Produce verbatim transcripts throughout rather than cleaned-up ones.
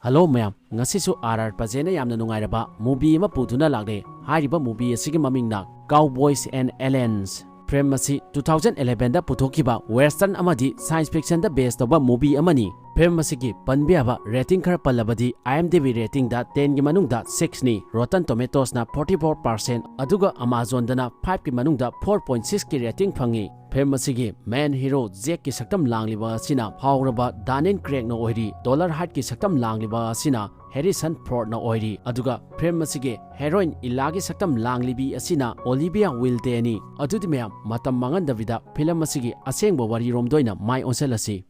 Hello ꯃꯌꯥꯝ, ꯉꯁꯤꯁꯨ R R ꯄꯖꯦꯅ ꯌꯥꯝꯅ ꯅꯨꯡꯉꯥꯏꯔꯕ movie ꯑꯃ ꯄꯨꯗꯨꯅ ꯂꯥꯛꯂꯦ꯫ ꯍꯥꯏꯔꯤꯕ movie ꯑꯁꯤꯒꯤ ꯃꯃꯤꯡꯅ Cowboys and Aliens꯫ Film ꯑꯁꯤ two thousand elevenꯗ ꯄꯨꯊꯣꯛꯈꯤꯕ western ꯑꯃꯗꯤ science fictionꯗ base ꯇꯧꯕ movie ꯑꯃꯅꯤ꯫ Film ꯑꯁꯤꯒꯤ ꯄꯟꯕ ꯌꯥꯕ rating ꯈꯔ ꯄꯜꯂꯕꯗꯤ, IMDb ratingꯗ tenꯒꯤ ꯃꯅꯨꯡꯗ sixꯅꯤ, Rotten Tomatoesꯅ forty four percent, ꯑꯗꯨꯒ Amazonꯗꯅ fiveꯀꯤ ꯃꯅꯨꯡꯗ four point sixꯀꯤ rating ꯐꯪꯉꯤ꯫ Film ꯑꯁꯤꯒꯤ main hero Jackꯀꯤ ꯁꯛꯇꯝ ꯂꯥꯡꯂꯤꯕ ꯑꯁꯤꯅ ꯐꯥꯎꯔꯕ Daniel Craigꯅ ꯑꯣꯏꯔꯤ꯫ Dollar Heightꯀꯤ ꯁꯛꯇꯝ ꯂꯥꯡꯂꯤꯕ ꯑꯁꯤꯅ Harrison Fordꯅ ꯑꯣꯏꯔꯤ꯫ ꯑꯗꯨꯒ film ꯑꯁꯤꯒꯤ heroine Ellꯒꯤ ꯁꯛꯇꯝ ꯂꯥꯡꯂꯤꯕꯤ ꯑꯁꯤꯅ Olivia Wildeꯅꯤ꯫ ꯑꯗꯨꯗꯤ ꯃꯌꯥꯝ, ꯃꯇꯝ ꯃꯥꯡꯍꯟꯗꯕꯤꯗ film ꯑꯁꯤꯒꯤ ꯑꯁꯦꯡꯕ ꯋꯥꯔꯤꯔꯣꯝꯗ ꯑꯣꯏꯅ ꯃꯥꯏ ꯑꯣꯟꯁꯤꯜꯂꯁꯤ꯫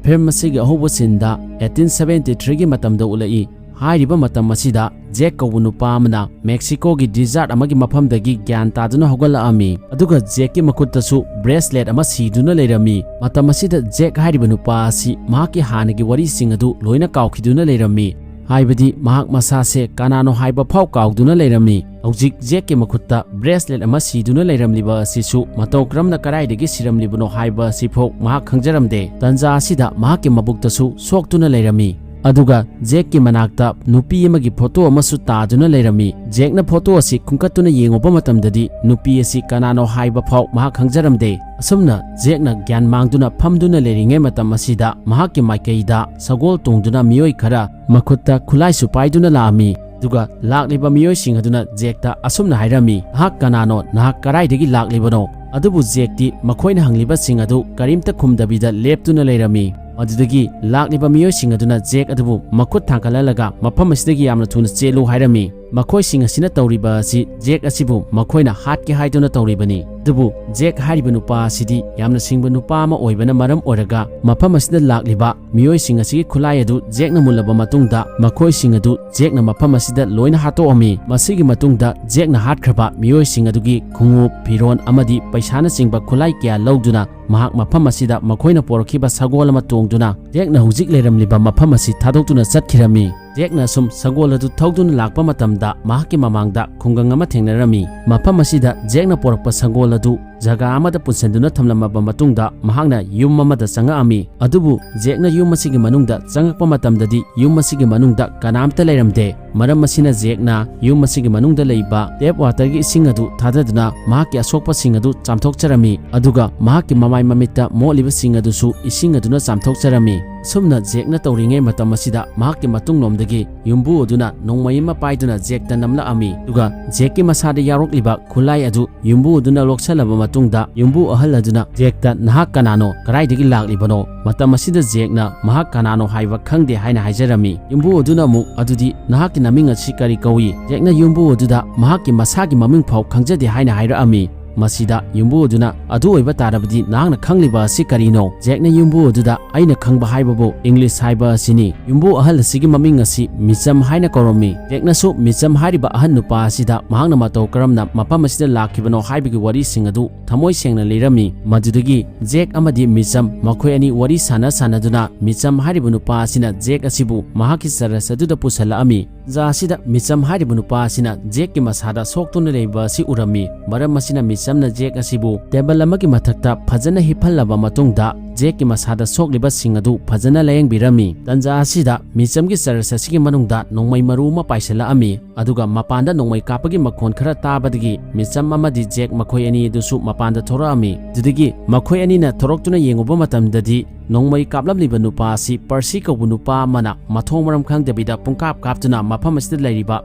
Film ꯑꯁꯤꯒꯤ ꯑꯍꯧꯕ sceneꯗ eighteen seventy threeꯒꯤ ꯃꯇꯝꯗ ꯎꯠꯂꯛꯏ꯫ ꯍꯥꯏꯔꯤꯕ ꯃꯇꯝ ꯑꯁꯤꯗ Jack ꯀꯧꯕ ꯅꯨꯄꯥ ꯑꯃꯅ Mexicoꯒꯤ desert ꯑꯃꯒꯤ ꯃꯐꯝꯗꯒꯤ ꯒ꯭ꯌꯥꯟ ꯇꯥꯗꯨꯅ ꯍꯧꯒꯠꯂꯛꯑꯝꯃꯤ꯫ ꯑꯗꯨꯒ Jackꯀꯤ ꯃꯈꯨꯠꯇꯁꯨ bracelet ꯑꯃ ꯁꯤꯗꯨꯅ ꯂꯩꯔꯝꯃꯤ꯫ ꯃꯇꯝ ꯑꯁꯤꯗ Jack ꯍꯥꯏꯔꯤꯕ ꯅꯨꯄꯥ ꯑꯁꯤ ꯃꯍꯥꯛꯀꯤ ꯍꯥꯟꯅꯒꯤ ꯋꯥꯔꯤꯁꯤꯡ ꯑꯗꯨ ꯂꯣꯏꯅ ꯀꯥꯎꯈꯤꯗꯨꯅ ꯂꯩꯔꯝꯃꯤ꯫ ꯍꯥꯏꯕꯗꯤ ꯃꯍꯥꯛ ꯃꯁꯥꯁꯦ ꯀꯅꯥꯅꯣ ꯍꯥꯏꯕ ꯐꯥꯎ ꯀꯥꯎꯗꯨꯅ ꯂꯩꯔꯝꯃꯤ꯫ ꯍꯧꯖꯤꯛ Jackꯀꯤ ꯃꯈꯨꯠꯇ bracelet ꯑꯃ ꯁꯤꯗꯨꯅ ꯂꯩꯔꯝꯂꯤꯕ ꯑꯁꯤꯁꯨ ꯃꯇꯧ ꯀꯔꯝꯅ ꯀꯗꯥꯏꯗꯒꯤ ꯁꯤꯔꯝꯂꯤꯕꯅꯣ ꯍꯥꯏꯕ ꯑꯁꯤꯐꯥꯎ ꯃꯍꯥꯛ ꯈꯪꯖꯔꯝꯗꯦ꯫ ꯇꯟꯖꯥ ꯑꯁꯤꯗ ꯃꯍꯥꯛꯀꯤ ꯃꯕꯨꯛꯇꯁꯨ ꯁꯣꯛꯇꯨꯅ ꯂꯩꯔꯝꯃꯤ꯫ ꯑꯗꯨꯒ Jackꯀꯤ ꯃꯅꯥꯛꯇ ꯅꯨꯄꯤ ꯑꯃꯒꯤ photo ꯑꯃꯁꯨ ꯇꯥꯗꯨꯅ ꯂꯩꯔꯝꯃꯤ꯫ Jackꯅ photo ꯑꯁꯤ ꯈꯨꯟꯀꯠꯇꯨꯅ ꯌꯦꯡꯉꯨꯕ ꯃꯇꯝꯗꯗꯤ ꯅꯨꯄꯤ ꯑꯁꯤ ꯀꯅꯥꯅꯣ ꯍꯥꯏꯕ ꯐꯥꯎ ꯃꯍꯥꯛ ꯈꯪꯖꯔꯝꯗꯦ꯫ ꯑꯁꯨꯝꯅ Jackꯅ ꯒ꯭ꯌꯥꯟ ꯃꯥꯡꯗꯨꯅ ꯐꯝꯗꯨꯅ ꯂꯩꯔꯤꯉꯩ ꯃꯇꯝ ꯑꯁꯤꯗ ꯃꯍꯥꯛꯀꯤ ꯃꯥꯏꯀꯩꯗ ꯁꯒꯣꯜ ꯇꯣꯡꯗꯨꯅ ꯃꯤꯑꯣꯏ ꯈꯔ ꯃꯈꯨꯠꯇ ꯈꯨꯠꯂꯥꯏꯁꯨ ꯄꯥꯏꯗꯨꯅ ꯂꯥꯛꯑꯝꯃꯤ꯫ ꯑꯗꯨꯒ ꯂꯥꯛꯂꯤꯕ ꯃꯤꯑꯣꯏꯁꯤꯡ ꯑꯗꯨꯅ Jackꯇ ꯑꯁꯨꯝꯅ ꯍꯥꯏꯔꯝꯃꯤ, "ꯅꯍꯥꯛ ꯀꯅꯥꯅꯣ? ꯅꯍꯥꯛ ꯀꯗꯥꯏꯗꯒꯤ ꯂꯥꯛꯂꯤꯕꯅꯣ?" ꯑꯗꯨꯕꯨ Jackꯇꯤ ꯃꯈꯣꯏꯅ ꯍꯪꯂꯤꯕꯁꯤꯡ ꯑꯗꯨ ꯀꯔꯤꯝꯇ ꯈꯨꯝꯗꯕꯤꯗ ꯂꯦꯞꯇꯨꯅ ꯂꯩꯔꯝꯃꯤ꯫ ꯃꯗꯨꯗꯒꯤ ꯂꯥꯛꯂꯤꯕ ꯃꯤꯑꯣꯏꯁꯤꯡ ꯑꯗꯨꯅ Jack ꯑꯗꯨꯕꯨ ꯃꯈꯨꯠ ꯊꯥꯡꯒꯠꯍꯜꯂꯒ ꯃꯐꯝ ꯑꯁꯤꯗꯒꯤ ꯌꯥꯝꯅ ꯊꯨꯅ ꯆꯦꯜꯂꯨ ꯍꯥꯏꯔꯝꯃꯤ꯫ ꯃꯈꯣꯏꯁꯤꯡ ꯑꯁꯤꯅ ꯇꯧꯔꯤꯕ ꯑꯁꯤ Jack ꯑꯁꯤꯕꯨ ꯃꯈꯣꯏꯅ ꯍꯥꯠꯀꯦ ꯍꯥꯏꯗꯨꯅ ꯇꯧꯔꯤꯕꯅꯤ꯫ ꯑꯗꯨꯕꯨ Jack ꯍꯥꯏꯔꯤꯕ ꯅꯨꯄꯥ ꯑꯁꯤꯗꯤ ꯌꯥꯝꯅ ꯁꯤꯡꯕ ꯅꯨꯄꯥ ꯑꯃ ꯑꯣꯏꯕꯅ ꯃꯔꯝ ꯑꯣꯏꯔꯒ ꯃꯐꯝ ꯑꯁꯤꯗ ꯂꯥꯛꯂꯤꯕ ꯃꯤꯑꯣꯏꯁꯤꯡ ꯑꯁꯤꯒꯤ ꯈꯨꯠꯂꯥꯏ ꯑꯗꯨ Jackꯅ ꯃꯨꯜꯂꯕ ꯃꯇꯨꯡꯗ ꯃꯈꯣꯏꯁꯤꯡ ꯑꯗꯨ Jackꯅ ꯃꯐꯝ ꯑꯁꯤꯗ ꯂꯣꯏꯅ ꯍꯥꯠꯇꯣꯛꯑꯝꯃꯤ꯫ ꯃꯁꯤꯒꯤ ꯃꯇꯨꯡꯗ Jackꯅ ꯍꯥꯠꯈ꯭ꯔꯕ ꯃꯤꯑꯣꯏꯁꯤꯡ ꯑꯗꯨꯒꯤ ꯈꯣꯡꯎꯞ, ꯐꯤꯔꯣꯟ ꯑꯃꯗꯤ ꯄꯩꯁꯥꯅꯆꯤꯡꯕ ꯈꯨꯠꯂꯥꯏ ꯀꯌꯥ ꯂꯧꯗꯨꯅ ꯃꯍꯥꯛ ꯃꯐꯝ ꯑꯁꯤꯗ ꯃꯈꯣꯏꯅ ꯄꯣꯔꯛꯈꯤꯕ ꯁꯒꯣꯜ ꯑꯃ ꯇꯣꯡꯗꯨꯅ Jackꯅ ꯍꯧꯖꯤꯛ ꯂꯩꯔꯝꯂꯤꯕ ꯃꯐꯝ ꯑꯁꯤ ꯊꯥꯗꯣꯛꯇꯨꯅ ꯆꯠꯈꯤꯔꯝꯃꯤ꯫ Jackꯅ ꯁꯨꯝ ꯁꯒꯣꯜ ꯑꯗꯨ ꯊꯧꯗꯨꯅ ꯂꯥꯛꯄ ꯃꯇꯝꯗ ꯃꯍꯥꯛꯀꯤ ꯃꯃꯥꯡꯗ ꯈꯨꯡꯒꯪ ꯑꯃ ꯊꯦꯡꯅꯔꯝꯃꯤ꯫ ꯃꯐꯝ ꯑꯁꯤꯗ Jackꯅ ꯄꯣꯔꯛꯄ ꯁꯒꯣꯜ ꯑꯗꯨ ꯖꯒꯥ ꯑꯃꯗ ꯄꯨꯟꯁꯤꯟꯗꯨꯅ ꯊꯝꯂꯝꯃꯕ ꯃꯇꯨꯡꯗ ꯃꯍꯥꯛꯅ ꯌꯨꯝ ꯑꯃꯗ ꯆꯪꯉꯛꯑꯝꯃꯤ꯫ ꯑꯗꯨꯕꯨ ꯖꯦꯛꯅ ꯌꯨꯝ ꯑꯁꯤꯒꯤ ꯃꯅꯨꯡꯗ ꯆꯪꯉꯛꯄ ꯃꯇꯝꯗꯗꯤ ꯌꯨꯝ ꯑꯁꯤꯒꯤ ꯃꯅꯨꯡꯗ ꯀꯅꯥꯝꯇ ꯂꯩꯔꯝꯗꯦ꯫ ꯃꯔꯝ ꯑꯁꯤꯅ ꯖꯦꯛꯅ ꯌꯨꯝ ꯑꯁꯤꯒꯤ ꯃꯅꯨꯡꯗ ꯂꯩꯕ ꯇꯦꯞ ꯋꯥꯇꯔꯒꯤ ꯏꯁꯤꯡ ꯑꯗꯨ ꯊꯥꯗꯗꯨꯅ ꯃꯍꯥꯛꯀꯤ ꯑꯁꯣꯛꯄꯁꯤꯡ ꯑꯗꯨ ꯆꯥꯝꯊꯣꯛꯆꯔꯝꯃꯤ, ꯑꯗꯨꯒ ꯃꯍꯥꯛꯀꯤ ꯃꯃꯥꯏ ꯃꯃꯤꯠꯇ ꯃꯣꯠꯂꯤꯕꯁꯤꯡ ꯑꯗꯨꯁꯨ ꯏꯁꯤꯡ ꯑꯗꯨꯅ ꯆꯥꯝꯊꯣꯛꯆꯔꯝꯃꯤ꯫ ꯁꯨꯝꯅ ꯖꯦꯛꯅ ꯇꯧꯔꯤꯉꯩ ꯃꯇꯝ ꯑꯁꯤꯗ ꯃꯍꯥꯛꯀꯤ ꯃꯇꯨꯡꯂꯣꯝꯗꯒꯤ ꯌꯨꯝꯕꯨ ꯑꯗꯨꯅ ꯅꯣꯡꯃꯩ ꯑꯃ ꯄꯥꯏꯗꯨꯅ ꯖꯦꯛꯇ ꯅꯝꯂꯛꯑꯝꯃꯤ, ꯑꯗꯨꯒ ꯖꯦꯛꯀꯤ ꯃꯁꯥꯗ ꯌꯥꯎꯔꯛꯂꯤꯕ ꯈꯨꯠꯂꯥꯏ ꯑꯗꯨ ꯌꯨꯝꯕꯨ ꯑꯗꯨꯅ ꯂꯧꯁꯜꯂꯕ ꯃꯇꯨꯡꯗ ꯌꯨꯝꯕꯨ ꯑꯍꯜ ꯑꯗꯨꯅ ꯖꯦꯛꯇ "ꯅꯍꯥꯛ ꯀꯅꯥꯅꯣ? ꯀꯗꯥꯏꯗꯒꯤ ꯂꯥꯛꯂꯤꯕꯅꯣ?" ꯃꯇꯝ ꯑꯁꯤꯗ ꯖꯦꯛꯅ ꯃꯍꯥꯛ ꯀꯅꯥꯅꯣ ꯍꯥꯏꯕ ꯈꯪꯗꯦ ꯍꯥꯏꯅ ꯍꯥꯏꯖꯔꯝꯃꯤ꯫ ꯌꯨꯝꯕꯨ ꯑꯗꯨꯅ ꯑꯃꯨꯛ, "ꯑꯗꯨꯗꯤ ꯅꯍꯥꯛꯀꯤ ꯅꯃꯤꯡ ꯑꯁꯤ ꯀꯔꯤ ꯀꯧꯏ?" ꯖꯦꯛꯅ ꯌꯨꯝꯕꯨ ꯑꯗꯨꯗ ꯃꯍꯥꯛꯀꯤ ꯃꯁꯥꯒꯤ ꯃꯃꯤꯡ ꯐꯥꯎ ꯈꯪꯖꯗꯦ ꯍꯥꯏꯅ ꯍꯥꯏꯔꯛꯑꯝꯃꯤ꯫ ꯃꯁꯤꯗ ꯌꯨꯝꯕꯨ ꯑꯗꯨꯅ, "ꯑꯗꯨ ꯑꯣꯏꯕ ꯇꯥꯔꯕꯗꯤ ꯅꯍꯥꯛꯅ ꯈꯪꯂꯤꯕ ꯑꯁꯤ ꯀꯔꯤꯅꯣ?" ꯖꯦꯛꯅ ꯌꯨꯝꯕꯨ ꯑꯗꯨꯗ, "ꯑꯩꯅ ꯈꯪꯕ ꯍꯥꯏꯕꯕꯨ ꯏꯪꯂꯤꯁ ꯍꯥꯏꯕ ꯑꯁꯤꯅꯤ꯫ ꯌꯨꯝꯕꯨ ꯑꯍꯜ ꯑꯁꯤꯒꯤ ꯃꯃꯤꯡ ꯑꯁꯤ ꯃꯤꯆꯝ ꯍꯥꯏꯅ ꯀꯧꯔꯝꯃꯤ꯫" ꯖꯦꯛꯅꯁꯨ ꯃꯤꯆꯝ ꯍꯥꯏꯔꯤꯕ ꯑꯍꯜ ꯅꯨꯄꯥ ꯑꯁꯤꯗ ꯃꯍꯥꯛꯅ ꯃꯇꯧ ꯀꯔꯝꯅ ꯃꯐꯝ ꯑꯁꯤꯗ ꯂꯥꯛꯈꯤꯕꯅꯣ ꯍꯥꯏꯕꯒꯤ ꯋꯥꯔꯤꯁꯤꯡ ꯑꯗꯨ ꯊꯃꯣꯏ ꯁꯦꯡꯅ ꯂꯤꯔꯝꯃꯤ꯫ ꯃꯗꯨꯗꯒꯤ ꯖꯦꯛ ꯑꯃꯗꯤ ꯃꯤꯆꯝ ꯃꯈꯣꯏ ꯑꯅꯤ ꯋꯥꯔꯤ ꯁꯥꯟꯅ ꯁꯥꯟꯅꯗꯨꯅ ꯃꯤꯆꯝ ꯍꯥꯏꯔꯤꯕ ꯅꯨꯄꯥ ꯑꯁꯤꯅ ꯖꯦꯛ ꯑꯁꯤꯕꯨ ꯃꯍꯥꯛꯀꯤ ꯆꯔꯆ ꯑꯗꯨꯗ ꯄꯨꯁꯜꯂꯛꯑꯝꯃꯤ꯫ ꯇꯥꯟꯖꯥ ꯑꯁꯤꯗ ꯃꯤꯆꯝ ꯍꯥꯏꯔꯤꯕ ꯅꯨꯄꯥ ꯑꯁꯤꯅ ꯖꯦꯛꯀꯤ ꯃꯁꯥꯗ ꯁꯣꯛꯇꯨꯅ ꯂꯩꯕ ꯑꯁꯤ ꯎꯔꯝꯃꯤ꯫ ꯃꯔꯝ ꯑꯁꯤꯅ ꯃꯤꯆꯝꯅ ꯖꯦꯛ ꯑꯁꯤꯕꯨ ꯇꯦꯕꯜ ꯑꯃꯒꯤ ꯃꯊꯛꯇ ꯐꯖꯅ ꯍꯤꯞꯍꯜꯂꯕ ꯃꯇꯨꯡꯗ ꯖꯦꯛꯀꯤ ꯃꯁꯥꯗ ꯁꯣꯛꯂꯤꯕꯁꯤꯡ ꯑꯗꯨ ꯐꯖꯅ ꯂꯥꯌꯦꯡꯕꯤꯔꯝꯃꯤ꯫ ꯇꯥꯟꯖꯥ ꯑꯁꯤꯗ ꯃꯤꯆꯝꯒꯤ ꯆꯔꯆ ꯑꯁꯤꯒꯤ ꯃꯅꯨꯡꯗ ꯅꯣꯡꯃꯩ ꯃꯔꯨ ꯑꯃ ꯄꯥꯏꯁꯤꯜꯂꯛꯑꯝꯃꯤ, ꯑꯗꯨꯒ ꯃꯄꯥꯟꯗ ꯅꯣꯡꯃꯩ ꯀꯥꯞꯄꯒꯤ ꯃꯈꯣꯟ ꯈꯔ ꯇꯥꯕꯗꯒꯤ ꯃꯤꯆꯝ ꯑꯃꯗꯤ ꯖꯦꯛ ꯃꯈꯣꯏ ꯑꯅꯤ ꯑꯗꯨꯁꯨ ꯃꯄꯥꯟꯗ ꯊꯣꯔꯛꯑꯝꯃꯤ꯫ ꯑꯗꯨꯗꯒꯤ ꯃꯈꯣꯏ ꯑꯅꯤꯅ ꯊꯣꯔꯛꯇꯨꯅ ꯌꯦꯡꯉꯨꯕ ꯃꯇꯝꯗꯗꯤ ꯅꯣꯡꯃꯩ ꯀꯥꯞꯂꯝꯂꯤꯕ ꯅꯨꯄꯥ ꯑꯁꯤ ꯄꯔꯁꯤ ꯀꯧꯕ ꯅꯨꯄꯥ ꯑꯃꯅ ꯃꯊꯣꯡ ꯃꯔꯝ ꯈꯪꯗꯕꯤꯗ ꯄꯨꯡꯀꯥꯞ ꯀꯥꯞꯇꯨꯅ ꯃꯐꯝ ꯑꯁꯤꯗ ꯂꯩꯔꯤꯕ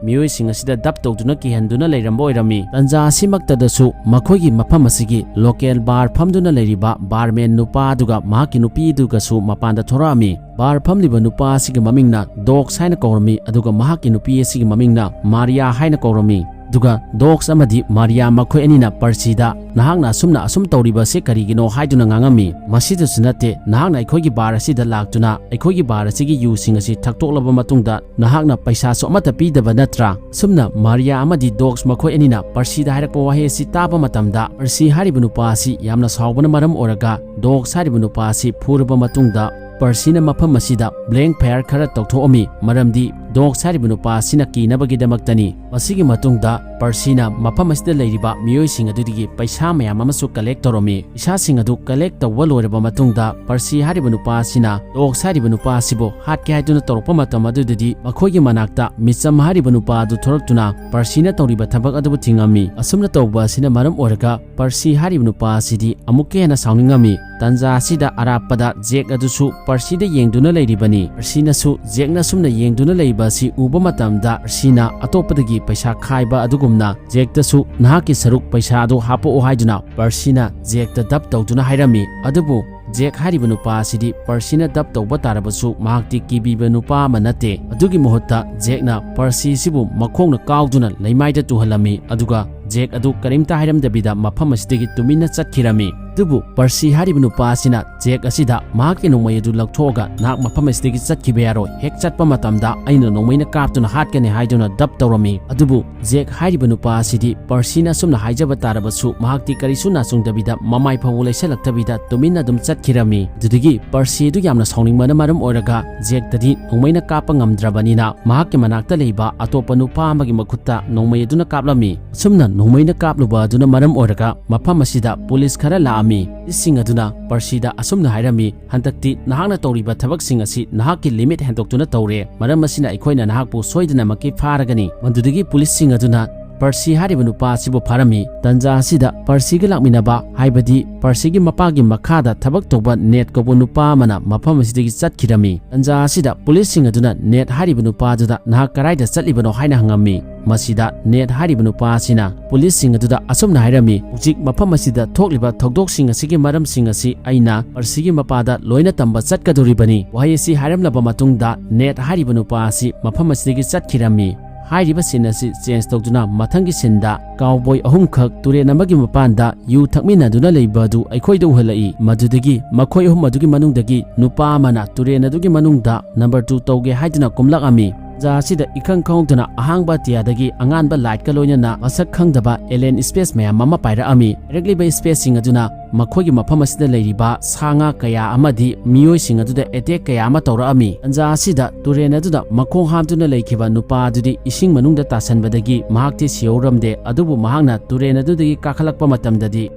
ꯃꯤꯑꯣꯏꯁꯤꯡ ꯑꯁꯤꯗ ꯗꯞ ꯇꯧꯗꯨꯅ ꯀꯤꯍꯟꯗꯨꯅ ꯂꯩꯔꯝꯕ ꯑꯣꯏꯔꯝꯃꯤ꯫ ꯇꯥꯟꯖꯥ ꯑꯁꯤꯃꯛꯇꯗꯁꯨ ꯃꯈꯣꯏꯒꯤ ꯃꯐꯝ ꯑꯁꯤꯒꯤ ꯂꯣꯀꯦꯜ ꯕꯥꯔ ꯐꯝꯗꯨꯅ ꯂꯩꯔꯤꯕ ꯕꯥꯔꯃꯦꯟ ꯅꯨꯄꯥ ꯑꯗꯨꯒ ꯃꯍꯥꯛꯀꯤ ꯅꯨꯄꯤ ꯑꯗꯨꯒꯁꯨ ꯃꯄꯥꯟꯗ ꯊꯣꯔꯛꯑꯝꯃꯤ꯫ ꯕꯥꯔ ꯐꯝꯂꯤꯕ ꯅꯨꯄꯥ ꯑꯁꯤꯒꯤ ꯃꯃꯤꯡꯅ ꯗꯣꯛꯁ ꯍꯥꯏꯅ ꯀꯧꯔꯝꯃꯤ, ꯑꯗꯨꯒ ꯃꯍꯥꯛꯀꯤ ꯅꯨꯄꯤ ꯑꯁꯤꯒꯤ ꯃꯃꯤꯡꯅ ꯃꯥꯔꯤꯌꯥ ꯍꯥꯏꯅ ꯀꯧꯔꯝꯃꯤ꯫ ꯑꯗꯨꯒ ꯗꯣꯛꯁ ꯑꯃꯗꯤ ꯃꯥꯔꯤꯌꯥ ꯃꯈꯣꯏ ꯑꯅꯤꯅ ꯄꯔꯁꯤꯗ, "ꯅꯍꯥꯛꯅ ꯑꯁꯨꯝꯅ ꯑꯁꯨꯝ ꯇꯧꯔꯤꯕ ꯑꯁꯤ ꯀꯔꯤꯒꯤꯅꯣ?" ꯍꯥꯏꯗꯨꯅ ꯉꯥꯡꯉꯝꯃꯤ꯫ "ꯃꯁꯤꯗꯁꯨ ꯅꯠꯇꯦ, ꯅꯍꯥꯛꯅ ꯑꯩꯈꯣꯏꯒꯤ ꯕꯥꯔ ꯑꯁꯤꯗ ꯂꯥꯛꯇꯨꯅ ꯑꯩꯈꯣꯏꯒꯤ ꯕꯥꯔ ꯑꯁꯤꯒꯤ ꯌꯨꯁꯤꯡ ꯑꯁꯤ ꯊꯛꯇꯣꯛꯂꯕ ꯃꯇꯨꯡꯗ ꯅꯍꯥꯛꯅ ꯄꯩꯁꯥꯁꯨ ꯑꯃꯠꯇ ꯄꯤꯗꯕ ꯅꯠꯇ꯭ꯔꯥ?" ꯁꯨꯝꯅ ꯃꯥꯔꯤꯌꯥ ꯑꯃꯗꯤ ꯗꯣꯛꯁ ꯃꯈꯣꯏ ꯑꯅꯤꯅ ꯄꯔꯁꯤꯗ ꯍꯥꯏꯔꯛꯄ ꯋꯥꯍꯩ ꯑꯁꯤ ꯇꯥꯕ ꯃꯇꯝꯗ, ꯄꯔꯁꯤ ꯍꯥꯏꯔꯤꯕ ꯅꯨꯄꯥ ꯑꯁꯤ ꯌꯥꯝꯅ ꯁꯥꯎꯕꯅ ꯃꯔꯝ ꯑꯣꯏꯔꯒ ꯗꯣꯛꯁ ꯍꯥꯏꯔꯤꯕ ꯅꯨꯄꯥ ꯑꯁꯤ ꯐꯨꯔꯕ ꯃꯇꯨꯡꯗ, ꯄꯔꯁꯤꯅ ꯃꯐꯝ ꯑꯁꯤꯗ ꯕ꯭ꯂꯦꯡ ꯐꯥꯌꯔ ꯈꯔ ꯇꯧꯊꯣꯛꯑꯝꯃꯤ, ꯃꯔꯝꯗꯤ ꯗꯣꯛꯁ ꯍꯥꯏꯔꯤꯕ ꯅꯨꯄꯥ ꯑꯁꯤꯅ ꯀꯤꯅꯕꯒꯤꯗꯃꯛꯇꯅꯤ꯫ ꯃꯁꯤꯒꯤ ꯃꯇꯨꯡꯗ ꯄꯔꯁꯤꯅ ꯃꯐꯝ ꯑꯁꯤꯗ ꯂꯩꯔꯤꯕ ꯃꯤꯑꯣꯏꯁꯤꯡ ꯑꯗꯨꯗꯒꯤ ꯄꯩꯁꯥ ꯃꯌꯥꯝ ꯑꯃꯁꯨ ꯀꯂꯦꯛ ꯇꯧꯔꯝꯃꯤ꯫ ꯄꯩꯁꯥꯁꯤꯡ ꯑꯗꯨ ꯀꯂꯦꯛ ꯇꯧꯕ ꯂꯣꯏꯔꯕ ꯃꯇꯨꯡꯗ ꯄꯔꯁꯤ ꯍꯥꯏꯔꯤꯕ ꯅꯨꯄꯥ ꯑꯁꯤꯅ ꯗꯣꯛꯁ ꯍꯥꯏꯔꯤꯕ ꯅꯨꯄꯥ ꯑꯁꯤꯕꯨ ꯍꯥꯠꯀꯦ ꯍꯥꯏꯗꯨꯅ ꯇꯧꯔꯛꯄ ꯃꯇꯝ ꯑꯗꯨꯗꯗꯤ ꯃꯈꯣꯏꯒꯤ ꯃꯅꯥꯛꯇ ꯃꯤꯆꯝ ꯍꯥꯏꯔꯤꯕ ꯅꯨꯄꯥ ꯑꯗꯨ ꯊꯣꯔꯛꯇꯨꯅ ꯄꯔꯁꯤꯅ ꯇꯧꯔꯤꯕ ꯊꯕꯛ ꯑꯗꯨꯕꯨ ꯊꯤꯡꯉꯝꯃꯤ꯫ ꯑꯁꯨꯝꯅ ꯇꯧꯕ ꯑꯁꯤꯅ ꯃꯔꯝ ꯑꯣꯏꯔꯒ ꯄꯔꯁꯤ ꯍꯥꯏꯔꯤꯕ ꯅꯨꯄꯥ ꯑꯁꯤꯗꯤ ꯑꯃꯨꯛꯀ ꯍꯦꯟꯅ ꯁꯥꯎꯅꯤꯡꯉꯝꯃꯤ꯫ ꯇꯟꯖꯥ ꯑꯁꯤꯗ ꯑꯔꯥꯞꯄꯗ ꯖꯦꯛ ꯑꯗꯨꯁꯨ ꯄꯔꯁꯤꯗ ꯌꯦꯡꯗꯨꯅ ꯂꯩꯔꯤꯕꯅꯤ꯫ ꯄꯔꯁꯤꯅꯁꯨ ꯖꯦꯛꯅ ꯑꯁꯨꯝꯅ ꯌꯦꯡꯗꯨꯅ ꯂꯩꯕ ꯑꯁꯤ ꯎꯕ ꯃꯇꯝꯗ ꯄꯔꯁꯤꯅ ꯑꯇꯣꯞꯄꯗꯒꯤ ꯄꯩꯁꯥ ꯈꯥꯏꯕ ꯑꯗꯨꯒꯨꯝꯅ ꯖꯦꯛꯇꯁꯨ ꯅꯍꯥꯛꯀꯤ ꯁꯔꯨꯛ ꯄꯩꯁꯥ ꯑꯗꯨ ꯍꯥꯞꯄꯛꯑꯣ ꯍꯥꯏꯗꯨꯅ ꯄꯔꯁꯤꯅ ꯖꯦꯛꯇ ꯗꯞ ꯇꯧꯗꯨꯅ ꯍꯥꯏꯔꯝꯃꯤ꯫ ꯑꯗꯨꯕꯨ ꯖꯦꯛ ꯍꯥꯏꯔꯤꯕ ꯅꯨꯄꯥ ꯑꯁꯤꯗꯤ ꯄꯔꯁꯤꯅ ꯗꯞ ꯇꯧꯕ ꯇꯥꯔꯕꯁꯨ ꯃꯍꯥꯛꯇꯤ ꯀꯤꯕꯤꯕ ꯅꯨꯄꯥ ꯑꯃ ꯅꯠꯇꯦ꯫ ꯑꯗꯨꯒꯤ ꯃꯍꯨꯠꯇ ꯖꯦꯛꯅ ꯄꯔꯁꯤꯁꯤꯕꯨ ꯃꯈꯣꯡꯅ ꯀꯥꯎꯗꯨꯅ ꯂꯩꯃꯥꯏꯗ ꯇꯨꯍꯜꯂꯝꯃꯤ꯫ ꯑꯗꯨꯒ ꯖꯦꯛ ꯑꯗꯨ ꯀꯔꯤꯝꯇ ꯍꯥꯏꯔꯝꯗꯕꯤꯗ ꯃꯐꯝ ꯑꯁꯤꯗꯒꯤ ꯇꯨꯃꯤꯟꯅ ꯆꯠꯈꯤꯔꯝꯃꯤ꯫ ꯑꯗꯨꯕꯨ ꯄꯔꯁꯤ ꯍꯥꯏꯔꯤꯕ ꯅꯨꯄꯥ ꯑꯁꯤꯅ ꯖꯦꯛ ꯑꯁꯤꯗ ꯃꯍꯥꯛꯀꯤ ꯅꯣꯡꯃꯩ ꯑꯗꯨ ꯂꯧꯊꯣꯛꯑꯒ ꯅꯍꯥꯛ ꯃꯐꯝ ꯑꯁꯤꯗꯒꯤ ꯆꯠꯈꯤꯕ ꯌꯥꯔꯣꯏ꯫ ꯍꯦꯛ ꯆꯠꯄ ꯃꯇꯝꯗ ꯑꯩꯅ ꯅꯣꯡꯃꯩꯅ ꯀꯥꯞꯇꯨꯅ ꯍꯥꯠꯀꯅꯤ ꯍꯥꯏꯗꯨꯅ ꯗꯞ ꯇꯧꯔꯝꯃꯤ꯫ ꯑꯗꯨꯕꯨ ꯖꯦꯛ ꯍꯥꯏꯔꯤꯕ ꯅꯨꯄꯥ ꯑꯁꯤꯗꯤ ꯄꯔꯁꯤꯅ ꯑꯁꯨꯝꯅ ꯍꯥꯏꯖꯕ ꯇꯥꯔꯕꯁꯨ ꯃꯍꯥꯛꯇꯤ ꯀꯔꯤꯁꯨ ꯅꯥꯆꯨꯡꯗꯕꯤꯗ ꯃꯃꯥꯏ ꯐꯥꯎꯕ ꯂꯩꯁꯜꯂꯛꯇꯕꯤꯗ ꯇꯨꯃꯤꯟꯅ ꯑꯗꯨꯝ ꯆꯠꯈꯤꯔꯝꯃꯤ꯫ ꯑꯗꯨꯗꯒꯤ ꯄꯔꯁꯤ ꯑꯗꯨ ꯌꯥꯝꯅ ꯁꯥꯎꯅꯤꯡꯕꯅ ꯃꯔꯝ ꯑꯣꯏꯔꯒ ꯖꯦꯛꯇꯗꯤ ꯅꯣꯡꯃꯩꯅ ꯀꯥꯞꯄ ꯉꯝꯗ꯭ꯔꯕꯅꯤꯅ ꯃꯍꯥꯛꯀꯤ ꯃꯅꯥꯛꯇ ꯂꯩꯕ ꯑꯇꯣꯞꯄ ꯅꯨꯄꯥ ꯑꯃꯒꯤ ꯃꯈꯨꯠꯇ ꯅꯣꯡꯃꯩ ꯑꯗꯨꯅ ꯀꯥꯞꯂꯝꯃꯤ꯫ ꯑꯁꯨꯝꯅ ꯅꯣꯡꯃꯩꯅ ꯀꯥꯞꯂꯨꯕ ꯑꯗꯨꯅ ꯃꯔꯝ ꯑꯣꯏꯔꯒ ꯃꯐꯝ ꯑꯁꯤꯗ ꯄꯨꯂꯤꯁ ꯈꯔ ꯂꯥꯛꯑꯝꯃꯤ꯫ ꯄꯨꯂꯤꯁꯁꯤꯡ ꯑꯗꯨꯅ ꯄꯔꯁꯤꯗ ꯑꯁꯨꯝꯅ ꯍꯥꯏꯔꯝꯃꯤ, "ꯍꯟꯗꯛꯇꯤ ꯅꯍꯥꯛꯅ ꯇꯧꯔꯤꯕ ꯊꯕꯛꯁꯤꯡ ꯑꯁꯤ ꯅꯍꯥꯛꯀꯤ ꯂꯤꯃꯤꯠ ꯍꯦꯟꯗꯣꯛꯇꯨꯅ ꯇꯧꯔꯦ꯫ ꯃꯔꯝ ꯑꯁꯤꯅ ꯑꯩꯈꯣꯏꯅ ꯅꯍꯥꯛꯄꯨ ꯁꯣꯏꯗꯅꯃꯛꯀꯤ ꯐꯥꯔꯒꯅꯤ"꯫ ꯃꯗꯨꯗꯒꯤ ꯄꯨꯂꯤꯁꯁꯤꯡ ꯑꯗꯨꯅ ꯄꯔꯁꯤ ꯍꯥꯏꯔꯤꯕ ꯅꯨꯄꯥ ꯑꯁꯤꯕꯨ ꯐꯥꯔꯝꯃꯤ꯫ ꯇꯟꯖꯥ ꯑꯁꯤꯗ ꯄꯔꯁꯤꯒ ꯂꯥꯛꯃꯤꯟꯅꯕ, ꯍꯥꯏꯕꯗꯤ ꯄꯔꯁꯤꯒꯤ ꯃꯄꯥꯒꯤ ꯃꯈꯥꯗ ꯊꯕꯛ ꯇꯧꯕ ꯅꯦꯠ ꯀꯧꯕ ꯅꯨꯄꯥ ꯑꯃꯅ ꯃꯐꯝ ꯑꯁꯤꯗꯒꯤ ꯆꯠꯈꯤꯔꯝꯃꯤ꯫ ꯇꯟꯖꯥ ꯑꯁꯤꯗ ꯄꯨꯂꯤꯁꯁꯤꯡ ꯑꯗꯨꯅ ꯅꯦꯠ ꯍꯥꯏꯔꯤꯕ ꯅꯨꯄꯥ ꯑꯗꯨꯗ, "ꯅꯍꯥꯛ ꯀꯗꯥꯏꯗ ꯆꯠꯂꯤꯕꯅꯣ?" ꯍꯥꯏꯅ ꯍꯪꯉꯝꯃꯤ꯫ ꯃꯁꯤꯗ ꯅꯦꯠ ꯍꯥꯏꯔꯤꯕ ꯅꯨꯄꯥ ꯑꯁꯤꯅ ꯄꯨꯂꯤꯁꯁꯤꯡ ꯑꯗꯨꯗ ꯑꯁꯨꯝꯅ ꯍꯥꯏꯔꯝꯃꯤ, "ꯍꯧꯖꯤꯛ ꯃꯐꯝ ꯑꯁꯤꯗ ꯊꯣꯛꯂꯤꯕ ꯊꯧꯗꯣꯛꯁꯤꯡ ꯑꯁꯤꯒꯤ ꯃꯔꯝꯁꯤꯡ ꯑꯁꯤ ꯑꯩꯅ ꯄꯔꯁꯤꯒꯤ ꯃꯄꯥꯗ ꯂꯣꯏꯅ ꯇꯝꯕ ꯆꯠꯀꯗꯧꯔꯤꯕꯅꯤ"꯫ ꯋꯥꯍꯩ ꯑꯁꯤ ꯍꯥꯏꯔꯝꯂꯕ ꯃꯇꯨꯡꯗ ꯅꯦꯠ ꯍꯥꯏꯔꯤꯕ ꯅꯨꯄꯥ ꯑꯁꯤ ꯃꯐꯝ ꯑꯁꯤꯗꯒꯤ ꯆꯠꯈꯤꯔꯝꯃꯤ꯫ ꯍꯥꯏꯔꯤꯕ ꯁꯤꯟ ꯑꯁꯤ ꯆꯦꯟꯖ ꯇꯧꯗꯨꯅ ꯃꯊꯪꯒꯤ ꯁꯤꯟꯗ ꯀꯥꯎꯕꯣꯏ ꯑꯍꯨꯝꯈꯛ ꯇꯨꯔꯦꯜ ꯑꯃꯒꯤ ꯃꯄꯥꯟꯗ ꯌꯨ ꯊꯛꯃꯤꯟꯅꯗꯨꯅ ꯂꯩꯕ ꯑꯗꯨ ꯑꯩꯈꯣꯏꯗ ꯎꯍꯜꯂꯛꯏ꯫ ꯃꯗꯨꯗꯒꯤ ꯃꯈꯣꯏ ꯑꯍꯨꯝ ꯑꯗꯨꯒꯤ ꯃꯅꯨꯡꯗꯒꯤ ꯅꯨꯄꯥ ꯑꯃꯅ ꯇꯨꯔꯦꯜ ꯑꯗꯨꯒꯤ ꯃꯅꯨꯡꯗ ꯅꯝꯕꯔ ꯇꯨ ꯇꯧꯒꯦ ꯍꯥꯏꯗꯨꯅ ꯀꯨꯝꯂꯛꯑꯝꯃꯤ꯫ ꯇꯟꯖꯥ ꯑꯁꯤꯗ ꯏꯈꯪ ꯈꯪꯍꯧꯗꯅ ꯑꯍꯥꯡꯕ ꯑꯇꯤꯌꯥꯗꯒꯤ ꯑꯉꯥꯟꯕ ꯂꯥꯏꯠꯀ ꯂꯣꯏꯅꯅ ꯃꯁꯛ ꯈꯪꯗꯕ ꯑꯦꯂꯦꯟ ꯁ꯭ꯄꯦꯁ ꯃꯌꯥꯝ ꯑꯃ ꯄꯥꯏꯔꯛꯑꯝꯃꯤ꯫ ꯄꯥꯏꯔꯛꯂꯤꯕ ꯁ꯭ꯄꯦꯁꯁꯤꯡ ꯑꯗꯨꯅ ꯃꯈꯣꯏꯒꯤ ꯃꯐꯝ ꯑꯁꯤꯗ ꯂꯩꯔꯤꯕ ꯁꯥ ꯉꯥ ꯀꯌꯥ ꯑꯃꯗꯤ ꯃꯤꯑꯣꯏꯁꯤꯡ ꯑꯗꯨꯗ ꯑꯦꯇꯦꯛ ꯀꯌꯥ ꯑꯃ ꯇꯧꯔꯛꯑꯝꯃꯤ꯫ ꯇꯟꯖꯥ ꯑꯁꯤꯗ ꯇꯨꯔꯦꯜ ꯑꯗꯨꯗ ꯃꯈꯣꯡ ꯍꯥꯝꯗꯨꯅ ꯂꯩꯈꯤꯕ ꯅꯨꯄꯥ ꯑꯗꯨꯗꯤ ꯏꯁꯤꯡ ꯃꯅꯨꯡꯗ ꯇꯥꯁꯟꯕꯗꯒꯤ ꯃꯍꯥꯛꯇꯤ ꯁꯤꯍꯧꯔꯝꯗꯦ, ꯑꯗꯨꯕꯨ ꯃꯍꯥꯛꯅ ꯇꯨꯔꯦꯜ ꯑꯗꯨꯗꯒꯤ ꯀꯥꯈꯠꯂꯛꯄ ꯃꯇꯝꯗꯗꯤ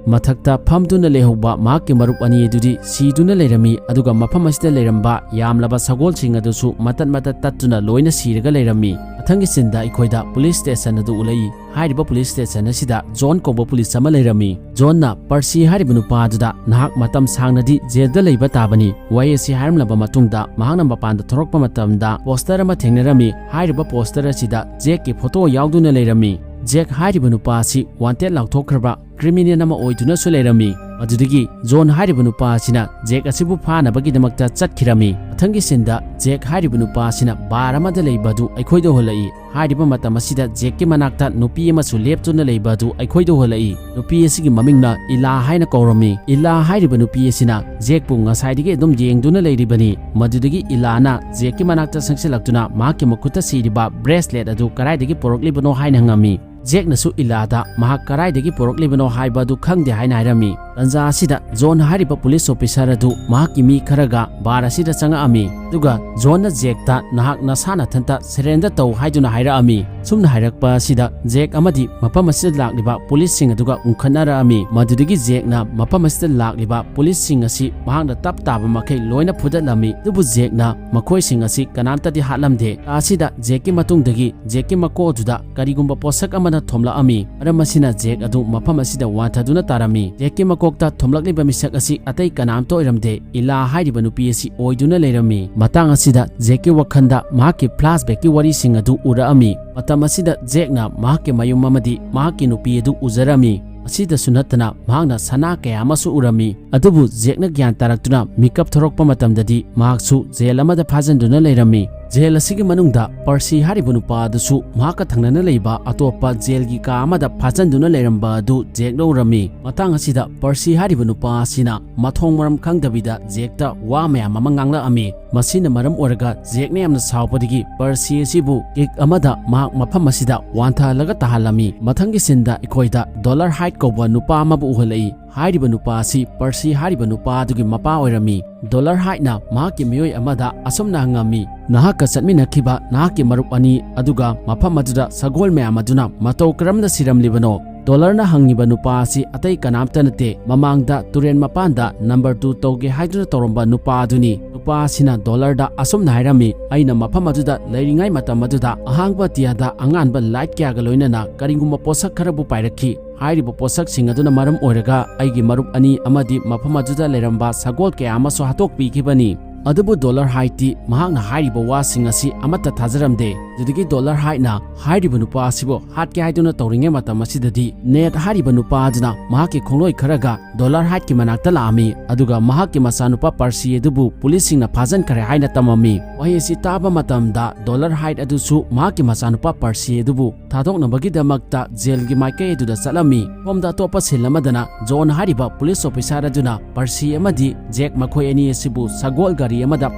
ꯃꯊꯛꯇ ꯐꯝꯗꯨꯅ ꯂꯩꯍꯧꯕ ꯃꯍꯥꯛꯀꯤ ꯃꯔꯨꯞ ꯑꯅꯤ ꯑꯗꯨꯗꯤ ꯁꯤꯗꯨꯅ ꯂꯩꯔꯝꯃꯤ, ꯑꯗꯨꯒ ꯃꯐꯝ ꯑꯁꯤꯗ ꯂꯩꯔꯝꯕ ꯌꯥꯝꯂꯕ ꯁꯒꯣꯜꯁꯤꯡ ꯑꯗꯨꯁꯨ ꯃꯇꯠ ꯃꯇꯠ ꯇꯠꯇꯨꯅ ꯂꯣꯏꯅ ꯁꯤꯔꯒ ꯂꯩꯔꯝꯃꯤ꯫ ꯃꯊꯪꯒꯤ ꯁꯤꯟꯗ ꯑꯩꯈꯣꯏꯗ ꯄꯨꯂꯤꯁ ꯁ꯭ꯇꯦꯁꯟ ꯑꯗꯨ ꯎꯠꯂꯛꯏ꯫ ꯍꯥꯏꯔꯤꯕ ꯄꯨꯂꯤꯁ ꯁ꯭ꯇꯦꯁꯟ ꯑꯁꯤꯗ ꯖꯣꯟ ꯀꯧꯕ ꯄꯨꯂꯤꯁ ꯑꯃ ꯂꯩꯔꯝꯃꯤ꯫ ꯖꯣꯟꯅ ꯄꯔꯁꯤ ꯍꯥꯏꯔꯤꯕ ꯅꯨꯄꯥ ꯑꯗꯨꯗ, "ꯅꯍꯥꯛ ꯃꯇꯝ ꯁꯥꯡꯅꯗꯤ ꯖꯦꯜꯗ ꯂꯩꯕ ꯇꯥꯕꯅꯤ" ꯋꯥꯍꯩ ꯑꯁꯤ ꯍꯥꯏꯔꯝꯂꯕ ꯃꯇꯨꯡꯗ, ꯃꯍꯥꯛꯅ ꯃꯄꯥꯟꯗ ꯊꯣꯔꯛꯄ ꯃꯇꯝꯗ ꯄꯣꯁꯇꯔ ꯑꯃ ꯊꯦꯡꯅꯔꯝꯃꯤ꯫ ꯍꯥꯏꯔꯤꯕ ꯄꯣꯁꯇꯔ ꯑꯁꯤꯗ ꯖꯦꯛꯀꯤ ꯐꯣꯇꯣ ꯌꯥꯎꯗꯨꯅ ꯂꯩꯔꯝꯃꯤ꯫ ꯖꯦꯛ ꯍꯥꯏꯔꯤꯕ ꯅꯨꯄꯥ ꯑꯁꯤ ꯋꯥꯟꯇꯦꯗ ꯂꯥꯎꯊꯣꯛꯈ꯭ꯔꯕ ꯀ꯭ꯔꯤꯃꯤꯅꯦꯜ ꯑꯃ ꯑꯣꯏꯗꯨꯅꯁꯨ ꯂꯩꯔꯝꯃꯤ꯫ ꯃꯗꯨꯗꯒꯤ ꯖꯣꯟ ꯍꯥꯏꯔꯤꯕ ꯅꯨꯄꯥ ꯑꯁꯤꯅ ꯖꯦꯛ ꯑꯁꯤꯕꯨ ꯐꯥꯅꯕꯒꯤꯗꯃꯛꯇ ꯆꯠꯈꯤꯔꯝꯃꯤ꯫ ꯃꯊꯪꯒꯤ ꯁꯤꯟꯗ ꯖꯦꯛ ꯍꯥꯏꯔꯤꯕ ꯅꯨꯄꯥ ꯑꯁꯤꯅ ꯕꯥꯔ ꯑꯃꯗ ꯂꯩꯕ ꯑꯗꯨ ꯑꯩꯈꯣꯏꯗ ꯎꯍꯜꯂꯛꯏ꯫ ꯍꯥꯏꯔꯤꯕ ꯃꯇꯝ ꯑꯁꯤꯗ ꯖꯦꯛꯀꯤ ꯃꯅꯥꯛꯇ ꯅꯨꯄꯤ ꯑꯃꯁꯨ ꯂꯦꯞꯇꯨꯅ ꯂꯩꯕ ꯑꯗꯨ ꯑꯩꯈꯣꯏꯗ ꯎꯍꯜꯂꯛꯏ꯫ ꯅꯨꯄꯤ ꯑꯁꯤꯒꯤ ꯃꯃꯤꯡꯅ ꯏꯂꯥ ꯍꯥꯏꯅ ꯀꯧꯔꯝꯃꯤ꯫ ꯏꯂꯥ ꯍꯥꯏꯔꯤꯕ ꯅꯨꯄꯤ ꯑꯁꯤꯅ ꯖꯦꯛꯄꯨ ꯉꯁꯥꯏꯗꯒꯤ ꯑꯗꯨꯝ ꯌꯦꯡꯗꯨꯅ ꯂꯩꯔꯤꯕꯅꯤ꯫ ꯃꯗꯨꯗꯒꯤ ꯏꯂꯥꯅ ꯖꯦꯛꯀꯤ ꯃꯅꯥꯛꯇ ꯆꯪꯁꯤꯜꯂꯛꯇꯨꯅ ꯃꯍꯥꯛꯀꯤ ꯃꯈꯨꯠꯇ ꯁꯤꯔꯤꯕ ꯕ꯭ꯔꯦꯁꯂꯦꯠ ꯑꯗꯨ ꯀꯗꯥꯏꯗꯒꯤ ꯄꯨꯔꯛꯂꯤꯕꯅꯣ ꯍꯥꯏꯅ ꯍꯪꯉꯝꯃꯤ꯫ ꯖꯦꯛꯅꯁꯨ ꯏꯂꯥꯗ ꯃꯍꯥꯛ ꯀꯗꯥꯏꯗꯒꯤ ꯄꯨꯔꯛꯂꯤꯕꯅꯣ ꯍꯥꯏꯕ ꯑꯗꯨ ꯈꯪꯗꯦ ꯍꯥꯏꯅ ꯍꯥꯏꯔꯝꯃꯤ꯫ ꯇꯟꯖꯥ ꯑꯁꯤꯗ ꯖꯣꯟ ꯍꯥꯏꯔꯤꯕ ꯄꯨꯂꯤꯁ ꯑꯣꯐꯤꯁꯔ ꯑꯗꯨ ꯃꯍꯥꯛꯀꯤ ꯃꯤ ꯈꯔꯒ ꯕꯥꯔ ꯑꯁꯤꯗ ꯆꯪꯉꯛꯑꯝꯃꯤ, ꯑꯗꯨꯒ ꯖꯣꯟꯅ ꯖꯦꯛꯇ, "ꯅꯍꯥꯛ ꯅꯁꯥ ꯅꯊꯟꯇ ꯁꯔꯦꯟꯗꯔ ꯇꯧ" ꯍꯥꯏꯗꯨꯅ ꯍꯥꯏꯔꯛꯑꯝꯃꯤ꯫ ꯁꯨꯝꯅ ꯍꯥꯏꯔꯛꯄ ꯑꯁꯤꯗ ꯖꯦꯛ ꯑꯃꯗꯤ ꯃꯐꯝ ꯑꯁꯤꯗ ꯂꯥꯛꯂꯤꯕ ꯄꯨꯂꯤꯁꯁꯤꯡ ꯑꯗꯨꯒ ꯎꯪꯈꯠꯅꯔꯛꯑꯝꯃꯤ꯫ ꯃꯗꯨꯗꯒꯤ ꯖꯦꯛꯅ ꯃꯐꯝ ꯑꯁꯤꯗ ꯂꯥꯛꯂꯤꯕ ꯄꯨꯂꯤꯁꯁꯤꯡ ꯑꯁꯤ ꯃꯍꯥꯛꯅ ꯇꯞ ꯇꯥꯕ ꯃꯈꯩ ꯂꯣꯏꯅ ꯐꯨꯗꯠꯂꯝꯃꯤ, ꯑꯗꯨꯕꯨ ꯖꯦꯛꯅ ꯃꯈꯣꯏꯁꯤꯡ ꯑꯁꯤ ꯀꯅꯥꯝꯇꯗꯤ ꯍꯥꯠꯂꯝꯗꯦ꯫ ꯑꯁꯤꯗ ꯖꯦꯛꯀꯤ ꯃꯇꯨꯡꯗꯒꯤ ꯖꯦꯛꯀꯤ ꯃꯀꯣꯛ ꯑꯗꯨꯗ ꯀꯔꯤꯒꯨꯝꯕ ꯄꯣꯠꯁꯛ ꯑꯃꯅ ꯊꯣꯝꯂꯛꯑꯝꯃꯤ꯫ ꯃꯔꯝ ꯑꯁꯤꯅ ꯖꯦꯛ ꯑꯗꯨ ꯃꯐꯝ ꯑꯁꯤꯗ ꯋꯥꯟꯊꯗꯨꯅ ꯇꯥꯔꯝꯃꯤ꯫ ꯖꯦꯛꯀꯤ ꯃꯀꯣꯛꯇ ꯊꯣꯝꯂꯛꯂꯤꯕ ꯃꯤꯁꯛ ꯑꯁꯤ ꯑꯇꯩ ꯀꯅꯥꯝꯇ ꯑꯣꯏꯔꯝꯗꯦ, ꯏꯂꯥ ꯍꯥꯏꯔꯤꯕ ꯅꯨꯄꯤ ꯑꯁꯤ ꯑꯣꯏꯗꯨꯅ ꯂꯩꯔꯝꯃꯤ꯫ ꯃꯇꯥꯡ ꯑꯁꯤꯗ ꯖꯦꯛꯀꯤ ꯋꯥꯈꯜꯗ ꯃꯍꯥꯛꯀꯤ ꯐ꯭ꯂꯥꯁꯕꯦꯛꯀꯤ ꯋꯥꯔꯤꯁꯤꯡ ꯑꯗꯨ ꯎꯔꯛꯑꯝꯃꯤ꯫ ꯃꯇꯝ ꯑꯁꯤꯗ ꯖꯦꯛꯅ ꯃꯍꯥꯛꯀꯤ ꯃꯌꯨꯝ ꯑꯃꯗꯤ ꯃꯍꯥꯛꯀꯤ ꯅꯨꯄꯤ ꯑꯗꯨ ꯎꯖꯔꯝꯃꯤ꯫ ꯑꯁꯤꯗꯁꯨ ꯅꯠꯇꯅ ꯃꯍꯥꯛꯅ ꯁꯅꯥ ꯀꯌꯥ ꯑꯃꯁꯨ ꯎꯔꯝꯃꯤ꯫ ꯑꯗꯨꯕꯨ ꯖꯦꯛꯅ ꯒ꯭ꯌꯥꯟ ꯇꯥꯔꯛꯇꯨꯅ ꯃꯤꯀꯞ ꯊꯣꯔꯛꯄ ꯃꯇꯝꯗꯗꯤ ꯃꯍꯥꯛꯁꯨ ꯖꯦꯜ ꯑꯃꯗ ꯐꯥꯖꯤꯟꯗꯨꯅ ꯂꯩꯔꯝꯃꯤ꯫ ꯖꯦꯜ ꯑꯁꯤꯒꯤ ꯃꯅꯨꯡꯗ ꯄꯔꯁꯤ ꯍꯥꯏꯔꯤꯕ ꯅꯨꯄꯥ ꯑꯗꯨꯁꯨ ꯃꯍꯥꯛꯀ ꯊꯪꯅꯅ ꯂꯩꯕ ꯑꯇꯣꯞꯄ ꯖꯦꯜꯒꯤ ꯀꯥ ꯑꯃꯗ ꯐꯥꯖꯤꯟꯗꯨꯅ ꯂꯩꯔꯝꯕ ꯑꯗꯨ ꯖꯦꯛꯅ ꯎꯔꯝꯃꯤ꯫ ꯃꯇꯥꯡ ꯑꯁꯤꯗ ꯄꯔꯁꯤ ꯍꯥꯏꯔꯤꯕ ꯅꯨꯄꯥ ꯑꯁꯤꯅ ꯃꯊꯣꯡ ꯃꯔꯝ ꯈꯪꯗꯕꯤꯗ ꯖꯦꯛꯇ ꯋꯥ ꯃꯌꯥꯝ ꯑꯃ ꯉꯥꯡꯂꯛꯑꯝꯃꯤ꯫ ꯃꯁꯤꯅ ꯃꯔꯝ ꯑꯣꯏꯔꯒ ꯖꯦꯛꯅ ꯌꯥꯝꯅ ꯁꯥꯎꯕꯗꯒꯤ ꯄꯔꯁꯤ ꯑꯁꯤꯕꯨ ꯀꯤꯛ ꯑꯃꯗ ꯃꯍꯥꯛ ꯃꯐꯝ ꯑꯁꯤꯗ ꯋꯥꯟꯊꯍꯜꯂꯒ ꯇꯥꯍꯜꯂꯝꯃꯤ꯫ ꯃꯊꯪꯒꯤ ꯁꯤꯟꯗ ꯑꯩꯈꯣꯏꯗ ꯗꯣꯂꯔ ꯍꯥꯏ ꯀꯧꯕ ꯅꯨꯄꯥ ꯑꯃꯕꯨ ꯎꯍꯜꯂꯛꯏ꯫ ꯍꯥꯏꯔꯤꯕ ꯅꯨꯄꯥ ꯑꯁꯤ ꯄꯔꯁꯤ ꯍꯥꯏꯔꯤꯕ ꯅꯨꯄꯥ ꯑꯗꯨꯒꯤ ꯃꯄꯥ ꯑꯣꯏꯔꯝꯃꯤ꯫ ꯗꯣꯂꯔ ꯍꯥꯏꯠꯅ ꯃꯍꯥꯛꯀꯤ ꯃꯤꯑꯣꯏ ꯑꯃꯗ ꯑꯁꯨꯝꯅ ꯍꯪꯉꯝꯃꯤ, "ꯅꯍꯥꯛꯀ ꯆꯠꯃꯤꯟꯅꯈꯤꯕ ꯅꯍꯥꯛꯀꯤ ꯃꯔꯨꯞ ꯑꯅꯤ ꯑꯗꯨꯒ ꯃꯐꯝ ꯑꯗꯨꯗ ꯁꯒꯣꯜ ꯃꯌꯥꯝ ꯑꯗꯨꯅ ꯃꯇꯧ ꯀꯔꯝꯅ ꯁꯤꯔꯝꯂꯤꯕꯅꯣ?" ꯗꯣꯂꯔꯅ ꯍꯪꯉꯤꯕ ꯅꯨꯄꯥ ꯑꯁꯤ ꯑꯇꯩ ꯀꯅꯥꯝꯇ ꯅꯠꯇꯦ, ꯃꯃꯥꯡꯗ ꯇꯨꯔꯦꯟ ꯃꯄꯥꯟꯗ ꯅꯝꯕꯔ ꯇꯨ ꯇꯧꯒꯦ ꯍꯥꯏꯗꯨꯅ ꯇꯧꯔꯝꯕ ꯅꯨꯄꯥ ꯑꯗꯨꯅꯤ꯫ ꯅꯨꯄꯥ ꯑꯁꯤꯅ ꯗꯣꯂꯔꯗ ꯑꯁꯨꯝꯅ ꯍꯥꯏꯔꯝꯃꯤ, "ꯑꯩꯅ ꯃꯐꯝ ꯑꯗꯨꯗ ꯂꯩꯔꯤꯉꯩ ꯃꯇꯝ ꯑꯗꯨꯗ ꯑꯍꯥꯡꯕ ꯑꯇꯤꯌꯥꯗ ꯑꯉꯥꯟꯕ ꯂꯥꯏꯠ ꯀꯌꯥꯒ ꯂꯣꯏꯅꯅ ꯀꯔꯤꯒꯨꯝꯕ ꯄꯣꯠꯁꯛ ꯈꯔꯕꯨ ꯄꯥꯏꯔꯛꯈꯤ꯫ ꯍꯥꯏꯔꯤꯕ ꯄꯣꯠꯁꯛꯁꯤꯡ ꯑꯗꯨꯅ ꯃꯔꯝ ꯑꯣꯏꯔꯒ ꯑꯩꯒꯤ ꯃꯔꯨꯞ ꯑꯅꯤ ꯑꯃꯗꯤ ꯃꯐꯝ ꯑꯗꯨꯗ ꯂꯩꯔꯝꯕ ꯁꯒꯣꯜ ꯀꯌꯥ ꯑꯃꯁꯨ ꯍꯥꯠꯇꯣꯛꯄꯤꯈꯤꯕꯅꯤ꯫" ꯑꯗꯨꯕꯨ ꯗꯣꯂꯔ ꯍꯥꯏꯠꯇꯤ ꯃꯍꯥꯛꯅ ꯍꯥꯏꯔꯤꯕ ꯋꯥꯁꯤꯡ ꯑꯁꯤ ꯑꯃꯠꯇ ꯊꯥꯖꯔꯝꯗꯦ꯫ ꯑꯗꯨꯗꯒꯤ ꯗꯣꯂꯔ ꯍꯥꯏꯠꯅ ꯍꯥꯏꯔꯤꯕ ꯅꯨꯄꯥ ꯑꯁꯤꯕꯨ ꯍꯥꯠꯀꯦ ꯍꯥꯏꯗꯨꯅ ꯇꯧꯔꯤꯉꯩ ꯃꯇꯝ ꯑꯁꯤꯗꯗꯤ ꯅꯦꯠ ꯍꯥꯏꯔꯤꯕ ꯅꯨꯄꯥ ꯑꯗꯨꯅ ꯃꯍꯥꯛꯀꯤ ꯈꯣꯡꯂꯣꯏ ꯈꯔꯒ ꯗꯣꯂꯔ ꯍꯥꯏꯠꯀꯤ ꯃꯅꯥꯛꯇ ꯂꯥꯛꯑꯝꯃꯤ, ꯑꯗꯨꯒ ꯃꯍꯥꯛꯀꯤ ꯃꯆꯥꯅꯨꯄꯥ ꯄꯔꯁꯤ ꯑꯗꯨꯕꯨ ꯄꯨꯂꯤꯁꯁꯤꯡꯅ ꯐꯥꯖꯤꯟꯈꯔꯦ ꯍꯥꯏꯅ ꯇꯝꯃꯝꯃꯤ꯫ ꯋꯥꯍꯩ ꯑꯁꯤ ꯇꯥꯕ ꯃꯇꯝꯗ ꯗꯣꯂꯔ ꯍꯥꯏꯠ ꯑꯗꯨꯁꯨ ꯃꯍꯥꯛꯀꯤ ꯃꯆꯥꯅꯨꯄꯥ ꯄꯔꯁꯤ ꯑꯗꯨꯕꯨ ꯊꯥꯗꯣꯛꯅꯕꯒꯤꯗꯃꯛꯇ ꯖꯦꯜꯒꯤ ꯃꯥꯏꯀꯩ ꯑꯗꯨꯗ ꯆꯠꯂꯝꯃꯤ꯫ ꯁꯣꯝꯗ ꯑꯇꯣꯞꯄ ꯁꯤꯟ ꯑꯃꯗꯅ ꯖꯣꯟ ꯍꯥꯏꯔꯤꯕ ꯄꯨꯂꯤꯁ ꯑꯣꯐꯤꯁꯥꯔ ꯑꯗꯨꯅ ꯄꯔꯁꯤ ꯑꯃꯗꯤ ꯖꯦꯛ ꯃꯈꯣꯏ ꯑꯅꯤ ꯑꯁꯤꯕꯨ ꯁꯒꯣꯜ ꯒꯥꯔꯤ ꯑꯃꯗ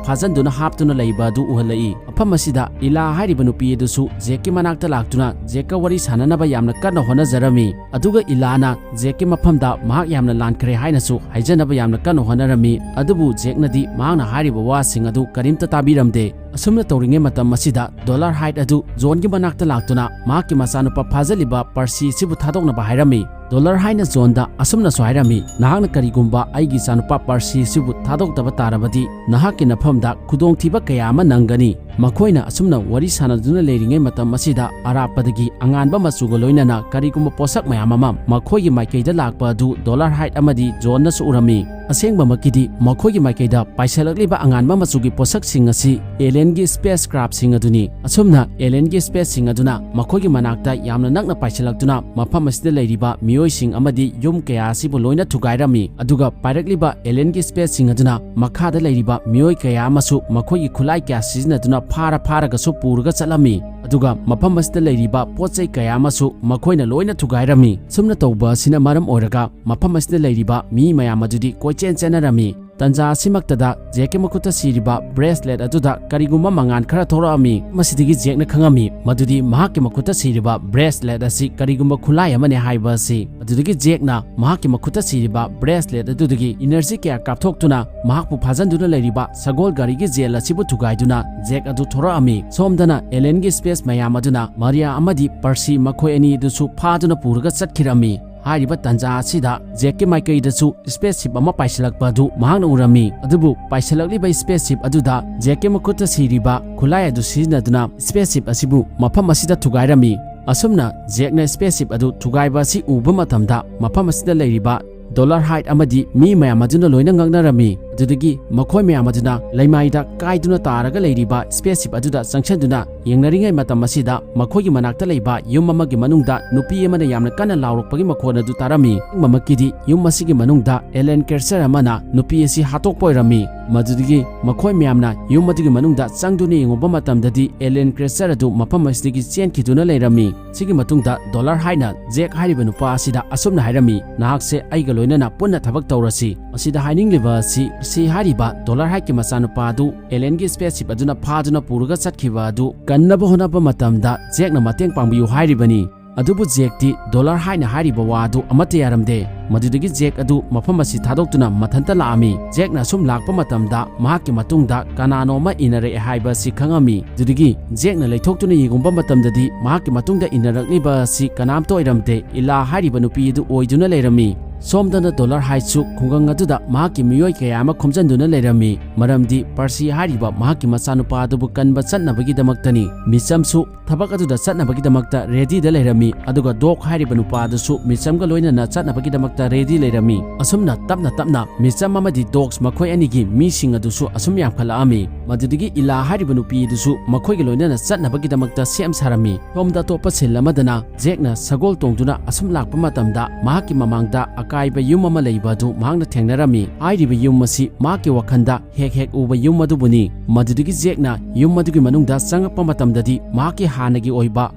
ꯐꯥꯖꯤꯟꯗꯨꯅ ꯍꯥꯞꯇꯨꯅ ꯂꯩꯕ ꯑꯗꯨ ꯎꯍꯜꯂꯛꯏ꯫ ꯃꯐꯝ ꯑꯁꯤꯗ ꯏꯂꯥ ꯍꯥꯏꯔꯤꯕ ꯅꯨꯄꯤ ꯑꯗꯨꯁꯨ ꯖꯦꯛꯀꯤ ꯃꯅꯥꯛꯇ ꯂꯥꯛꯇꯨꯅ ꯖꯦꯛꯀ ꯋꯥꯔꯤ ꯁꯥꯟꯅꯅꯕ ꯌꯥꯝꯅ ꯀꯟꯅ ꯍꯣꯠꯅꯖꯔꯝꯃꯤ꯫ ꯑꯗꯨꯒ ꯏꯂꯥꯅ ꯖꯦꯛꯀꯤ ꯃꯐꯝꯗ ꯃꯍꯥꯛ ꯌꯥꯝꯅ ꯂꯥꯟꯈ꯭ꯔꯦ ꯍꯥꯏꯅꯁꯨ ꯍꯥꯏꯖꯅꯕ ꯌꯥꯝꯅ ꯀꯟꯅ ꯍꯣꯠꯅꯔꯝꯃꯤ꯫ ꯑꯗꯨꯕꯨ ꯖꯦꯛꯅꯗꯤ ꯃꯍꯥꯛꯅ ꯍꯥꯏꯔꯤꯕ ꯋꯥꯁꯤꯡ ꯑꯗꯨ ꯀꯔꯤꯝꯇ ꯇꯥꯕꯤꯔꯝꯗꯦ꯫ ꯑꯁꯨꯝꯅ ꯇꯧꯔꯤꯉꯩ ꯃꯇꯝ ꯑꯁꯤꯗ ꯗꯣꯂꯔ ꯍꯥꯏꯠ ꯑꯗꯨ ꯖꯣꯟꯒꯤ ꯃꯅꯥꯛꯇ ꯂꯥꯛꯇꯨꯅ ꯃꯍꯥꯛꯀꯤ ꯃꯆꯥꯅꯨꯄꯥ ꯐꯥꯖꯤꯜꯂꯤꯕ ꯄꯔꯁꯤ ꯑꯁꯤꯕꯨ ꯊꯥꯗꯣꯛꯅꯕ ꯍꯥꯏꯔꯝꯃꯤ꯫ ꯗꯣꯂꯔ ꯍꯥꯏꯠꯅ ꯖꯣꯟꯗ ꯑꯁꯨꯝꯅꯁꯨ ꯍꯥꯏꯔꯝꯃꯤ, "ꯅꯍꯥꯛꯅ ꯀꯔꯤꯒꯨꯝꯕ ꯑꯩꯒꯤ ꯏꯆꯥꯅꯨꯄꯥ ꯄꯔꯁꯤ ꯑꯁꯤꯕꯨ ꯊꯥꯗꯣꯛꯇꯕ ꯇꯥꯔꯕꯗꯤ ꯅꯍꯥꯛꯀꯤ ꯅꯐꯝꯗ ꯈꯨꯗꯣꯡꯊꯤꯕ ꯀꯌꯥ ꯑꯃ ꯅꯪꯒꯅꯤ꯫" ꯃꯈꯣꯏꯅ ꯑꯁꯨꯝꯅ ꯋꯥꯔꯤ ꯁꯥꯟꯅꯗꯨꯅ ꯂꯩꯔꯤꯉꯩ ꯃꯇꯝ ꯑꯁꯤꯗ ꯑꯔꯥꯞꯄꯗꯒꯤ ꯑꯉꯥꯟꯕ ꯃꯆꯨꯒ ꯂꯣꯏꯅꯅ ꯀꯔꯤꯒꯨꯝꯕ ꯄꯣꯠꯁꯛ ꯃꯌꯥꯝ ꯑꯃ ꯃꯈꯣꯏꯒꯤ ꯃꯥꯏꯀꯩꯗ ꯂꯥꯛꯄ ꯑꯗꯨ ꯗꯣꯂꯔ ꯍꯥꯏꯠ ꯑꯃꯗꯤ ꯖꯣꯟꯅꯁꯨ ꯎꯔꯝꯃꯤ꯫ ꯑꯁꯦꯡꯕꯃꯛꯀꯤꯗꯤ ꯃꯈꯣꯏꯒꯤ ꯃꯥꯏꯀꯩꯗ ꯄꯥꯏꯁꯤꯜꯂꯛꯂꯤꯕ ꯑꯉꯥꯟꯕ ꯃꯆꯨꯒꯤ ꯄꯣꯠꯁꯛꯁꯤꯡ ꯑꯁꯤ ꯑꯦꯂꯦꯟꯒꯤ ꯁ꯭ꯄꯦꯁ ꯀ꯭ꯔꯥꯐꯁꯤꯡ ꯑꯗꯨꯅꯤ꯫ ꯑꯁꯨꯝꯅ ꯑꯦꯂꯦꯟꯒꯤ ꯁ꯭ꯄꯦꯁꯁꯤꯡ ꯑꯗꯨꯅ ꯃꯈꯣꯏꯒꯤ ꯃꯅꯥꯛꯇ ꯌꯥꯝꯅ ꯅꯛꯅ ꯄꯥꯏꯁꯤꯜꯂꯛꯇꯨꯅ ꯃꯐꯝ ꯑꯁꯤꯗ ꯂꯩꯔꯤꯕ ꯃꯤꯑꯣꯏꯁꯤꯡ ꯑꯃꯗꯤ ꯌꯨꯝ ꯀꯌꯥ ꯑꯁꯤꯕꯨ ꯂꯣꯏꯅ ꯊꯨꯒꯥꯏꯔꯝꯃꯤ꯫ ꯑꯗꯨꯒ ꯄꯥꯏꯔꯛꯂꯤꯕ ꯑꯦꯂꯦꯟꯒꯤ ꯁ꯭ꯄꯦꯁꯁꯤꯡ ꯑꯗꯨꯅ ꯃꯈꯥꯗ ꯂꯩꯔꯤꯕ ꯃꯤꯑꯣꯏ ꯀꯌꯥ ꯑꯃꯁꯨ ꯃꯈꯣꯏꯒꯤ ꯈꯨꯠꯂꯥꯏ ꯀꯌꯥ ꯁꯤꯖꯤꯟꯅꯗꯨꯅ ꯐꯥꯔ ꯐꯥꯔꯒꯁꯨ ꯄꯨꯔꯒ ꯆꯠꯂꯝꯃꯤ꯫ ꯑꯗꯨꯒ ꯃꯐꯝ ꯑꯁꯤꯗ ꯂꯩꯔꯤꯕ ꯄꯣꯠ ꯆꯩ ꯀꯌꯥ ꯑꯃꯁꯨ ꯃꯈꯣꯏꯅ ꯂꯣꯏꯅ ꯊꯨꯒꯥꯏꯔꯝꯃꯤ꯫ ꯁꯨꯝꯅ ꯇꯧꯕ ꯑꯁꯤꯅ ꯃꯔꯝ ꯑꯣꯏꯔꯒ ꯃꯐꯝ ꯑꯁꯤꯗ ꯂꯩꯔꯤꯕ ꯃꯤ ꯃꯌꯥꯝ ꯑꯗꯨꯗꯤ ꯀꯣꯏꯆꯦꯟ ꯆꯦꯟꯅꯔꯝꯃꯤ꯫ ꯇꯟꯖꯥ ꯑꯁꯤꯃꯛꯇꯗ ꯖꯦꯛꯀꯤ ꯃꯈꯨꯠꯇ ꯁꯤꯔꯤꯕ ꯕ꯭ꯔꯦꯁꯂꯦꯠ ꯑꯗꯨꯗ ꯀꯔꯤꯒꯨꯝꯕ ꯃꯉꯥꯜ ꯈꯔ ꯊꯣꯔꯛꯑꯝꯃꯤ꯫ ꯃꯁꯤꯗꯒꯤ ꯖꯦꯛꯅ ꯈꯪꯉꯝꯃꯤ ꯃꯗꯨꯗꯤ ꯃꯍꯥꯛꯀꯤ ꯃꯈꯨꯠꯇ ꯁꯤꯔꯤꯕ ꯕ꯭ꯔꯦꯁꯂꯦꯠ ꯑꯁꯤ ꯀꯔꯤꯒꯨꯝꯕ ꯈꯨꯠꯂꯥꯏ ꯑꯃꯅꯤ ꯍꯥꯏꯕ ꯑꯁꯤ꯫ ꯑꯗꯨꯗꯒꯤ ꯖꯦꯛꯅ ꯃꯍꯥꯛꯀꯤ ꯃꯈꯨꯠꯇ ꯁꯤꯔꯤꯕ ꯕ꯭ꯔꯦꯁꯂꯦꯠ ꯑꯗꯨꯗꯒꯤ ꯏꯅꯔꯖꯤ ꯀꯌꯥ ꯀꯥꯞꯊꯣꯛꯇꯨꯅ ꯃꯍꯥꯛꯄꯨ ꯐꯥꯖꯟꯗꯨꯅ ꯂꯩꯔꯤꯕ ꯁꯒꯣꯜ ꯒꯥꯔꯤꯒꯤ ꯖꯦꯜ ꯑꯁꯤꯕꯨ ꯊꯨꯒꯥꯏꯗꯨꯅ ꯖꯦꯛ ꯑꯗꯨ ꯊꯣꯔꯛꯑꯝꯃꯤ꯫ ꯁꯣꯝꯗꯅ ꯑꯦꯂꯦꯟꯒꯤ ꯁ꯭ꯄꯦꯁ ꯃꯌꯥꯝ ꯑꯗꯨꯅ ꯃꯥꯔꯤꯌꯥ ꯑꯃꯗꯤ ꯄꯔꯁꯤ ꯃꯈꯣꯏ ꯑꯅꯤ ꯑꯗꯨꯁꯨ ꯐꯥꯗꯨꯅ ꯄꯨꯔꯒ ꯆꯠꯈꯤꯔꯝꯃꯤ꯫ ꯍꯥꯏꯔꯤꯕ ꯇꯟꯖꯥ ꯑꯁꯤꯗ ꯖꯦꯛꯀꯤ ꯃꯥꯏꯀꯩꯗꯁꯨ ꯁ꯭ꯄꯦꯁ ꯁꯤꯞ ꯑꯃ ꯄꯥꯏꯁꯤꯜꯂꯛꯄ ꯑꯗꯨ ꯃꯍꯥꯛꯅ ꯎꯔꯝꯃꯤ꯫ ꯑꯗꯨꯕꯨ ꯄꯥꯏꯁꯤꯜꯂꯛꯂꯤꯕ ꯁ꯭ꯄꯦꯁ ꯁꯤꯞ ꯑꯗꯨꯗ ꯖꯦꯛꯀꯤ ꯃꯈꯨꯠꯇ ꯁꯤꯔꯤꯕ ꯈꯨꯠꯂꯥꯏ ꯑꯗꯨ ꯁꯤꯖꯤꯟꯅꯗꯨꯅ ꯁ꯭ꯄꯦꯁ ꯁꯤꯞ ꯑꯁꯤꯕꯨ ꯃꯐꯝ ꯑꯁꯤꯗ ꯊꯨꯒꯥꯏꯔꯝꯃꯤ꯫ ꯑꯁꯨꯝꯅ ꯖꯦꯛꯅ ꯁ꯭ꯄꯦꯁ ꯁꯤꯞ ꯑꯗꯨ ꯊꯨꯒꯥꯏꯕ ꯑꯁꯤ ꯎꯕ ꯃꯇꯝꯗ ꯃꯐꯝ ꯑꯁꯤꯗ ꯂꯩꯔꯤꯕ ꯗꯣꯂꯔ ꯍꯥꯏꯠ ꯑꯃꯗꯤ ꯃꯤ ꯃꯌꯥꯝ ꯑꯗꯨꯅ ꯂꯣꯏꯅ ꯉꯛꯅꯔꯝꯃꯤ꯫ ꯑꯗꯨꯗꯒꯤ ꯃꯈꯣꯏ ꯃꯌꯥꯝ ꯑꯗꯨꯅ ꯂꯩꯃꯥꯏꯗ ꯀꯥꯏꯗꯨꯅ ꯇꯥꯔꯒ ꯂꯩꯔꯤꯕ ꯁ꯭ꯄꯦꯁ ꯁꯤꯞ ꯑꯗꯨꯗ ꯆꯪꯁꯤꯟꯗꯨꯅ ꯌꯦꯡꯅꯔꯤꯉꯩ ꯃꯇꯝ ꯑꯁꯤꯗ ꯃꯈꯣꯏꯒꯤ ꯃꯅꯥꯛꯇ ꯂꯩꯕ ꯌꯨꯝ ꯑꯃꯒꯤ ꯃꯅꯨꯡꯗ ꯅꯨꯄꯤ ꯑꯃꯅ ꯌꯥꯝꯅ ꯀꯟꯅ ꯂꯥꯎꯔꯛꯄꯒꯤ ꯃꯈꯣꯟ ꯑꯗꯨ ꯇꯥꯔꯝꯃꯤ꯫ ꯑꯁꯦꯡꯕꯃꯛꯀꯤꯗꯤ ꯌꯨꯝ ꯑꯁꯤꯒꯤ ꯃꯅꯨꯡꯗ ꯑꯦꯂꯦꯟ ꯀ꯭ꯔꯦꯁꯔ ꯑꯃꯅ ꯅꯨꯄꯤ ꯑꯁꯤ ꯍꯥꯠꯇꯣꯛꯄ ꯑꯣꯏꯔꯝꯃꯤ꯫ ꯃꯗꯨꯗꯒꯤ ꯃꯈꯣꯏ ꯃꯌꯥꯝꯅ ꯌꯨꯝ ꯑꯗꯨꯒꯤ ꯃꯅꯨꯡꯗ ꯆꯪꯗꯨꯅ ꯌꯦꯡꯉꯨꯕ ꯃꯇꯝꯗꯗꯤ ꯑꯦꯂꯦꯟ ꯀ꯭ꯔꯦꯁꯔ ꯑꯗꯨ ꯃꯐꯝ ꯑꯁꯤꯗꯒꯤ ꯆꯦꯟꯈꯤꯗꯨꯅ ꯂꯩꯔꯝꯃꯤ꯫ ꯁꯤꯒꯤ ꯃꯇꯨꯡꯗ ꯗꯣꯂꯔ ꯍꯥꯏꯠꯅ ꯖꯦꯛ ꯍꯥꯏꯔꯤꯕ ꯅꯨꯄꯥ ꯑꯁꯤꯗ ꯑꯁꯨꯝꯅ ꯍꯥꯏꯔꯝꯃꯤ, "ꯅꯍꯥꯛꯁꯦ ꯑꯩꯒ ꯂꯣꯏꯅꯅ ꯄꯨꯟꯅ ꯊꯕꯛ ꯇꯧꯔꯁꯤ"꯫ ꯃꯁꯤꯗ ꯍꯥꯏꯅꯤꯡꯂꯤꯕ ꯑꯁꯤ, ꯁꯤ ꯍꯥꯏꯔꯤꯕ ꯗꯣꯂꯔ ꯍꯥꯏꯠꯀꯤ ꯃꯆꯥꯅꯨꯄꯥ ꯑꯗꯨ ꯑꯦꯂꯦꯟꯒꯤ ꯁ꯭ꯄꯦꯁ ꯁꯤꯞ ꯑꯗꯨꯅ ꯐꯥꯗꯨꯅ ꯄꯨꯔꯒ ꯆꯠꯈꯤꯕ ꯑꯗꯨ ꯀꯟꯅꯕ ꯍꯣꯠꯅꯕ ꯃꯇꯝꯗ ꯖꯦꯛꯅ ꯃꯇꯦꯡ ꯄꯥꯡꯕꯤꯌꯨ ꯍꯥꯏꯔꯤꯕꯅꯤ꯫ ꯑꯗꯨꯕꯨ ꯖꯦꯛꯇꯤ ꯗꯣꯂꯔ ꯍꯥꯏꯠꯅ ꯍꯥꯏꯔꯤꯕ ꯋꯥ ꯑꯗꯨ ꯑꯃꯠꯇ ꯌꯥꯔꯝꯗꯦ꯫ ꯃꯗꯨꯗꯒꯤ ꯖꯦꯛ ꯑꯗꯨ ꯃꯐꯝ ꯑꯁꯤ ꯊꯥꯗꯣꯛꯇꯨꯅ ꯃꯊꯟꯇ ꯂꯥꯛꯑꯝꯃꯤ꯫ ꯖꯦꯛꯅ ꯑꯁꯨꯝ ꯂꯥꯛꯄ ꯃꯇꯝꯗ ꯃꯍꯥꯛꯀꯤ ꯃꯇꯨꯡꯗ ꯀꯅꯥꯅꯣ ꯑꯃ ꯏꯟꯅꯔꯛꯑꯦ ꯍꯥꯏꯕ ꯑꯁꯤ ꯈꯪꯉꯝꯃꯤ꯫ ꯑꯗꯨꯗꯒꯤ ꯖꯦꯛꯅ ꯂꯩꯊꯣꯛꯇꯨꯅ ꯌꯦꯡꯉꯨꯕ ꯃꯇꯝꯗꯗꯤ ꯃꯍꯥꯛꯀꯤ ꯃꯇꯨꯡꯗ ꯏꯟꯅꯔꯛꯂꯤꯕ ꯑꯁꯤ ꯀꯅꯥꯝꯇ ꯑꯣꯏꯔꯝꯗꯦ꯫ ꯏꯂꯥ ꯍꯥꯏꯔꯤꯕ ꯅꯨꯄꯤ ꯑꯗꯨ ꯑꯣꯏꯗꯨꯅ ꯂꯩꯔꯝꯃꯤ꯫ ꯁꯣꯝꯗꯅ ꯗꯣꯂꯔ ꯍꯥꯏꯠꯁꯨ ꯈꯨꯡꯒꯪ ꯑꯗꯨꯗ ꯃꯍꯥꯛꯀꯤ ꯃꯤꯑꯣꯏ ꯀꯌꯥ ꯑꯃ ꯈꯣꯝꯖꯤꯟꯗꯨꯅ ꯂꯩꯔꯝꯃꯤ, ꯃꯔꯝꯗꯤ ꯄꯔꯁꯤ ꯍꯥꯏꯔꯤꯕ ꯃꯍꯥꯛꯀꯤ ꯃꯆꯥꯅꯨꯄꯥ ꯑꯗꯨꯕꯨ ꯀꯟꯕ ꯆꯠꯅꯕꯒꯤꯗꯃꯛꯇꯅꯤ꯫ ꯃꯤꯆꯝꯁꯨ ꯊꯕꯛ ꯑꯗꯨꯗ ꯆꯠꯅꯕꯒꯤꯗꯃꯛꯇ ꯔꯦꯗꯤꯗ ꯂꯩꯔꯝꯃꯤ, ꯑꯗꯨꯒ ꯗꯣꯛ ꯍꯥꯏꯔꯤꯕ ꯅꯨꯄꯥ ꯑꯗꯨꯁꯨ ꯃꯤꯆꯝꯒ ꯂꯣꯏꯅꯅ ꯆꯠꯅꯕꯒꯤꯗꯃꯛꯇ ꯔꯦꯗꯤ ꯂꯩꯔꯝꯃꯤ꯫ ꯑꯁꯨꯝꯅ ꯇꯞꯅ ꯇꯞꯅ ꯃꯤꯆꯝ ꯑꯃꯗꯤ ꯗꯣꯛꯁ ꯃꯈꯣꯏ ꯑꯅꯤꯒꯤ ꯃꯤꯁꯤꯡ ꯑꯗꯨꯁꯨ ꯑꯁꯨꯝ ꯌꯥꯝꯈꯠꯂꯛꯑꯝꯃꯤ꯫ ꯃꯗꯨꯗꯒꯤ ꯏꯂꯥ ꯍꯥꯏꯔꯤꯕ ꯅꯨꯄꯤ ꯑꯗꯨꯁꯨ ꯃꯈꯣꯏꯒ ꯂꯣꯏꯅꯅ ꯆꯠꯅꯕꯒꯤꯗꯃꯛꯇ ꯁꯦꯝ ꯁꯥꯔꯝꯃꯤ꯫ ꯁꯣꯝꯗ ꯑꯇꯣꯞꯄ ꯁꯤꯟ ꯑꯃꯗꯅ ꯖꯦꯛꯅ ꯁꯒꯣꯜ ꯇꯣꯡꯗꯨꯅ ꯑꯁꯨꯝ ꯂꯥꯛꯄ ꯃꯇꯝꯗ ꯃꯍꯥꯛꯀꯤ ꯃꯃꯥꯡꯗ ꯑꯀꯥꯏꯕ ꯌꯨꯝ ꯑꯃ ꯂꯩꯕ ꯑꯗꯨ ꯃꯍꯥꯛꯅ ꯊꯦꯡꯅꯔꯝꯃꯤ꯫ ꯍꯥꯏꯔꯤꯕ ꯌꯨꯝ ꯑꯁꯤ ꯃꯍꯥꯛꯀꯤ ꯋꯥꯈꯜꯗ ꯍꯦꯛ ꯍꯦꯛ ꯎꯕ ꯌꯨꯝ ꯑꯗꯨꯕꯨꯅꯤ꯫ ꯃꯗꯨꯗꯒꯤ ꯖꯦꯛꯅ ꯌꯨꯝ ꯑꯗꯨꯒꯤ ꯃꯅꯨꯡꯗ ꯆꯪꯉꯛꯄ ꯃꯇꯝꯗꯗꯤ ꯃꯍꯥꯛꯀꯤ ꯍꯥꯟꯅꯒꯤ ꯑꯣꯏꯕ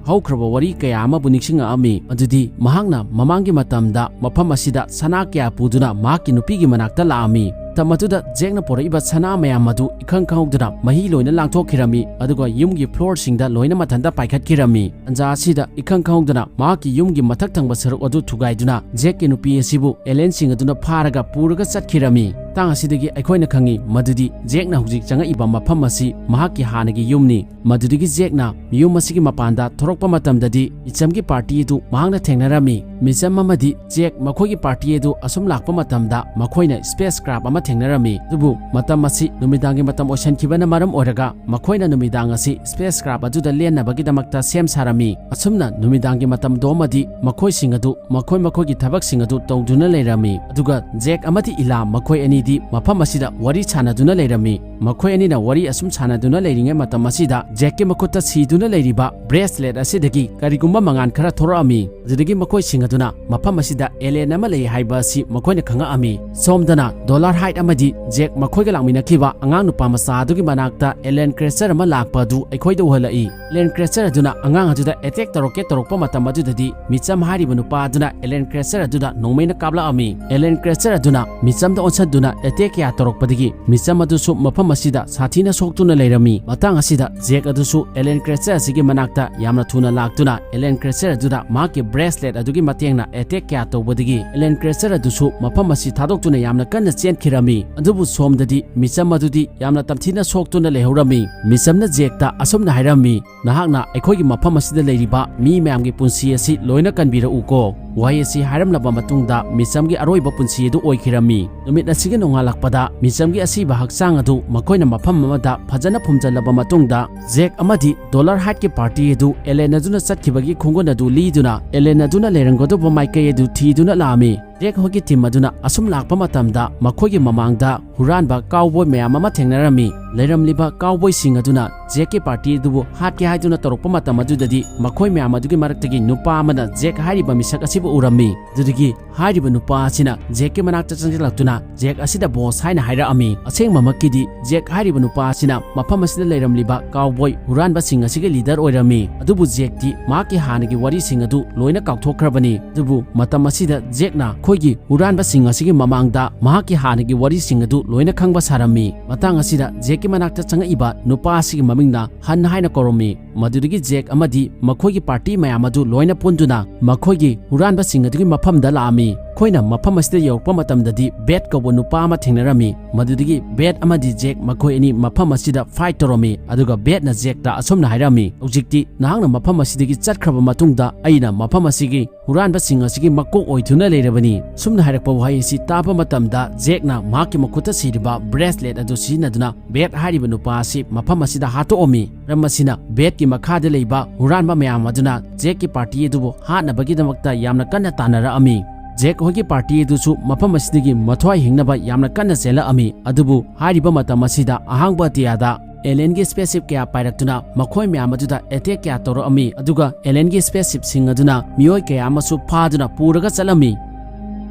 ꯍꯧꯈ꯭ꯔꯕ ꯋꯥꯔꯤ ꯀꯌꯥ ꯑꯃꯕꯨ ꯅꯤꯡꯁꯤꯡꯉꯛꯑꯝꯃꯤ꯫ ꯃꯗꯨꯗꯤ ꯃꯍꯥꯛꯅ ꯃꯃꯥꯡꯒꯤ ꯃꯇꯝꯗ ꯃꯐꯝ ꯑꯁꯤꯗ ꯁꯅꯥ ꯀꯌꯥ ꯄꯨꯗꯨꯅ ꯃꯍꯥꯛꯀꯤ ꯅꯨꯄꯤꯒꯤ ꯃꯅꯥꯛꯇ ꯂꯥꯛꯑꯝꯃꯤ꯫ ꯃꯇꯝ ꯑꯗꯨꯗ ꯖꯦꯛꯅ ꯄꯨꯔꯛꯏꯕ ꯁꯅꯥ ꯃꯌꯥꯝ ꯑꯗꯨ ꯏꯈꯪ ꯈꯪꯍꯧꯗꯅ ꯃꯍꯤ ꯂꯣꯏꯅ ꯂꯥꯡꯊꯣꯛꯈꯤꯔꯝꯃꯤ, ꯑꯗꯨꯒ ꯌꯨꯝꯒꯤ floorꯁꯤꯡꯗ ꯂꯣꯏꯅ ꯃꯊꯟꯇ ꯄꯥꯏꯈꯠꯈꯤꯔꯝꯃꯤ꯫ ꯇꯟꯖꯥ ꯑꯁꯤꯗ ꯏꯈꯪ ꯈꯪꯍꯧꯗꯅ ꯃꯍꯥꯛꯀꯤ ꯌꯨꯝꯒꯤ ꯃꯊꯛ ꯊꯪꯕ ꯁꯔꯨꯛ ꯑꯗꯨ ꯊꯨꯒꯥꯏꯗꯨꯅ ꯖꯦꯛꯀꯤ ꯅꯨꯄꯤ ꯑꯁꯤꯕꯨ alienꯁꯤꯡ ꯑꯗꯨꯅ ꯐꯥꯔꯒ ꯄꯨꯔꯒ ꯆꯠꯈꯤꯔꯝꯃꯤ꯫ ꯃꯇꯥꯡ ꯑꯁꯤꯗꯒꯤ ꯑꯩꯈꯣꯏꯅ ꯈꯪꯉꯤ ꯃꯗꯨꯗꯤ ꯖꯦꯛꯅ ꯍꯧꯖꯤꯛ ꯆꯪꯉꯛꯏꯕ ꯃꯐꯝ ꯑꯁꯤ ꯃꯍꯥꯛꯀꯤ ꯍꯥꯟꯅꯒꯤ ꯌꯨꯝꯅꯤ꯫ ꯃꯗꯨꯗꯒꯤ ꯖꯦꯛꯅ ꯌꯨꯝ ꯑꯁꯤꯒꯤ ꯃꯄꯥꯟꯗ ꯊꯣꯔꯛꯄ ꯃꯇꯝꯗꯗꯤ ꯃꯤꯆꯝꯒꯤ party ꯑꯗꯨ ꯃꯍꯥꯛꯅ ꯊꯦꯡꯅꯔꯝꯃꯤ꯫ ꯃꯤꯆꯝ ꯑꯃꯗꯤ ꯖꯦꯛ ꯃꯈꯣꯏꯒꯤ party ꯑꯗꯨ ꯑꯁꯨꯝ ꯂꯥꯛꯄ ꯃꯇꯝꯗ ꯃꯈꯣꯏꯅ spacecraft ꯑꯃ ꯊꯦꯡꯅꯔꯝꯃꯤ꯫ ꯑꯗꯨꯕꯨ ꯃꯇꯝ ꯑꯁꯤ ꯅꯨꯃꯤꯗꯥꯡꯒꯤ ꯃꯇꯝ ꯑꯣꯏꯁꯟꯈꯤꯕꯅ ꯃꯔꯝ ꯑꯣꯏꯔꯒ ꯃꯈꯣꯏꯅ ꯅꯨꯃꯤꯗꯥꯡ ꯑꯁꯤ spacecraft ꯑꯗꯨꯗ ꯂꯦꯟꯅꯕꯒꯤꯗꯃꯛꯇ ꯁꯦꯝ ꯁꯥꯔꯝꯃꯤ꯫ ꯑꯁꯨꯝꯅ ꯅꯨꯃꯤꯗꯥꯡꯒꯤ ꯃꯇꯝꯗꯣ ꯑꯃꯗꯤ ꯃꯈꯣꯏꯁꯤꯡ ꯑꯗꯨ ꯃꯈꯣꯏ ꯃꯈꯣꯏꯒꯤ ꯊꯕꯛꯁꯤꯡ ꯑꯗꯨ ꯇꯧꯗꯨꯅ ꯂꯩꯔꯝꯃꯤ꯫ ꯑꯗꯨꯒ ꯖꯦꯛ ꯑꯃꯗꯤ ꯏꯂꯥ ꯃꯈꯣꯏ ꯑꯅꯤꯗꯤ ꯃꯐꯝ ꯑꯁꯤꯗ ꯋꯥꯔꯤ ꯁꯥꯟꯅꯗꯨꯅ ꯂꯩꯔꯝꯃꯤ꯫ ꯃꯈꯣꯏ ꯑꯅꯤꯅ ꯋꯥꯔꯤ ꯑꯁꯨꯝ ꯁꯥꯟꯅꯗꯨꯅ ꯂꯩꯔꯤꯉꯩ ꯃꯇꯝ ꯑꯁꯤꯗ ꯖꯦꯛꯀꯤ ꯃꯈꯨꯠꯇ ꯁꯤꯗꯨꯅ ꯂꯩꯔꯤꯕ bracelet ꯑꯁꯤꯗꯒꯤ ꯀꯔꯤꯒꯨꯝꯕ ꯃꯉꯥꯜ ꯈꯔ ꯊꯣꯔꯛꯑꯝꯃꯤ꯫ ꯑꯗꯨꯗꯒꯤ ꯃꯈꯣꯏꯁꯤꯡ ꯑꯗꯨꯅ ꯃꯐꯝ ꯑꯁꯤꯗ alien ꯑꯃ ꯂꯩ ꯍꯥꯏꯕ ꯑꯁꯤ ꯃꯈꯣꯏꯅ ꯈꯪꯉꯛꯑꯝꯃꯤ꯫ ꯁꯣꯝꯗꯅ Dollarhide ꯑꯃꯗꯤ ꯖꯦꯛ ꯃꯈꯣꯏꯒ ꯂꯥꯛꯃꯤꯟꯅꯈꯤꯕ ꯑꯉꯥꯡ ꯅꯨꯄꯥ ꯃꯆꯥ ꯑꯗꯨꯒꯤ ꯃꯅꯥꯛꯇ alien creature ꯑꯃ ꯂꯥꯛꯄ ꯑꯗꯨ ꯑꯩꯈꯣꯏꯗ ꯎꯍꯜꯂꯛꯏ꯫ Alien creature ꯑꯗꯨꯅ ꯑꯉꯥꯡ ꯑꯗꯨꯗ attack ꯇꯧꯔꯛꯀꯦ ꯇꯧꯔꯛꯄ ꯃꯇꯝ ꯑꯗꯨꯗꯗꯤ ꯃꯤꯆꯝ ꯍꯥꯏꯔꯤꯕ ꯅꯨꯄꯥ ꯑꯗꯨꯅ alien creature ꯑꯗꯨꯗ ꯅꯣꯡꯃꯩꯅ ꯀꯥꯞꯂꯛꯑꯝꯃꯤ꯫ Alien creature ꯑꯗꯨꯅ ꯃꯤꯆꯝꯗ ꯑꯣꯟꯁꯤꯟꯗꯨꯅ attack ꯀꯌꯥ ꯇꯧꯔꯛꯄꯗꯒꯤ ꯃꯤꯆꯝ ꯑꯗꯨꯁꯨ ꯃꯐꯝ ꯑꯁꯤꯗ ꯁꯥꯊꯤꯅ ꯁꯣꯛꯇꯨꯅ ꯂꯩꯔꯝꯃꯤ꯫ ꯃꯇꯥꯡ ꯑꯁꯤꯗ ꯖꯦꯛ ꯑꯗꯨꯁꯨ alien creature ꯑꯁꯤꯒꯤ ꯃꯅꯥꯛꯇ ꯌꯥꯝꯅ ꯊꯨꯅ ꯂꯥꯛꯇꯨꯅ alien creature ꯑꯗꯨꯗ ꯃꯍꯥꯛꯀꯤ bracelet ꯑꯗꯨꯒꯤ ꯃꯇꯦꯡꯅ attack ꯀꯌꯥ ꯇꯧꯕꯗꯒꯤ alien creature ꯑꯗꯨꯁꯨ ꯃꯐꯝ ꯑꯁꯤ ꯊꯥꯗꯣꯛꯇꯨꯅ ꯌꯥꯝꯅ ꯀꯟꯅ ꯆꯦꯟꯈꯤꯔꯝꯃꯤ꯫ ꯑꯗꯨꯕꯨ ꯁꯣꯝꯗꯗꯤ ꯃꯤꯆꯝ ꯑꯗꯨꯗꯤ ꯌꯥꯝꯅ ꯇꯝꯊꯤꯅ ꯁꯣꯛꯇꯨꯅ ꯂꯩꯍꯧꯔꯝꯃꯤ꯫ ꯃꯤꯆꯝꯅ ꯖꯦꯛꯇ ꯑꯁꯨꯝꯅ ꯍꯥꯏꯔꯝꯃꯤ, "ꯅꯍꯥꯛꯅ ꯑꯩꯈꯣꯏꯒꯤ ꯃꯐꯝ ꯑꯁꯤꯗ ꯂꯩꯔꯤꯕ ꯃꯤ ꯃꯌꯥꯝꯒꯤ ꯄꯨꯟꯁꯤ ꯑꯁꯤ ꯂꯣꯏꯅ ꯀꯟꯕꯤꯔꯛꯎꯀꯣ"꯫ ꯋꯥꯍꯩ ꯑꯁꯤ ꯍꯥꯏꯔꯝꯂꯕ ꯃꯇꯨꯡꯗ ꯃꯤꯆꯝꯒꯤ ꯑꯔꯣꯏꯕ ꯄꯨꯟꯁꯤ ꯑꯗꯨ ꯑꯣꯏꯈꯤꯔꯝꯃꯤ꯫ ꯅꯨꯃꯤꯠ ꯑꯁꯤꯒꯤ ꯅꯣꯡꯉꯥꯜꯂꯛꯄꯗ ꯃꯤꯆꯝꯒꯤ ꯑꯁꯤꯕ ꯍꯛꯆꯥꯡ ꯑꯗꯨ ꯃꯈꯣꯏꯅ ꯃꯐꯝ ꯑꯃꯗ ꯐꯖꯅ ꯐꯨꯝꯖꯤꯜꯂꯕ ꯃꯇꯨꯡꯗ ꯖꯦꯛ ꯑꯃꯗꯤ Dollarhideꯀꯤ party ꯑꯗꯨ alien ꯑꯗꯨꯅ ꯆꯠꯈꯤꯕꯒꯤ ꯈꯣꯡꯒꯨꯟ ꯑꯗꯨ ꯂꯤꯗꯨꯅ alien ꯑꯗꯨꯅ ꯂꯩꯔꯝꯒꯗꯧꯕ ꯃꯥꯏꯀꯩ ꯑꯗꯨ ꯊꯤꯗꯨꯅ ꯂꯥꯛꯑꯝꯃꯤ꯫ ꯖꯦꯛ ꯍꯣꯏꯒꯤ team ꯑꯗꯨꯅ ꯑꯁꯨꯝ ꯂꯥꯛꯄ ꯃꯇꯝꯗ ꯃꯈꯣꯏꯒꯤ ꯃꯃꯥꯡꯗ ꯍꯨꯔꯥꯟꯕ cowboy ꯃꯌꯥꯝ ꯑꯃ ꯊꯦꯡꯅꯔꯝꯃꯤ꯫ ꯂꯩꯔꯝꯂꯤꯕ cowboyꯁꯤꯡ ꯑꯗꯨꯅ ꯖꯦꯛꯀꯤ party ꯑꯗꯨꯕꯨ ꯍꯥꯠꯀꯦ ꯍꯥꯏꯗꯨꯅ ꯇꯧꯔꯛꯄ ꯃꯇꯝ ꯑꯗꯨꯗꯗꯤ ꯃꯈꯣꯏ ꯃꯌꯥꯝ ꯑꯗꯨꯒꯤ ꯃꯔꯛꯇꯒꯤ ꯅꯨꯄꯥ ꯑꯃꯅ ꯖꯦꯛ ꯍꯥꯏꯔꯤꯕ ꯃꯤꯁꯛ ꯑꯁꯤꯕꯨ ꯎꯔꯝꯃꯤ꯫ ꯑꯗꯨꯗꯒꯤ ꯍꯥꯏꯔꯤꯕ ꯅꯨꯄꯥ ꯑꯁꯤꯅ ꯖꯦꯛꯀꯤ ꯃꯅꯥꯛꯇ ꯆꯪꯁꯤꯜꯂꯛꯇꯨꯅ ꯖꯦꯛ ꯑꯁꯤꯗ boss ꯍꯥꯏꯅ ꯍꯥꯏꯔꯛꯑꯝꯃꯤ꯫ ꯑꯁꯦꯡꯕꯃꯛꯀꯤꯗꯤ ꯖꯦꯛ ꯍꯥꯏꯔꯤꯕ ꯅꯨꯄꯥ ꯑꯁꯤꯅ ꯃꯐꯝ ꯑꯁꯤꯗ ꯂꯩꯔꯝꯂꯤꯕ cowboy ꯍꯨꯔꯥꯟꯕꯁꯤꯡ ꯑꯁꯤꯒꯤ leader ꯑꯣꯏꯔꯝꯃꯤ꯫ ꯑꯗꯨꯕꯨ ꯖꯦꯛꯇꯤ ꯃꯍꯥꯛꯀꯤ ꯍꯥꯟꯅꯒꯤ ꯋꯥꯔꯤꯁꯤꯡ ꯑꯗꯨ ꯂꯣꯏꯅ ꯀꯥꯎꯊꯣꯛꯈ꯭ꯔꯕꯅꯤ꯫ ꯑꯗꯨꯕꯨ ꯃꯇꯝ ꯑꯁꯤꯗ ꯖꯦꯛꯅ ꯑꯩꯈꯣꯏꯒꯤ ꯍꯨꯔꯥꯟꯕꯁꯤꯡ ꯑꯁꯤꯒꯤ ꯃꯃꯥꯡꯗ ꯃꯍꯥꯛꯀꯤ ꯍꯥꯟꯅꯒꯤ ꯋꯥꯔꯤꯁꯤꯡ ꯑꯗꯨ ꯂꯣꯏꯅ ꯈꯪꯕ ꯁꯥꯔꯝꯃꯤ꯫ ꯃꯇꯥꯡ ꯑꯁꯤꯗ ꯖꯦꯛꯀꯤ ꯃꯅꯥꯛꯇ ꯆꯪꯉꯛꯏꯕ ꯅꯨꯄꯥ ꯑꯁꯤꯒꯤ ꯃꯃꯤꯡꯅ ꯍꯟ ꯍꯥꯏꯅ ꯀꯧꯔꯝꯃꯤ꯫ ꯃꯗꯨꯗꯒꯤ ꯖꯦꯛ ꯑꯃꯗꯤ ꯃꯈꯣꯏꯒꯤ ꯄꯥꯔꯇꯤ ꯃꯌꯥꯝ ꯑꯗꯨ ꯂꯣꯏꯅ ꯄꯨꯟꯗꯨꯅ ꯃꯈꯣꯏꯒꯤ ꯍꯨꯔꯥꯟꯕꯁꯤꯡ ꯑꯗꯨꯒꯤ ꯃꯐꯝꯗ ꯂꯥꯛꯑꯝꯃꯤ꯫ ꯑꯩꯈꯣꯏꯅ ꯃꯐꯝ ꯑꯁꯤꯗ ꯌꯧꯔꯛꯄ ꯃꯇꯝꯗꯗꯤ ꯕꯦꯠ ꯀꯧꯕ ꯅꯨꯄꯥ ꯑꯃ ꯊꯦꯡꯅꯔꯝꯃꯤ꯫ ꯃꯗꯨꯗꯒꯤ ꯕꯦꯠ ꯑꯃꯗꯤ ꯖꯦꯛ ꯃꯈꯣꯏ ꯑꯅꯤ ꯃꯐꯝ ꯑꯁꯤꯗ ꯐꯥꯏꯠ ꯇꯧꯔꯝꯃꯤ꯫ ꯑꯗꯨꯒ ꯕꯦꯠꯅ ꯖꯦꯛꯇ ꯑꯁꯨꯝꯅ ꯍꯥꯏꯔꯝꯃꯤ, "ꯍꯧꯖꯤꯛꯇꯤ ꯅꯍꯥꯛꯅ ꯃꯐꯝ ꯑꯁꯤꯗꯒꯤ ꯆꯠꯈ꯭ꯔꯕ ꯃꯇꯨꯡꯗ ꯑꯩꯅ ꯃꯐꯝ ꯑꯁꯤꯒꯤ ꯍꯨꯔꯥꯟꯕꯁꯤꯡ ꯑꯁꯤꯒꯤ ꯃꯀꯣꯛ ꯑꯣꯏꯗꯨꯅ ꯂꯩꯔꯕꯅꯤ"꯫ ꯁꯨꯝꯅ ꯍꯥꯏꯔꯛꯄ ꯋꯥꯍꯩ ꯑꯁꯤ ꯇꯥꯕ ꯃꯇꯝꯗ ꯖꯦꯛꯅ ꯃꯍꯥꯛꯀꯤ ꯃꯈꯨꯠꯇ ꯁꯤꯔꯤꯕ ꯕ꯭ꯔꯦꯁꯂꯦꯠ ꯑꯗꯨ ꯁꯤꯖꯤꯟꯅꯗꯨꯅ ꯕꯦꯠ ꯍꯥꯏꯔꯤꯕ ꯅꯨꯄꯥ ꯑꯁꯤ ꯃꯐꯝ ꯑꯁꯤꯗ ꯍꯥꯠꯇꯣꯛꯑꯝꯃꯤ꯫ ꯃꯔꯝ ꯑꯁꯤꯅ ꯕꯦꯠꯀꯤ ꯃꯈꯥꯗ ꯂꯩꯕ ꯍꯨꯔꯥꯟꯕ ꯃꯌꯥꯝ ꯑꯗꯨꯅ ꯖꯦꯛꯀꯤ ꯄꯥꯔꯇꯤ ꯑꯗꯨꯕꯨ ꯍꯥꯠꯅꯕꯒꯤꯗꯃꯛꯇ ꯌꯥꯝꯅ ꯀꯟꯅ ꯇꯥꯟꯅꯔꯛꯑꯝꯃꯤ꯫ ꯖꯦꯛ ꯍꯣꯏꯒꯤ ꯄꯥꯔꯇꯤ ꯑꯗꯨꯁꯨ ꯃꯐꯝ ꯑꯁꯤꯗꯒꯤ ꯃꯊ꯭ꯋꯥꯏ ꯍꯤꯡꯅꯕ ꯌꯥꯝꯅ ꯀꯟꯅ ꯆꯦꯜꯂꯛꯑꯝꯃꯤ꯫ ꯑꯗꯨꯕꯨ ꯍꯥꯏꯔꯤꯕ ꯃꯇꯝ ꯑꯁꯤꯗ ꯑꯍꯥꯡꯕ ꯑꯇꯤꯌꯥꯗ ꯑꯦꯂꯦꯟꯒꯤ ꯁ꯭ꯄꯦꯁꯁꯤꯞ ꯀꯌꯥ ꯄꯥꯏꯔꯛꯇꯨꯅ ꯃꯈꯣꯏ ꯃꯌꯥꯝ ꯑꯗꯨꯗ ꯑꯦꯇꯦꯛ ꯀꯌꯥ ꯇꯧꯔꯛꯑꯝꯃꯤ꯫ ꯑꯗꯨꯒ ꯑꯦꯂꯦꯟꯒꯤ ꯁ꯭ꯄꯦꯁꯁꯤꯞꯁꯤꯡ ꯑꯗꯨꯅ ꯃꯤꯑꯣꯏ ꯀꯌꯥ ꯑꯃꯁꯨ ꯐꯥꯗꯨꯅ ꯄꯨꯔꯒ ꯆꯠꯂꯝꯃꯤ꯫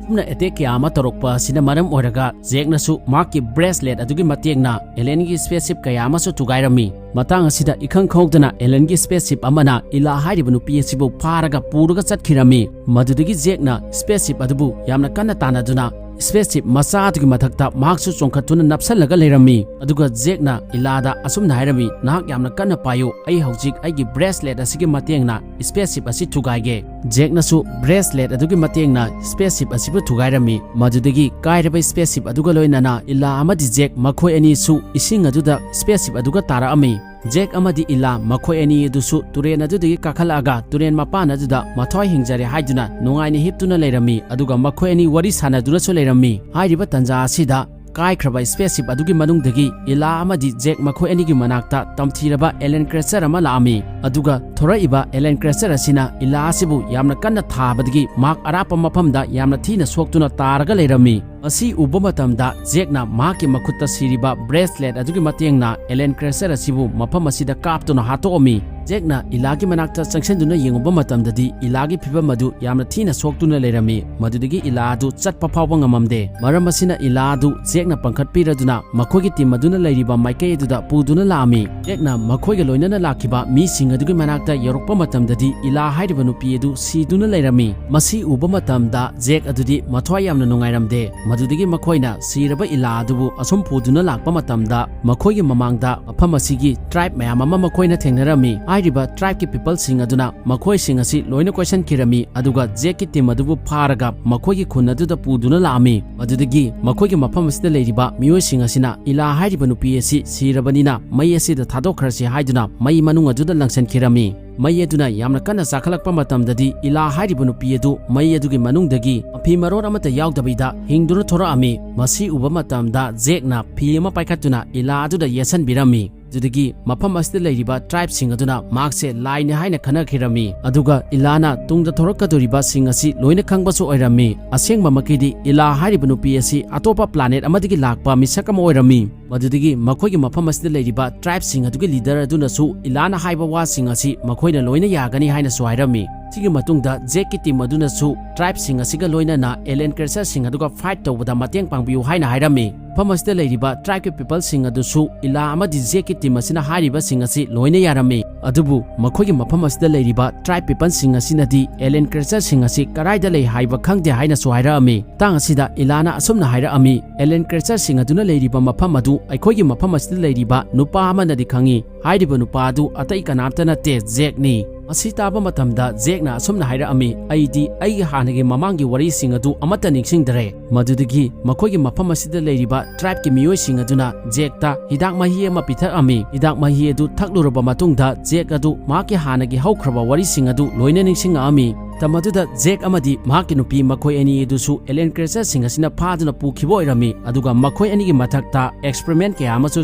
ꯑꯁꯨꯝꯅ ꯑꯦꯇꯦꯛ ꯀꯌꯥ ꯑꯃ ꯇꯧꯔꯛꯄ ꯑꯁꯤꯅ ꯃꯔꯝ ꯑꯣꯏꯔꯒ ꯖꯦꯛꯅꯁꯨ ꯃꯍꯥꯛꯀꯤ ꯕ꯭ꯔꯦꯁꯂꯦꯠ ꯑꯗꯨꯒꯤ ꯃꯇꯦꯡꯅ ꯑꯦꯂꯦꯟꯒꯤ ꯁ꯭ꯄꯦꯁꯁꯤꯞ ꯀꯌꯥ ꯑꯃꯁꯨ ꯊꯨꯒꯥꯏꯔꯝꯃꯤ꯫ ꯃꯇꯥꯡ ꯑꯁꯤꯗ ꯏꯈꯪ ꯈꯪꯍꯧꯗꯅ ꯑꯦꯂꯦꯟꯒꯤ ꯁ꯭ꯄꯦꯁꯁꯤꯞ ꯑꯃꯅ ꯏꯂꯥ ꯍꯥꯏꯔꯤꯕ ꯅꯨꯄꯤ ꯑꯁꯤꯕꯨ ꯐꯥꯔꯒ ꯄꯨꯔꯒ ꯆꯠꯈꯤꯔꯝꯃꯤ꯫ ꯃꯗꯨꯗꯒꯤ ꯖꯦꯛꯅ ꯁ꯭ꯄꯦꯁꯁꯤꯞ ꯑꯗꯨꯕꯨ ꯌꯥꯝꯅ ꯀꯟꯅ ꯇꯥꯟꯅꯗꯨꯅ ꯁ꯭ꯄꯦꯁꯁꯤꯞ ꯃꯆꯥ ꯑꯗꯨꯒꯤ ꯃꯊꯛꯇ ꯃꯍꯥꯛꯁꯨ ꯆꯣꯡꯈꯠꯇꯨꯅ ꯅꯞꯁꯜꯂꯒ ꯂꯩꯔꯝꯃꯤ꯫ ꯑꯗꯨꯒ ꯖꯦꯛꯅ ꯏꯂꯥꯗ ꯑꯁꯨꯝꯅ ꯍꯥꯏꯔꯝꯃꯤ, "ꯅꯍꯥꯛ ꯌꯥꯝꯅ ꯀꯟꯅ ꯄꯥꯏꯌꯨ, ꯑꯩ ꯍꯧꯖꯤꯛ ꯑꯩꯒꯤ ꯕ꯭ꯔꯦꯁꯂꯦꯠ ꯑꯁꯤꯒꯤ ꯃꯇꯦꯡꯅ ꯁ꯭ꯄꯦꯁꯁꯤꯞ ꯑꯁꯤ ꯊꯨꯒꯥꯏꯒꯦ"꯫ ꯖꯦꯛꯅꯁꯨ ꯕ꯭ꯔꯦꯁꯂꯦꯠ ꯑꯗꯨꯒꯤ ꯃꯇꯦꯡꯅ ꯁ꯭ꯄꯦꯁꯁꯤꯞ ꯑꯁꯤꯕꯨ ꯊꯨꯒꯥꯏꯔꯝꯃꯤ꯫ ꯃꯗꯨꯗꯒꯤ ꯀꯥꯏꯔꯕ ꯁ꯭ꯄꯦꯁꯁꯤꯞ ꯑꯗꯨꯒ ꯂꯣꯏꯅꯅ ꯏꯂꯥ ꯑꯃꯗꯤ ꯖꯦꯛ ꯃꯈꯣꯏ ꯑꯅꯤꯁꯨ ꯏꯁꯤꯡ ꯑꯗꯨꯗ ꯁ꯭ꯄꯦꯁꯁꯤꯞ ꯑꯗꯨꯒ ꯇꯥꯔꯛꯑꯝꯃꯤ꯫ ꯖꯦꯛ ꯑꯃꯗꯤ ꯏꯂꯥ ꯃꯈꯣꯏ ꯑꯅꯤ ꯑꯗꯨꯁꯨ ꯇꯨꯔꯦꯜ ꯑꯗꯨꯗꯒꯤ ꯀꯥꯈꯠꯂꯛꯑꯒ ꯇꯨꯔꯦꯜ ꯃꯄꯥꯟ ꯑꯗꯨꯗ ꯃꯊ꯭ꯋꯥꯏ ꯍꯤꯡꯖꯔꯦ ꯍꯥꯏꯗꯨꯅ ꯅꯨꯡꯉꯥꯏꯅ ꯍꯤꯞꯇꯨꯅ ꯂꯩꯔꯝꯃꯤ꯫ ꯑꯗꯨꯒ ꯃꯈꯣꯏ ꯑꯅꯤ ꯋꯥꯔꯤ ꯁꯥꯟꯅꯗꯨꯅꯁꯨ ꯂꯩꯔꯝꯃꯤ꯫ ꯍꯥꯏꯔꯤꯕ ꯇꯟꯖꯥ ꯑꯁꯤꯗ ꯀꯥꯏꯈ꯭ꯔꯕ ꯁ꯭ꯄꯦꯁꯁꯤꯞ ꯑꯗꯨꯒꯤ ꯃꯅꯨꯡꯗꯒꯤ ꯏꯂꯥ ꯑꯃꯗꯤ ꯖꯦꯛ ꯃꯈꯣꯏ ꯑꯅꯤꯒꯤ ꯃꯅꯥꯛꯇ ꯇꯝꯊꯤꯔꯕ ꯑꯦꯂꯦꯟ ꯀ꯭ꯔꯦꯆꯔ ꯑꯃ ꯂꯥꯛꯑꯝꯃꯤ꯫ ꯑꯗꯨꯒ ꯊꯣꯔꯛꯏꯕ ꯑꯦꯂꯦꯟ ꯀ꯭ꯔꯦꯆꯔ ꯑꯁꯤꯅ ꯏꯂꯥ ꯑꯁꯤꯕꯨ ꯌꯥꯝꯅ ꯀꯟꯅ ꯊꯥꯕꯗꯒꯤ ꯃꯍꯥꯛ ꯑꯔꯥꯞꯄ ꯃꯐꯝꯗ ꯌꯥꯝꯅ ꯊꯤꯅ ꯁꯣꯛꯇꯨꯅ ꯇꯥꯔꯒ ꯂꯩꯔꯝꯃꯤ꯫ ꯃꯁꯤ ꯎꯕ ꯃꯇꯝꯗ ꯖꯦꯛꯅ ꯃꯍꯥꯛꯀꯤ ꯃꯈꯨꯠꯇ ꯁꯤꯔꯤꯕ ꯕ꯭ꯔꯦꯁꯂꯦꯠ ꯑꯗꯨꯒꯤ ꯃꯇꯦꯡꯅ ꯑꯦꯂꯦꯟ ꯀ꯭ꯔꯦꯆꯔ ꯑꯁꯤꯕꯨ ꯃꯐꯝ ꯑꯁꯤꯗ ꯀꯥꯞꯇꯨꯅ ꯍꯥꯠꯇꯣꯛꯑꯝꯃꯤ꯫ ꯖꯦꯛꯅ ꯏꯂꯥꯒꯤ ꯃꯅꯥꯛꯇ ꯆꯪꯁꯤꯟꯗꯨꯅ ꯌꯦꯡꯉꯨꯕ ꯃꯇꯝꯗꯗꯤ ꯏꯂꯥꯒꯤ ꯐꯤꯕꯝ ꯑꯗꯨ ꯌꯥꯝꯅ ꯊꯤꯅ ꯁꯣꯛꯇꯨꯅ ꯂꯩꯔꯝꯃꯤ꯫ ꯃꯗꯨꯗꯒꯤ ꯏꯂꯥ ꯑꯗꯨ ꯆꯠꯄ ꯐꯥꯎꯕ ꯉꯝꯃꯝꯗꯦ꯫ ꯃꯔꯝ ꯑꯁꯤꯅ ꯏꯂꯥ ꯑꯗꯨ ꯖꯦꯛꯅ ꯄꯥꯡꯈꯠꯄꯤꯔꯗꯨꯅ ꯃꯈꯣꯏꯒꯤ ꯇꯤꯝ ꯑꯗꯨꯅ ꯂꯩꯔꯤꯕ ꯃꯥꯏꯀꯩ ꯑꯗꯨꯗ ꯄꯨꯗꯨꯅ ꯂꯥꯛꯑꯝꯃꯤ꯫ ꯖꯦꯛꯅ ꯃꯈꯣꯏꯒ ꯂꯣꯏꯅꯅ ꯂꯥꯛꯈꯤꯕ ꯃꯤꯁꯤꯡ ꯑꯗꯨꯒꯤ ꯃꯅꯥꯛꯇ ꯌꯧꯔꯛꯄ ꯃꯇꯝꯗꯗꯤ ꯏꯂꯥ ꯍꯥꯏꯔꯤꯕ ꯅꯨꯄꯤ ꯑꯗꯨ ꯁꯤꯗꯨꯅ ꯂꯩꯔꯝꯃꯤ꯫ ꯃꯁꯤ ꯎꯕ ꯃꯇꯝꯗ ꯖꯦꯛ ꯑꯗꯨꯗꯤ ꯃꯊ꯭ꯋꯥꯏ ꯌꯥꯝꯅ ꯅꯨꯡꯉꯥꯏꯔꯝꯗꯦ꯫ ꯃꯗꯨꯗꯒꯤ ꯃꯈꯣꯏꯅ ꯁꯤꯔꯕ ꯏꯂꯥ ꯑꯗꯨꯕꯨ ꯑꯁꯨꯝ ꯄꯨꯗꯨꯅ ꯂꯥꯛꯄ ꯃꯇꯝꯗ ꯃꯈꯣꯏꯒꯤ ꯃꯃꯥꯡꯗ ꯃꯐꯝ ꯑꯁꯤꯒꯤ ꯇ꯭ꯔꯥꯏꯕ ꯃꯌꯥꯝ ꯑꯃ ꯃꯈꯣꯏꯅ ꯊꯦꯡꯅꯔꯝꯃꯤ꯫ ꯍꯥꯏꯔꯤꯕ ꯇ꯭ꯔꯥꯏꯕꯀꯤ ꯄꯤꯄꯜꯁꯤꯡ ꯑꯗꯨꯅ ꯃꯈꯣꯏꯁꯤꯡ ꯑꯁꯤ ꯂꯣꯏꯅ ꯀꯣꯏꯁꯟꯈꯤꯔꯝꯃꯤ, ꯑꯗꯨꯒ ꯖꯦꯛꯀꯤ ꯇꯤꯝ ꯑꯗꯨꯕꯨ ꯐꯥꯔꯒ ꯃꯈꯣꯏꯒꯤ ꯈꯨꯟ ꯑꯗꯨꯗ ꯄꯨꯗꯨꯅ ꯂꯥꯛꯑꯝꯃꯤ꯫ ꯃꯗꯨꯗꯒꯤ ꯃꯈꯣꯏꯒꯤ ꯃꯐꯝ ꯑꯁꯤꯗ ꯂꯩꯔꯤꯕ ꯃꯤꯑꯣꯏꯁꯤꯡ ꯑꯁꯤꯅ ꯏꯂꯥ ꯍꯥꯏꯔꯤꯕ ꯅꯨꯄꯤ ꯑꯁꯤ ꯁꯤꯔꯕꯅꯤꯅ ꯃꯩ ꯑꯁꯤꯗ ꯊꯥꯗꯣꯛꯈ꯭ꯔꯁꯤ ꯍꯥꯏꯗꯨꯅ ꯃꯩ ꯃꯅꯨꯡ ꯑꯗꯨꯗ ꯂꯪꯁꯤꯟꯈꯤꯔꯝꯃꯤ꯫ ꯃꯩ ꯑꯗꯨꯅ ꯌꯥꯝꯅ ꯀꯟꯅ ꯆꯥꯈꯠꯂꯛꯄ ꯃꯇꯝꯗꯗꯤ ꯏꯂꯥ ꯍꯥꯏꯔꯤꯕ ꯅꯨꯄꯤ ꯑꯗꯨ ꯃꯩ ꯑꯗꯨꯒꯤ ꯃꯅꯨꯡꯗꯒꯤ ꯃꯐꯤ ꯃꯔꯣꯟ ꯑꯃꯠꯇ ꯌꯥꯎꯗꯕꯤꯗ ꯍꯤꯡꯗꯨꯅ ꯊꯣꯔꯛꯑꯝꯃꯤ꯫ ꯃꯁꯤ ꯎꯕ ꯃꯇꯝꯗ ꯖꯦꯛꯅ ꯐꯤ ꯑꯃ ꯄꯥꯏꯈꯠꯇꯨꯅ ꯏꯂꯥ ꯑꯗꯨꯗ ꯌꯦꯠꯁꯟꯕꯤꯔꯝꯃꯤ꯫ ꯑꯗꯨꯗꯒꯤ ꯃꯐꯝ ꯑꯁꯤꯗ ꯂꯩꯔꯤꯕ ꯇ꯭ꯔꯥꯏꯕꯁꯤꯡ ꯑꯗꯨꯅ ꯃꯍꯥꯛꯁꯦ ꯂꯥꯏꯅꯤ ꯍꯥꯏꯅ ꯈꯟꯅꯈꯤꯔꯝꯃꯤ꯫ ꯑꯗꯨꯒ ꯏꯂꯥꯅ ꯇꯨꯡꯗ ꯊꯣꯔꯛꯀꯗꯧꯔꯤꯕꯁꯤꯡ ꯑꯁꯤ ꯂꯣꯏꯅ ꯈꯪꯕꯁꯨ ꯑꯣꯏꯔꯝꯃꯤ꯫ ꯑꯁꯦꯡꯕꯃꯛꯀꯤꯗꯤ ꯏꯂꯥ ꯍꯥꯏꯔꯤꯕ ꯅꯨꯄꯤ ꯑꯁꯤ ꯑꯇꯣꯞꯄ ꯄ꯭ꯂꯥꯅꯦꯠ ꯑꯃꯗꯒꯤ ꯂꯥꯛꯄ ꯃꯤꯁꯛ ꯑꯃ ꯑꯣꯏꯔꯝꯃꯤ꯫ ꯃꯗꯨꯗꯒꯤ ꯃꯈꯣꯏꯒꯤ ꯃꯐꯝ ꯑꯁꯤꯗ ꯂꯩꯔꯤꯕ ꯇ꯭ꯔꯥꯏꯕꯁꯤꯡ ꯑꯗꯨꯒꯤ ꯂꯤꯗꯔ ꯑꯗꯨꯅꯁꯨ ꯏꯂꯥꯅ ꯍꯥꯏꯕ ꯋꯥꯁꯤꯡ ꯑꯁꯤ ꯃꯈꯣꯏꯅ ꯂꯣꯏꯅ ꯌꯥꯒꯅꯤ ꯍꯥꯏꯅꯁꯨ ꯍꯥꯏꯔꯝꯃꯤ꯫ ꯁꯤꯒꯤ ꯃꯇꯨꯡꯗ ꯖꯦꯛꯀꯤ ꯇꯤꯝ ꯑꯗꯨꯅꯁꯨ ꯇ꯭ꯔꯥꯏꯕꯁꯤꯡ ꯑꯁꯤꯒ ꯂꯣꯏꯅꯅ ꯑꯦꯂꯤꯌꯟ ꯀ꯭ꯔꯦꯆꯔꯁꯤꯡ ꯑꯗꯨꯒ ꯐꯥꯏꯠ ꯇꯧꯕꯗ ꯃꯇꯦꯡ ꯄꯥꯡꯕꯤꯌꯨ ꯍꯥꯏꯅ ꯍꯥꯏꯔꯝꯃꯤ꯫ ꯃꯐꯝ ꯑꯁꯤꯗ ꯂꯩꯔꯤꯕ ꯇ꯭ꯔꯥꯏꯕꯀꯤ ꯄꯤꯄꯜꯁꯤꯡ ꯑꯗꯨꯁꯨ ꯏꯂꯥ ꯑꯃꯗꯤ ꯖꯦꯛꯀꯤ ꯇꯤꯝ ꯑꯁꯤꯅ ꯍꯥꯏꯔꯤꯕꯁꯤꯡ ꯑꯁꯤ ꯂꯣꯏꯅ ꯌꯥꯔꯝꯃꯤ꯫ ꯑꯗꯨꯕꯨ ꯃꯈꯣꯏꯒꯤ ꯃꯐꯝ ꯑꯁꯤꯗ ꯂꯩꯔꯤꯕ ꯇ꯭ꯔꯥꯏꯕ ꯄꯤꯄꯜꯁꯤꯡ ꯑꯁꯤꯅꯗꯤ ꯑꯦꯂꯤꯌꯟ ꯀ꯭ꯔꯦꯆꯔꯁꯤꯡ ꯑꯁꯤ ꯀꯗꯥꯏꯗ ꯂꯩ ꯍꯥꯏꯕ ꯈꯪꯗꯦ ꯍꯥꯏꯅꯁꯨ ꯍꯥꯏꯔꯛꯑꯝꯃꯤ꯫ ꯃꯇꯥꯡ ꯑꯁꯤꯗ ꯏꯂꯥꯅ ꯑꯁꯨꯝꯅ ꯍꯥꯏꯔꯛꯑꯝꯃꯤ, "ꯑꯦꯂꯤꯌꯟ ꯀ꯭ꯔꯦꯆꯔꯁꯤꯡ ꯑꯗꯨꯅ ꯂꯩꯔꯤꯕ ꯃꯐꯝ ꯑꯗꯨ ꯑꯩꯈꯣꯏꯒꯤ ꯃꯐꯝ ꯑꯁꯤꯗ ꯂꯩꯔꯤꯕ ꯅꯨꯄꯥ ꯑꯃꯅꯗꯤ ꯈꯪꯏ꯫ ꯍꯥꯏꯔꯤꯕ ꯅꯨꯄꯥ ꯑꯗꯨ ꯑꯇꯩ ꯀꯅꯥꯝꯇ ꯅꯠꯇꯦ, ꯖꯦꯛꯅꯤ"꯫ ꯃꯁꯤ ꯇꯥꯕ ꯃꯇꯝꯗ ꯖꯦꯛꯅ ꯑꯁꯨꯝꯅ ꯍꯥꯏꯔꯛꯑꯝꯃꯤ, "ꯑꯩꯗꯤ ꯑꯩꯒꯤ ꯍꯥꯟꯅꯒꯤ ꯃꯃꯥꯡꯒꯤ ꯋꯥꯔꯤꯁꯤꯡ ꯑꯗꯨ ꯑꯃꯠꯇ ꯅꯤꯡꯁꯤꯡꯗꯔꯦ"꯫ ꯃꯗꯨꯗꯒꯤ ꯃꯈꯣꯏꯒꯤ ꯃꯐꯝ ꯑꯁꯤꯗ ꯂꯩꯔꯤꯕ ꯇ꯭ꯔꯥꯏꯕꯀꯤ ꯃꯤꯑꯣꯏꯁꯤꯡ ꯑꯗꯨꯅ ꯖꯦꯛꯇ ꯍꯤꯗꯥꯛ ꯃꯍꯤ ꯑꯃ ꯄꯤꯊꯛꯑꯝꯃꯤ꯫ ꯍꯤꯗꯥꯛ ꯃꯍꯤ ꯑꯗꯨ ꯊꯛꯂꯨꯔꯕ ꯃꯇꯨꯡꯗ ꯖꯦꯛ ꯑꯗꯨ ꯃꯍꯥꯛꯀꯤ ꯍꯥꯟꯅꯒꯤ ꯍꯧꯈ꯭ꯔꯕ ꯋꯥꯔꯤꯁꯤꯡ ꯑꯗꯨ ꯂꯣꯏꯅ ꯅꯤꯡꯁꯤꯡꯉꯛꯑꯝꯃꯤ꯫ ꯃꯇꯝ ꯑꯗꯨꯗ ꯖꯦꯛ ꯑꯃꯗꯤ ꯃꯍꯥꯛꯀꯤ ꯅꯨꯄꯤ, ꯃꯈꯣꯏ ꯑꯅꯤ ꯑꯗꯨꯁꯨ alien creatureꯁꯤꯡ ꯑꯁꯤꯅ ꯐꯥꯗꯨꯅ ꯄꯨꯈꯤꯕ ꯑꯣꯏꯔꯝꯃꯤ, ꯑꯗꯨꯒ ꯃꯈꯣꯏ ꯑꯅꯤꯒꯤ ꯃꯊꯛꯇ experiment ꯀꯌꯥ ꯑꯃꯁꯨ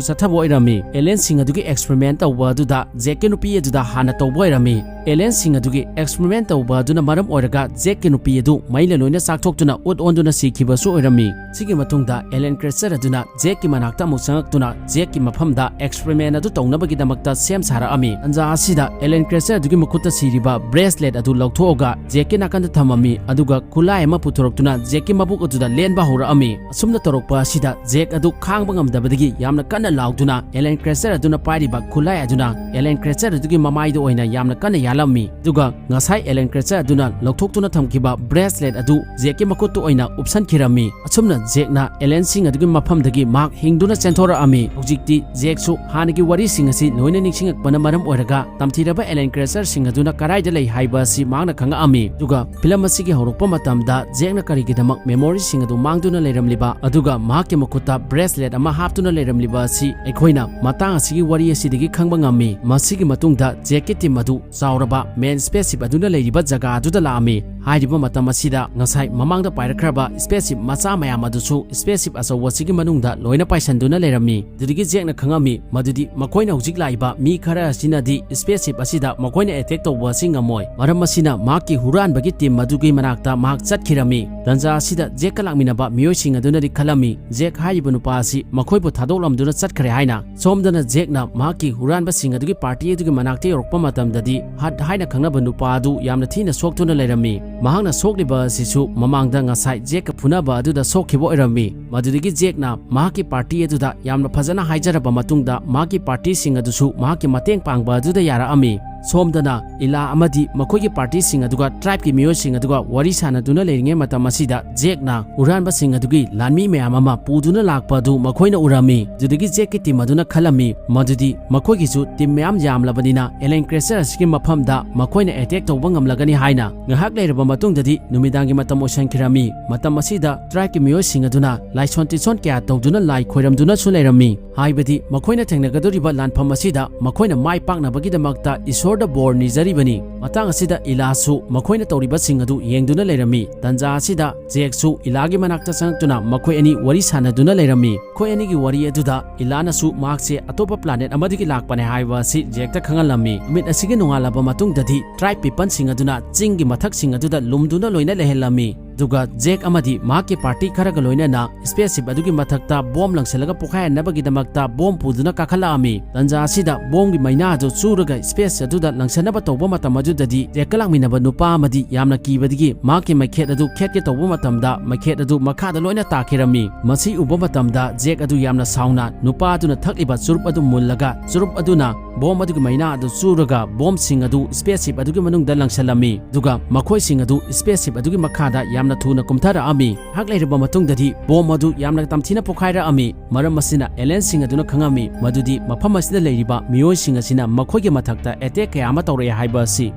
ꯆꯠꯊꯕ ꯑꯣꯏꯔꯝꯃꯤ꯫ Alienꯁꯤꯡ ꯑꯗꯨꯒꯤ experiment ꯇꯧꯕ ꯑꯗꯨꯗ ꯖꯦꯛꯀꯤ ꯅꯨꯄꯤ ꯑꯗꯨꯗ ꯍꯥꯟꯅ ꯇꯧꯕ ꯑꯣꯏꯔꯝꯃꯤ꯫ Alienꯁꯤꯡ ꯑꯗꯨꯒꯤ experiment ꯇꯧꯕ ꯑꯗꯨꯅ ꯃꯔꯝ ꯑꯣꯏꯔꯒ ꯖꯦꯛꯀꯤ ꯅꯨꯄꯤ ꯑꯗꯨ ꯃꯩꯅ ꯂꯣꯏꯅ ꯆꯥꯛꯊꯣꯛꯇꯨꯅ ꯎꯠ ꯑꯣꯟꯗꯨꯅ ꯁꯤꯈꯤꯕꯁꯨ ꯑꯣꯏꯔꯝꯃꯤ꯫ ꯁꯤꯒꯤ ꯃꯇꯨꯡꯗ alien creature ꯑꯗꯨꯅ ꯖꯦꯛꯀꯤ ꯃꯅꯥꯛꯇ ꯑꯃꯨꯛ ꯆꯪꯉꯛꯇꯨꯅ ꯖꯦꯛꯀꯤ ꯃꯐꯝꯗ experiment ꯑꯗꯨ ꯇꯧꯅꯕꯒꯤꯗꯃꯛꯇ ꯁꯦꯝ ꯁꯥꯔꯛꯑꯝꯃꯤ꯫ ꯇꯟꯖꯥ ꯑꯁꯤꯗ alien creature ꯑꯗꯨꯒꯤ ꯃꯈꯨꯠꯇ ꯁꯤꯔꯤꯕ bracelet ꯑꯗꯨ ꯂꯧꯊꯣꯛꯑꯒ ꯖꯦꯛꯀꯤ ꯅꯥꯀꯟꯗ ꯊꯝꯃꯝꯃꯤ, ꯑꯗꯨꯒ ꯈꯨꯠꯂꯥꯏ ꯑꯃ ꯄꯨꯊꯣꯔꯛꯇꯨꯅ ꯖꯦꯛꯀꯤ ꯃꯕꯨꯛ ꯑꯗꯨꯗ ꯂꯦꯟꯕ ꯍꯧꯔꯛꯑꯝꯃꯤ꯫ ꯑꯁꯨꯝꯅ ꯇꯧꯔꯛꯄ ꯑꯁꯤꯗ ꯖꯦꯛ ꯑꯗꯨ ꯈꯥꯡꯕ ꯉꯝꯗꯕꯗꯒꯤ ꯌꯥꯝꯅ ꯀꯟꯅ ꯂꯥꯎꯗꯨꯅ alien creature ꯑꯗꯨꯅ ꯄꯥꯏꯔꯤꯕ ꯈꯨꯠꯂꯥꯏ ꯑꯗꯨꯅ alien creature ꯑꯗꯨꯒꯤ ꯃꯃꯥꯏꯗ ꯑꯣꯏꯅ ꯌꯥꯝꯅ ꯀꯟꯅ ꯌꯥꯜꯂꯝꯃꯤ, ꯑꯗꯨꯒ ꯉꯁꯥꯏ alien creature ꯑꯗꯨꯅ ꯂꯧꯊꯣꯛꯇꯨꯅ ꯊꯝꯈꯤꯕ bracelet ꯑꯗꯨ ꯖꯦꯛꯀꯤ ꯃꯈꯨꯠꯇ ꯑꯣꯏꯅ ꯎꯞꯁꯟꯈꯤꯔꯝꯃꯤ꯫ ꯑꯁꯨꯝꯅ ꯖꯦꯛꯅ alienꯁꯤꯡ ꯑꯗꯨꯒꯤ ꯃꯐꯝꯗꯒꯤ ꯃꯍꯥꯛ ꯍꯤꯡꯗꯨꯅ ꯆꯦꯟꯊꯣꯔꯛꯑꯝꯃꯤ꯫ ꯍꯧꯖꯤꯛꯇꯤ ꯖꯦꯛꯁꯨ ꯍꯥꯟꯅꯒꯤ ꯋꯥꯔꯤꯁꯤꯡ ꯑꯁꯤ ꯂꯣꯏꯅ ꯅꯤꯡꯁꯤꯡꯉꯛꯄꯅ ꯃꯔꯝ ꯑꯣꯏꯔꯒ ꯇꯝꯊꯤꯔꯕ alien creatureꯁꯤꯡ ꯑꯗꯨꯅ ꯀꯗꯥꯏꯗ ꯂꯩ ꯍꯥꯏꯕ ꯑꯁꯤ ꯃꯍꯥꯛꯅ ꯈꯪꯉꯛꯑꯝꯃꯤ꯫ ꯑꯗꯨꯒ ꯐꯤꯂꯝ ꯑꯁꯤꯒꯤ ꯍꯧꯔꯛꯄ ꯃꯇꯝꯗ ꯖꯦꯛꯅ ꯀꯔꯤꯒꯤꯗꯃꯛ memoryꯁꯤꯡ ꯑꯗꯨ ꯃꯥꯡꯗꯨꯅ ꯂꯩꯔꯝꯂꯤꯕ, ꯑꯗꯨꯒ ꯃꯍꯥꯛꯀꯤ ꯃꯈꯨꯠꯇ bracelet ꯑꯃ ꯍꯥꯞꯇꯨꯅ ꯂꯩꯔꯝꯂꯤꯕ ꯑꯁꯤ ꯑꯩꯈꯣꯏꯅ ꯃꯇꯥꯡ ꯑꯁꯤꯒꯤ ꯋꯥꯔꯤ ꯑꯁꯤꯗꯒꯤ ꯈꯪꯕ ꯉꯝꯃꯤ꯫ ꯃꯁꯤꯒꯤ ꯃꯇꯨꯡꯗ ꯖꯦꯛꯀꯤ team ꯑꯗꯨ ꯆꯥꯎꯔꯕ main spaceship ꯑꯗꯨꯅ ꯂꯩꯔꯤꯕ ꯖꯒꯥ ꯑꯗꯨꯗ ꯂꯥꯛꯑꯝꯃꯤ꯫ ꯍꯥꯏꯔꯤꯕ ꯃꯇꯝ ꯑꯁꯤꯗ ꯉꯁꯥꯏ ꯃꯃꯥꯡꯗ ꯄꯥꯏꯔꯛꯈ꯭ꯔꯕ spaceship ꯃꯆꯥ ꯃꯌꯥꯝ ꯑꯗꯨꯁꯨ spaceship ꯑꯆꯧꯕ ꯑꯁꯤꯒꯤ ꯃꯅꯨꯡꯗ ꯂꯣꯏꯅ ꯄꯥꯏꯁꯟꯗꯨꯅ ꯂꯩꯔꯝꯃꯤ꯫ ꯑꯗꯨꯗꯒꯤ ꯖꯦꯛꯅ ꯈꯪꯉꯝꯃꯤ ꯃꯗꯨꯗꯤ ꯃꯈꯣꯏꯅ ꯍꯧꯖꯤꯛ ꯂꯥꯛꯏꯕ ꯃꯤ ꯈꯔ ꯑꯁꯤꯅꯗꯤ spaceship ꯑꯁꯤꯗ ꯃꯈꯣꯏꯅ attack ꯇꯧꯕ ꯑꯁꯤ ꯉꯝꯃꯣꯏ꯫ ꯃꯔꯝ ꯑꯁꯤꯅ ꯃꯍꯥꯛꯀꯤ ꯍꯨꯔꯥꯟꯕꯒꯤ team ꯑꯗꯨꯒꯤ ꯃꯅꯥꯛꯇ ꯃꯍꯥꯛ ꯆꯠꯈꯤꯔꯝꯃꯤ꯫ ꯇꯟꯖꯥ ꯑꯁꯤꯗ ꯖꯦꯛꯀ ꯂꯥꯛꯃꯤꯟꯅꯕ ꯃꯤꯑꯣꯏꯁꯤꯡ ꯑꯗꯨꯅꯗꯤ ꯈꯜꯂꯝꯃꯤ ꯖꯦꯛ ꯍꯥꯏꯔꯤꯕ ꯅꯨꯄꯥ ꯑꯁꯤ ꯃꯈꯣꯏꯕꯨ ꯊꯥꯗꯣꯛꯂꯝꯗꯨꯅ ꯆꯠꯈ꯭ꯔꯦ ꯍꯥꯏꯅ꯫ ꯁꯣꯝꯗꯅ ꯖꯦꯛꯅ ꯃꯍꯥꯛꯀꯤ ꯍꯨꯔꯥꯟꯕꯁꯤꯡ ꯑꯗꯨꯒꯤ party ꯑꯗꯨꯒꯤ ꯃꯅꯥꯛꯇ ꯌꯧꯔꯛꯄ ꯃꯇꯝꯗꯗꯤ ꯍꯠ ꯍꯥꯏꯅ ꯈꯪꯅꯕ ꯅꯨꯄꯥ ꯑꯗꯨ ꯌꯥꯝꯅ ꯊꯤꯅ ꯁꯣꯛꯇꯨꯅ ꯂꯩꯔꯝꯃꯤ꯫ ꯃꯍꯥꯛꯅ ꯁꯣꯛꯂꯤꯕ ꯑꯁꯤꯁꯨ ꯃꯃꯥꯡꯗ ꯉꯁꯥꯏ ꯖꯦꯛꯀ ꯐꯨꯅꯕ ꯑꯗꯨꯗ ꯁꯣꯛꯈꯤꯕ ꯑꯣꯏꯔꯝꯃꯤ꯫ ꯃꯗꯨꯗꯒꯤ ꯖꯦꯛꯅ ꯃꯍꯥꯛꯀꯤ party ꯑꯗꯨꯗ ꯌꯥꯝꯅ ꯐꯖꯅ ꯍꯥꯏꯖꯔꯕ ꯃꯇꯨꯡꯗ ꯃꯍꯥꯛꯀꯤ partyꯁꯤꯡ ꯑꯗꯨꯁꯨ ꯃꯍꯥꯛꯀꯤ ꯃꯇꯦꯡ ꯄꯥꯡꯕ ꯑꯗꯨꯗ ꯌꯥꯔꯛꯑꯝꯃꯤ꯫ ꯁꯣꯝꯗꯅ ꯏꯂꯥ ꯑꯃꯗꯤ ꯃꯈꯣꯏꯒꯤ partyꯁꯤꯡ ꯑꯗꯨꯒ tribeꯀꯤ ꯃꯤꯑꯣꯏꯁꯤꯡ ꯑꯗꯨꯒ ꯋꯥꯔꯤ ꯁꯥꯟꯅꯗꯨꯅ ꯂꯩꯔꯤꯉꯩ ꯃꯇꯝ ꯑꯁꯤꯗ ꯖꯦꯛꯅ ꯍꯨꯔꯥꯟꯕꯁꯤꯡ ꯑꯗꯨꯒꯤ ꯂꯥꯟꯃꯤ ꯃꯌꯥꯝ ꯑꯃ ꯄꯨꯗꯨꯅ ꯂꯥꯛꯄ ꯑꯗꯨ ꯃꯈꯣꯏꯅ ꯎꯔꯝꯃꯤ꯫ ꯑꯗꯨꯗꯒꯤ ꯖꯦꯛꯀꯤ team ꯑꯗꯨꯅ ꯈꯜꯂꯝꯃꯤ ꯃꯗꯨꯗꯤ ꯃꯈꯣꯏꯒꯤꯁꯨ team ꯃꯌꯥꯝ ꯌꯥꯝꯂꯕꯅꯤꯅ alien creature ꯑꯁꯤꯒꯤ ꯃꯐꯝꯗ ꯃꯈꯣꯏꯅ attack ꯇꯧꯕ ꯉꯝꯂꯒꯅꯤ ꯍꯥꯏꯅ꯫ ꯉꯥꯏꯍꯥꯛ ꯂꯩꯔꯕ ꯃꯇꯨꯡꯗꯗꯤ ꯅꯨꯃꯤꯗꯥꯡꯒꯤ ꯃꯇꯝ ꯑꯣꯏꯁꯟꯈꯤꯔꯝꯃꯤ꯫ ꯃꯇꯝ ꯑꯁꯤꯗ tribeꯀꯤ ꯃꯤꯑꯣꯏꯁꯤꯡ ꯑꯗꯨꯅ ꯂꯥꯏꯁꯣꯟ ꯇꯤꯁꯣꯟ ꯀꯌꯥ ꯇꯧꯗꯨꯅ ꯂꯥꯏ ꯈꯣꯏꯔꯝꯗꯨꯅꯁꯨ ꯂꯩꯔꯝꯃꯤ꯫ ꯍꯥꯏꯕꯗꯤ ꯃꯈꯣꯏꯅ ꯊꯦꯡꯅꯒꯗꯧꯔꯤꯕ ꯂꯥꯟꯐꯝ ꯑꯁꯤꯗ ꯃꯈꯣꯏꯅ ꯃꯥꯏ ꯄꯥꯛꯅꯕꯒꯤꯗꯃꯛꯇ ꯏꯁꯣꯔ ꯕꯣꯔ ꯅꯤꯖꯔꯤꯕꯅꯤ꯫ ꯃꯇꯥꯡ ꯑꯁꯤꯗ ꯏꯂꯥꯁꯨ ꯃꯈꯣꯏꯅ ꯇꯧꯔꯤꯕꯁꯤꯡ ꯑꯗꯨ ꯌꯦꯡꯗꯨꯅ ꯂꯩꯔꯝꯃꯤ꯫ ꯇꯟꯖꯥ ꯑꯁꯤꯗ ꯖꯦꯛꯁꯨ ꯏꯂꯥꯒꯤ ꯃꯅꯥꯛꯇ ꯆꯪꯂꯛꯇꯨꯅ ꯃꯈꯣꯏ ꯑꯅꯤ ꯋꯥꯔꯤ ꯁꯥꯟꯅꯗꯨꯅ ꯂꯩꯔꯝꯃꯤ꯫ ꯃꯈꯣꯏ ꯑꯅꯤꯒꯤ ꯋꯥꯔꯤ ꯑꯗꯨꯗ ꯏꯂꯥꯅꯁꯨ ꯃꯍꯥꯛꯁꯦ ꯑꯇꯣꯞꯄ ꯄ꯭ꯂꯥꯅꯦꯠ ꯑꯃꯗꯒꯤ ꯂꯥꯛꯄꯅꯦ ꯍꯥꯏꯕ ꯑꯁꯤ ꯖꯦꯛꯇ ꯈꯪꯍꯜꯂꯝꯃꯤ꯫ ꯅꯨꯃꯤꯠ ꯑꯁꯤꯒꯤ ꯅꯣꯡꯉꯥꯜꯂꯕ ꯃꯇꯨꯡꯗꯗꯤ ꯇ꯭ꯔꯥꯏꯕ ꯄꯤꯄꯜꯁꯤꯡ ꯑꯗꯨꯅ ꯆꯤꯡꯒꯤ ꯃꯊꯛꯁꯤꯡ ꯑꯗꯨꯗ ꯂꯨꯝꯗꯨꯅ ꯂꯣꯏꯅ ꯂꯩꯍꯜꯂꯝꯃꯤ꯫ ꯑꯗꯨꯒ ꯖꯦꯛ ꯑꯃꯗꯤ ꯃꯍꯥꯛꯀꯤ ꯄꯥꯔꯇꯤ ꯈꯔꯒ ꯂꯣꯏꯅꯅ ꯁ꯭ꯄꯦꯁꯁꯤꯞ ꯑꯗꯨꯒꯤ ꯃꯊꯛꯇ ꯕꯣꯝ ꯂꯪꯁꯤꯜꯂꯒ ꯄꯣꯈꯥꯏꯍꯟꯅꯕꯒꯤꯗꯃꯛꯇ ꯕꯣꯝ ꯄꯨꯗꯨꯅ ꯀꯥꯈꯠꯂꯛꯂꯝꯃꯤ꯫ ꯇꯟꯖꯥ ꯑꯁꯤꯗ ꯕꯣꯝꯒꯤ ꯃꯩꯅꯥ ꯑꯗꯨ ꯆꯨꯔꯒ ꯁ꯭ꯄꯦꯁ ꯑꯗꯨꯗ ꯂꯪꯁꯤꯟꯅꯕ ꯇꯧꯕ ꯃꯇꯝ ꯑꯗꯨꯗꯗꯤ ꯖꯦꯛꯀ ꯂꯥꯛꯃꯤꯟꯅꯕ ꯅꯨꯄꯥ ꯑꯃꯗꯤ ꯌꯥꯝꯅ ꯀꯤꯕꯗꯒꯤ ꯃꯍꯥꯛꯀꯤ ꯃꯩꯈꯦꯠ ꯑꯗꯨ ꯈꯦꯠꯀꯦ ꯇꯧꯕ ꯃꯇꯝꯗ ꯃꯩꯈꯦꯠ ꯑꯗꯨ ꯃꯈꯥꯗ ꯂꯣꯏꯅ ꯇꯥꯈꯤꯔꯝꯃꯤ꯫ ꯃꯁꯤ ꯎꯕ ꯃꯇꯝꯗ ꯖꯦꯛ ꯑꯗꯨ ꯌꯥꯝꯅ ꯁꯥꯎꯅ ꯅꯨꯄꯥ ꯑꯗꯨꯅ ꯊꯛꯂꯤꯕ ꯆꯨꯔꯨꯞ ꯑꯗꯨ ꯃꯨꯜꯂꯒ ꯆꯨꯔꯨꯞ ꯑꯗꯨꯅ ꯕꯣꯝ ꯑꯗꯨꯒꯤ ꯃꯩꯅꯥ ꯑꯗꯨ ꯆꯨꯔꯒ ꯕꯣꯝꯁꯤꯡ ꯑꯗꯨ ꯁ꯭ꯄꯦꯁꯁꯤꯞ ꯑꯗꯨꯒꯤ ꯃꯅꯨꯡꯗ ꯂꯪꯁꯤꯜꯂꯝꯃꯤ꯫ ꯑꯗꯨꯒ ꯃꯈꯣꯏꯁꯤꯡ ꯑꯗꯨ ꯁ꯭ꯄꯦꯁꯁꯤꯞ ꯑꯗꯨꯒꯤ ꯃꯈꯥꯗ ꯌꯥꯝꯅ ꯊꯨꯅ ꯀꯨꯝꯊꯔꯛꯂꯝꯃꯤ꯫ ꯉꯥꯏꯍꯥꯛ ꯂꯩꯔꯕ ꯃꯇꯨꯡꯗꯗꯤ ꯕꯣꯝ ꯑꯗꯨ ꯌꯥꯝꯅ ꯇꯝꯊꯤꯅ ꯄꯣꯈꯥꯏꯔꯛꯂꯝꯃꯤ꯫ ꯃꯔꯝ ꯑꯁꯤꯅ ꯑꯦꯂꯤꯌꯟꯁꯤꯡ ꯑꯗꯨꯅ ꯈꯪꯂꯝꯃꯤ ꯃꯗꯨꯗꯤ ꯃꯐꯝ ꯑꯁꯤꯗ ꯂꯩꯔꯤꯕ ꯃꯤꯑꯣꯏꯁꯤꯡ ꯑꯁꯤꯅ ꯃꯈꯣꯏꯒꯤ ꯃꯊꯛꯇ ꯑꯦꯇꯦꯛ ꯀꯌꯥ ꯑꯃ ꯇꯧꯔꯛꯂꯦ ꯍꯥꯏꯕ ꯑꯁꯤ꯫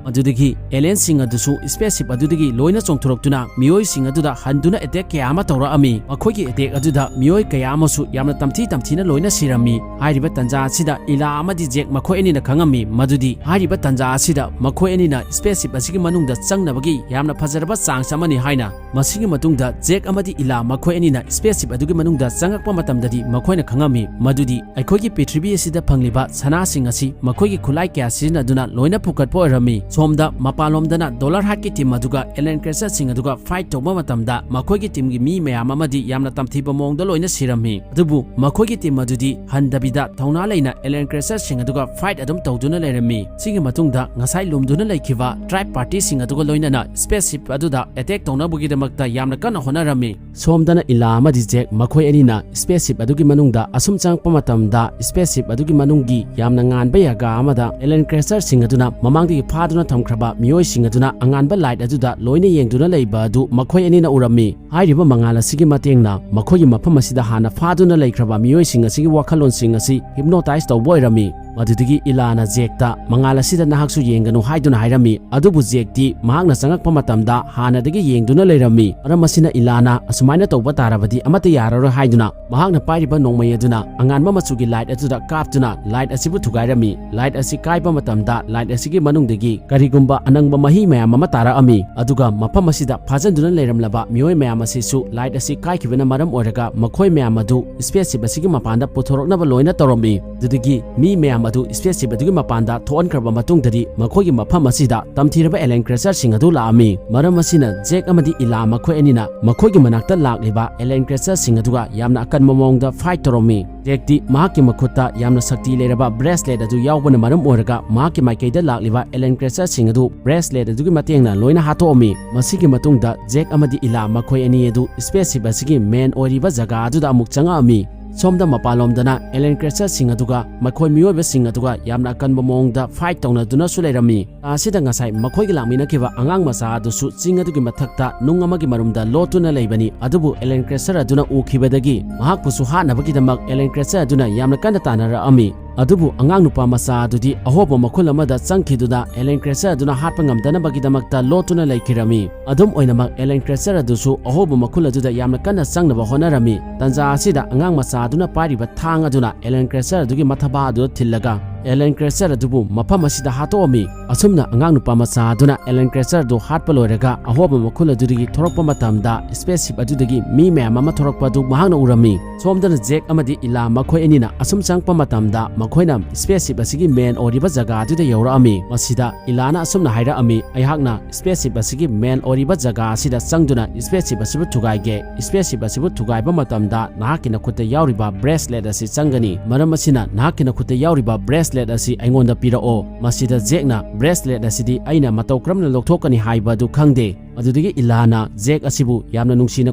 ꯃꯗꯨꯗꯒꯤ ꯑꯦꯂꯤꯌꯟꯁꯤꯡ ꯑꯗꯨꯁꯨ ꯁ꯭ꯄꯦꯁꯁꯤꯞ ꯑꯗꯨꯗꯒꯤ ꯂꯣꯏꯅ ꯆꯣꯡꯊꯣꯔꯛꯇꯨꯅ ꯃꯤꯑꯣꯏꯁꯤꯡ ꯑꯗꯨꯗ ꯍꯟꯗꯨꯅ ꯑꯦꯇꯦꯛ ꯀꯌꯥ ꯑꯃ ꯇꯧꯔꯛꯂꯝꯃꯤ꯫ ꯃꯈꯣꯏꯒꯤ ꯑꯦꯇꯦꯛ ꯑꯗꯨꯗ ꯃꯤꯑꯣꯏ ꯀꯌꯥ ꯑꯃꯁꯨ ꯌꯥꯝꯅ ꯇꯝꯊꯤ ꯇꯝꯊꯤꯅ ꯂꯣꯏꯅ ꯁꯤꯔꯝꯃꯤ꯫ ꯍꯥꯏꯔꯤꯕ ꯇꯟꯖꯥ ꯑꯁꯤꯗ ꯏꯂꯥ ꯑꯃꯗꯤ ꯖꯦꯛ ꯃꯈꯣꯏ ꯑꯅꯤꯅ ꯈꯪꯂꯝꯃꯤ ꯃꯗꯨꯗꯤ ꯍꯥꯏꯔꯤꯕ ꯇꯟꯖꯥ ꯑꯁꯤꯗ ꯃꯈꯣꯏ ꯑꯅꯤꯅ ꯁ꯭ꯄꯦꯁꯁꯤꯞ ꯑꯁꯤꯒꯤ ꯃꯅꯨꯡꯗ ꯆꯪꯅꯕꯒꯤ ꯌꯥꯝꯅ ꯐꯖꯔꯕ ꯆꯥꯟꯁ ꯑꯃꯅꯤ ꯍꯥꯏꯅ꯫ ꯃꯁꯤꯒꯤ ꯃꯇꯨꯡꯗ ꯖꯦꯛ ꯑꯃꯗꯤ ꯏꯂꯥ ꯃꯈꯣꯏ ꯑꯅꯤꯅ ꯁ꯭ꯄꯦꯁꯁꯤꯞ ꯑꯗꯨꯒꯤ ꯃꯅꯨꯡꯗ ꯆꯪꯂꯛꯄ ꯃꯇꯝꯗꯗꯤ ꯃꯈꯣꯏꯅ ꯈꯪꯂꯝꯃꯤ ꯃꯗꯨꯗꯤ ꯑꯩꯈꯣꯏꯒꯤ ꯄ꯭ꯔꯤꯊꯤꯕꯤ ꯑꯁꯤꯗ ꯐꯪꯂꯤꯕ ꯁꯅꯥꯁꯤꯡ ꯑꯁꯤ ꯃꯈꯣꯏꯒꯤ ꯈꯨꯠꯂꯥꯏ ꯀꯌꯥ ꯁꯤꯖꯤꯟꯅꯗꯨꯅ ꯂꯣꯏꯅ ꯄꯨꯈꯠꯄ ꯑꯣꯏꯔꯝꯃꯤ꯫ ꯁꯣꯝꯗ ꯃꯄꯥꯟꯂꯣꯝꯗꯅ ꯗꯣꯂꯔ ꯍꯥꯔꯠꯀꯤ ꯇꯤꯝ ꯑꯗꯨꯒ ꯑꯦꯂꯤꯌꯟ ꯀ꯭ꯔꯦꯁꯔꯁꯤꯡ ꯑꯗꯨꯒ ꯐꯥꯏꯠ ꯇꯧꯕ ꯃꯇꯝꯗ ꯃꯈꯣꯏꯒꯤ ꯇꯤꯝꯒꯤ ꯃꯤ ꯃꯌꯥꯝ ꯑꯃꯗꯤ ꯌꯥꯝꯅ ꯇꯝꯊꯤꯕ ꯃꯑꯣꯡꯗ ꯂꯣꯏꯅ ꯁꯤꯔꯝꯃꯤ꯫ ꯑꯗꯨꯕꯨ ꯃꯈꯣꯏꯒꯤ ꯇꯤꯝ ꯑꯗꯨꯗꯤ ꯍꯟꯗꯕꯤꯗ ꯊꯧꯅꯥ ꯂꯩꯅ ꯑꯦꯂꯤꯌꯟ ꯀ꯭ꯔꯦꯁꯔꯁꯤꯡ ꯑꯗꯨꯒ ꯐꯥꯏꯠ ꯑꯗꯨꯝ ꯇꯧꯗꯨꯅ ꯂꯩꯔꯝꯃꯤ꯫ ꯁꯤꯒꯤ ꯃꯇꯨꯡꯗ ꯉꯁꯥꯏ ꯂꯨꯝꯗꯨꯅ ꯂꯩꯈꯤꯕ ꯇ꯭ꯔꯥꯏꯕ ꯄꯥꯔꯇꯤꯁꯤꯡ ꯑꯗꯨꯒ ꯂꯣꯏꯅꯅ ꯁ꯭ꯄꯦꯁꯁꯤꯞ ꯑꯗꯨꯗ ꯑꯦꯇꯦꯛ ꯇꯧꯅꯕꯒꯤꯗꯃꯛꯇ ꯌꯥꯝꯅ ꯀꯟꯅ ꯍꯣꯠꯅꯔꯝꯃꯤ꯫ ꯁꯣꯝꯗꯅ ꯏꯂꯥ ꯑꯃꯗꯤ ꯖꯦꯛ ꯃꯈꯣꯏ ꯑꯅꯤꯅ ꯁ꯭ꯄꯦꯁꯁꯤꯞ ꯑꯗꯨꯒꯤ ꯃꯅꯨꯡꯗ ꯑꯁꯨꯝ ꯆꯪꯂꯛꯄ ꯃꯇꯝꯗ ꯁ꯭ꯄꯦꯁꯁꯤꯞ ꯑꯗꯨꯒꯤ ꯃꯅꯨꯡꯒꯤ ꯌꯥꯝꯅ ꯉꯥꯟꯕ ꯖꯒꯥ ꯑꯃꯗ ꯑꯦꯂꯤꯌꯟ ꯀ꯭ꯔꯦꯁꯔꯁꯤꯡ ꯑꯗꯨꯅ ꯃꯃꯥꯡꯗꯒꯤ ꯐꯥꯗꯨꯅ ꯊꯝꯈ꯭ꯔꯕ ꯃꯤꯑꯣꯏꯁꯤꯡ ꯑꯗꯨꯅ ꯑꯉꯥꯟꯕ ꯂꯥꯏꯠ ꯑꯗꯨꯗ ꯂꯣꯏꯅ ꯌꯦꯡꯗꯨꯅ ꯂꯩꯕ ꯑꯗꯨ ꯃꯈꯣꯏ ꯑꯅꯤꯅ ꯎꯔꯝꯃꯤ꯫ ꯍꯥꯏꯔꯤꯕ ꯃꯉꯥꯜ ꯑꯁꯤꯒꯤ ꯃꯇꯦꯡꯅ ꯃꯈꯣꯏꯒꯤ ꯃꯐꯝ ꯑꯁꯤꯗ ꯍꯥꯟꯅ ꯐꯥꯗꯨꯅ ꯂꯩꯈ꯭ꯔꯕ ꯃꯤꯑꯣꯏꯁꯤꯡ ꯑꯁꯤꯒꯤ ꯋꯥꯈꯜꯂꯣꯟꯁꯤꯡ ꯑꯁꯤ ꯍꯤꯞꯅꯣꯇꯥꯏꯖ ꯇꯧꯕ ꯑꯣꯏꯔꯝꯃꯤ꯫ ꯑꯗꯨꯗꯒꯤ ꯏꯂꯥꯅ ꯖꯦꯛꯇ, "ꯃꯉꯥꯜ ꯑꯁꯤꯗ ꯅꯍꯥꯛꯁꯨ ꯌꯦꯡꯒꯅꯨ" ꯍꯥꯏꯗꯨꯅ ꯍꯥꯏꯔꯝꯃꯤ꯫ ꯑꯗꯨꯕꯨ ꯖꯦꯛꯇꯤ ꯃꯍꯥꯛꯅ ꯆꯪꯉꯛꯄ ꯃꯇꯝꯗ ꯍꯥꯟꯅꯗꯒꯤ ꯌꯦꯡꯗꯨꯅ ꯂꯩꯔꯝꯃꯤ꯫ ꯃꯔꯝ ꯑꯁꯤꯅ ꯏꯂꯥꯅ ꯑꯁꯨꯃꯥꯏꯅ ꯇꯧꯕ ꯇꯥꯔꯕꯗꯤ ꯑꯃꯠꯇ ꯌꯥꯔꯔꯣꯏ ꯍꯥꯏꯗꯨꯅ ꯃꯍꯥꯛꯅ ꯄꯥꯏꯔꯤꯕ ꯅꯣꯡꯃꯩ ꯑꯗꯨꯅ ꯑꯉꯥꯟꯕ ꯃꯆꯨꯒꯤ ꯂꯥꯏꯠ ꯑꯗꯨꯗ ꯀꯥꯞꯇꯨꯅ ꯂꯥꯏꯠ ꯑꯁꯤꯕꯨ ꯊꯨꯒꯥꯏꯔꯝꯃꯤ꯫ ꯂꯥꯏꯠ ꯑꯁꯤ ꯀꯥꯏꯕ ꯃꯇꯝꯗ ꯂꯥꯏꯠ ꯑꯁꯤꯒꯤ ꯃꯅꯨꯡꯗꯒꯤ ꯀꯔꯤꯒꯨꯝꯕ ꯑꯅꯪꯕ ꯃꯍꯤ ꯃꯌꯥꯝ ꯑꯃ ꯇꯥꯔꯛꯑꯝꯃꯤ꯫ ꯑꯗꯨꯒ ꯃꯐꯝ ꯑꯁꯤꯗ ꯐꯥꯖꯤꯟꯗꯨꯅ ꯂꯩꯔꯝꯂꯕ ꯃꯤꯑꯣꯏ ꯃꯌꯥꯝ ꯑꯁꯤꯁꯨ ꯂꯥꯏꯠ ꯑꯁꯤ ꯀꯥꯏꯈꯤꯕꯅ ꯃꯔꯝ ꯑꯣꯏꯔꯒ ꯃꯈꯣꯏ ꯃꯌꯥꯝ ꯑꯗꯨ ꯁ꯭ꯄꯦꯁ ꯁꯤꯞ ꯑꯁꯤꯒꯤ ꯃꯄꯥꯟꯗ ꯄꯨꯊꯣꯔꯛꯅꯕ ꯂꯣꯏꯅ ꯇꯧꯔꯝꯃꯤ꯫ ꯑꯗꯨꯗꯒꯤ ꯃꯤ ꯃꯌꯥꯝ ꯑꯗꯨ ꯁ꯭ꯄꯦꯁ ꯁꯤꯞ ꯑꯗꯨꯒꯤ ꯃꯄꯥꯟꯗ ꯊꯣꯛꯍꯟꯈ꯭ꯔꯕ ꯃꯇꯨꯡꯗꯗꯤ ꯃꯈꯣꯏꯒꯤ ꯃꯐꯝ ꯑꯁꯤꯗ ꯇꯝꯊꯤꯔꯕ ꯑꯦꯂꯦꯟ ꯀ꯭ꯔꯦꯆꯔꯁꯤꯡ ꯑꯗꯨ ꯂꯥꯛꯑꯝꯃꯤ꯫ ꯃꯔꯝ ꯑꯁꯤꯅ ꯖꯦꯛ ꯑꯃꯗꯤ ꯏꯂꯥ ꯃꯈꯣꯏ ꯑꯅꯤꯅ ꯃꯈꯣꯏꯒꯤ ꯃꯅꯥꯛꯇ ꯂꯥꯛꯂꯤꯕ ꯑꯦꯂꯦꯟ ꯀ꯭ꯔꯦꯆꯔꯁꯤꯡ ꯑꯗꯨꯒ ꯌꯥꯝꯅ ꯑꯀꯟꯕ ꯃꯑꯣꯡꯗ ꯐꯥꯏꯠ ꯇꯧꯔꯝꯃꯤ꯫ ꯖꯦꯛꯇꯤ ꯃꯍꯥꯛꯀꯤ ꯃꯈꯨꯠꯇ ꯌꯥꯝꯅ ꯁꯛꯇꯤ ꯂꯩꯔꯕ ꯕ꯭ꯔꯦꯁꯂꯦꯠ ꯑꯗꯨ ꯌꯥꯎꯕꯅ ꯃꯔꯝ ꯑꯣꯏꯔꯒ ꯃꯍꯥꯛꯀꯤ ꯃꯥꯏꯀꯩꯗ ꯂꯥꯛꯂꯤꯕ ꯑꯦꯂꯦꯟ ꯀ꯭ꯔꯦꯆꯔꯁꯤꯡ ꯑꯗꯨ ꯕ꯭ꯔꯦꯁꯂꯦꯠ ꯑꯗꯨꯒꯤ ꯃꯇꯦꯡꯅ ꯂꯣꯏꯅ ꯍꯥꯠꯇꯣꯛꯑꯝꯃꯤ꯫ ꯃꯁꯤꯒꯤ ꯃꯇꯨꯡꯗ ꯖꯦꯛ ꯑꯃꯗꯤ ꯏꯂꯥ ꯃꯈꯣꯏ ꯑꯅꯤ ꯑꯗꯨ ꯁ꯭ꯄꯦꯁ ꯁꯤꯞ ꯑꯁꯤꯒꯤ ꯃꯦꯟ ꯑꯣꯏꯔꯤꯕ ꯖꯒꯥ ꯑꯗꯨꯗ ꯑꯃꯨꯛ ꯆꯪꯉꯛꯑꯝꯃꯤ꯫ ꯁꯣꯝꯗ ꯃꯄꯥꯟꯂꯣꯝꯗꯅ ꯑꯦꯂꯦꯟ ꯀ꯭ꯔꯦꯆꯔꯁꯤꯡ ꯑꯗꯨꯒ ꯃꯈꯣꯏ ꯃꯤꯑꯣꯏꯕꯁꯤꯡ ꯑꯗꯨꯒ ꯌꯥꯝꯅ ꯑꯀꯟꯕ ꯃꯑꯣꯡꯗ ꯐꯥꯏꯠ ꯇꯧꯅꯗꯨꯅꯁꯨ ꯂꯩꯔꯝꯃꯤ꯫ ꯇꯥ ꯑꯁꯤꯗ ꯉꯁꯥꯏ ꯃꯈꯣꯏꯒ ꯂꯥꯛꯃꯤꯟꯅꯈꯤꯕ ꯑꯉꯥꯡ ꯃꯆꯥ ꯑꯗꯨꯁꯨ ꯆꯤꯡ ꯑꯗꯨꯒꯤ ꯃꯊꯛꯇ ꯅꯨꯡ ꯑꯃꯒꯤ ꯃꯔꯨꯝꯗ ꯂꯣꯠꯇꯨꯅ ꯂꯩꯕꯅꯤ꯫ ꯑꯗꯨꯕꯨ ꯑꯦꯂꯦꯟ ꯀ꯭ꯔꯦꯆꯔ ꯑꯗꯨꯅ ꯎꯈꯤꯕꯗꯒꯤ ꯃꯍꯥꯛꯄꯨꯁꯨ ꯍꯥꯠꯅꯕꯒꯤꯗꯃꯛ ꯑꯦꯂꯦꯟ ꯀ꯭ꯔꯦꯆꯔ ꯑꯗꯨꯅ ꯌꯥꯝꯅ ꯀꯟꯅ ꯇꯥꯟꯅꯔꯛꯑꯝꯃꯤ꯫ ꯑꯗꯨꯕꯨ ꯑꯉꯥꯡ ꯅꯨꯄꯥ ꯃꯆꯥ ꯑꯗꯨꯗꯤ ꯑꯍꯣꯕ ꯃꯈꯨꯜ ꯑꯃꯗ ꯆꯪꯈꯤꯗꯨꯅ ꯑꯦꯂꯦꯟ ꯀ꯭ꯔꯦꯆꯔ ꯑꯗꯨꯅ ꯍꯥꯠꯄ ꯉꯝꯗꯅꯕꯒꯤꯗꯃꯛꯇ ꯂꯣꯠꯇꯨꯅ ꯂꯩꯈꯤꯔꯝꯃꯤ꯫ ꯑꯗꯨꯝ ꯑꯣꯏꯅꯃꯛ, ꯑꯦꯂꯦꯟ ꯀ꯭ꯔꯦꯆꯔ ꯑꯗꯨꯁꯨ ꯑꯍꯣꯕ ꯃꯈꯨꯜ ꯑꯗꯨꯗ ꯌꯥꯝꯅ ꯀꯟꯅ ꯆꯪꯅꯕ ꯍꯣꯠꯅꯔꯝꯃꯤ꯫ ꯇꯟꯖꯥ ꯑꯁꯤꯗ ꯑꯉꯥꯡ ꯃꯆꯥ ꯑꯗꯨꯅ ꯄꯥꯏꯔꯤꯕ ꯊꯥꯡ ꯑꯗꯨꯅ ꯑꯦꯂꯦꯟ ꯀ꯭ꯔꯦꯆꯔ ꯑꯗꯨꯒꯤ ꯃꯊꯕꯥ ꯑꯗꯨꯗ ꯊꯤꯜꯂꯒ ꯑꯦꯂꯦꯟ ꯀ꯭ꯔꯦꯆꯔ ꯑꯗꯨꯕꯨ ꯃꯐꯝ ꯑꯁꯤꯗ ꯍꯥꯠꯇꯣꯛꯑꯝꯃꯤ꯫ ꯑꯁꯨꯝꯅ ꯑꯉꯥꯡ ꯅꯨꯄꯥ ꯃꯆꯥ ꯑꯗꯨꯅ ꯑꯦꯂꯦꯟ ꯀ꯭ꯔꯦꯆꯔ ꯑꯗꯨ ꯍꯥꯠꯄ ꯂꯣꯏꯔꯒ ꯑꯍꯣꯕ ꯃꯈꯨꯜ ꯑꯗꯨꯗꯒꯤ ꯊꯣꯔꯛꯄ ꯃꯇꯝꯗ, ꯁ꯭ꯄꯦꯁ ꯁꯤꯞ ꯑꯗꯨꯗꯒꯤ ꯃꯤ ꯃꯌꯥꯝ ꯑꯃ ꯊꯣꯔꯛꯄ ꯑꯗꯨ ꯃꯍꯥꯛꯅ ꯎꯔꯝꯃꯤ꯫ ꯁꯣꯝꯗꯅ ꯖꯦꯛ ꯑꯃꯗꯤ ꯏꯂꯥ ꯃꯈꯣꯏ ꯑꯅꯤꯅ ꯑꯁꯨꯝ ꯆꯪꯉꯛꯄ ꯃꯇꯝꯗ, ꯃꯈꯣꯏꯅ ꯁ꯭ꯄꯦꯁ ꯁꯤꯞ ꯑꯁꯤꯒꯤ ꯃꯦꯟ ꯑꯣꯏꯔꯤꯕ ꯖꯒꯥ ꯑꯗꯨꯗ ꯌꯧꯔꯛꯑꯝꯃꯤ꯫ ꯃꯁꯤꯗ ꯏꯂꯥꯅ ꯑꯁꯨꯝꯅ ꯍꯥꯏꯔꯛꯑꯝꯃꯤ, "ꯑꯩꯍꯥꯛꯅ ꯁ꯭ꯄꯦꯁ ꯁꯤꯞ ꯑꯁꯤꯒꯤ ꯃꯦꯟ ꯑꯣꯏꯔꯤꯕ ꯖꯒꯥ ꯑꯁꯤꯗ ꯆꯪꯗꯨꯅ ꯁ꯭ꯄꯦꯁ ꯁꯤꯞ ꯑꯁꯤꯕꯨ ꯊꯨꯒꯥꯏꯒꯦ꯫ ꯁ꯭ꯄꯦꯁ ꯁꯤꯞ ꯑꯁꯤꯕꯨ ꯊꯨꯒꯥꯏꯕ ꯃꯇꯝꯗ ꯅꯍꯥꯛꯀꯤ ꯅꯈꯨꯠꯇ ꯌꯥꯎꯔꯤꯕ ꯕ꯭ꯔꯦꯁꯂꯦꯠ ꯑꯁꯤ ꯆꯪꯒꯅꯤ꯫ ꯃꯔꯝ ꯑꯁꯤꯅ ꯅꯍꯥꯛꯀꯤ ꯅꯈꯨꯠꯇ ꯌꯥꯎꯔꯤꯕ ꯕ꯭ꯔꯦꯁꯂꯦꯠ ꯑꯁꯤ ꯑꯩꯉꯣꯟꯗ ꯄꯤꯔꯛꯑꯣ꯫" ꯃꯁꯤꯗ ꯖꯦꯛꯅ, "ꯕ꯭ꯔꯦꯁꯂꯦꯠ ꯑꯁꯤꯗꯤ ꯑꯩꯅ ꯃꯇꯧ ꯀꯔꯝꯅ ꯂꯧꯊꯣꯛꯀꯅꯤ ꯍꯥꯏꯕ ꯑꯗꯨ ꯈꯪꯗꯦ꯫" ꯑꯗꯨꯗꯒꯤ ꯏꯂꯥꯅ ꯖꯦꯛ ꯑꯁꯤꯕꯨ ꯌꯥꯝꯅ ꯅꯨꯡꯁꯤꯅ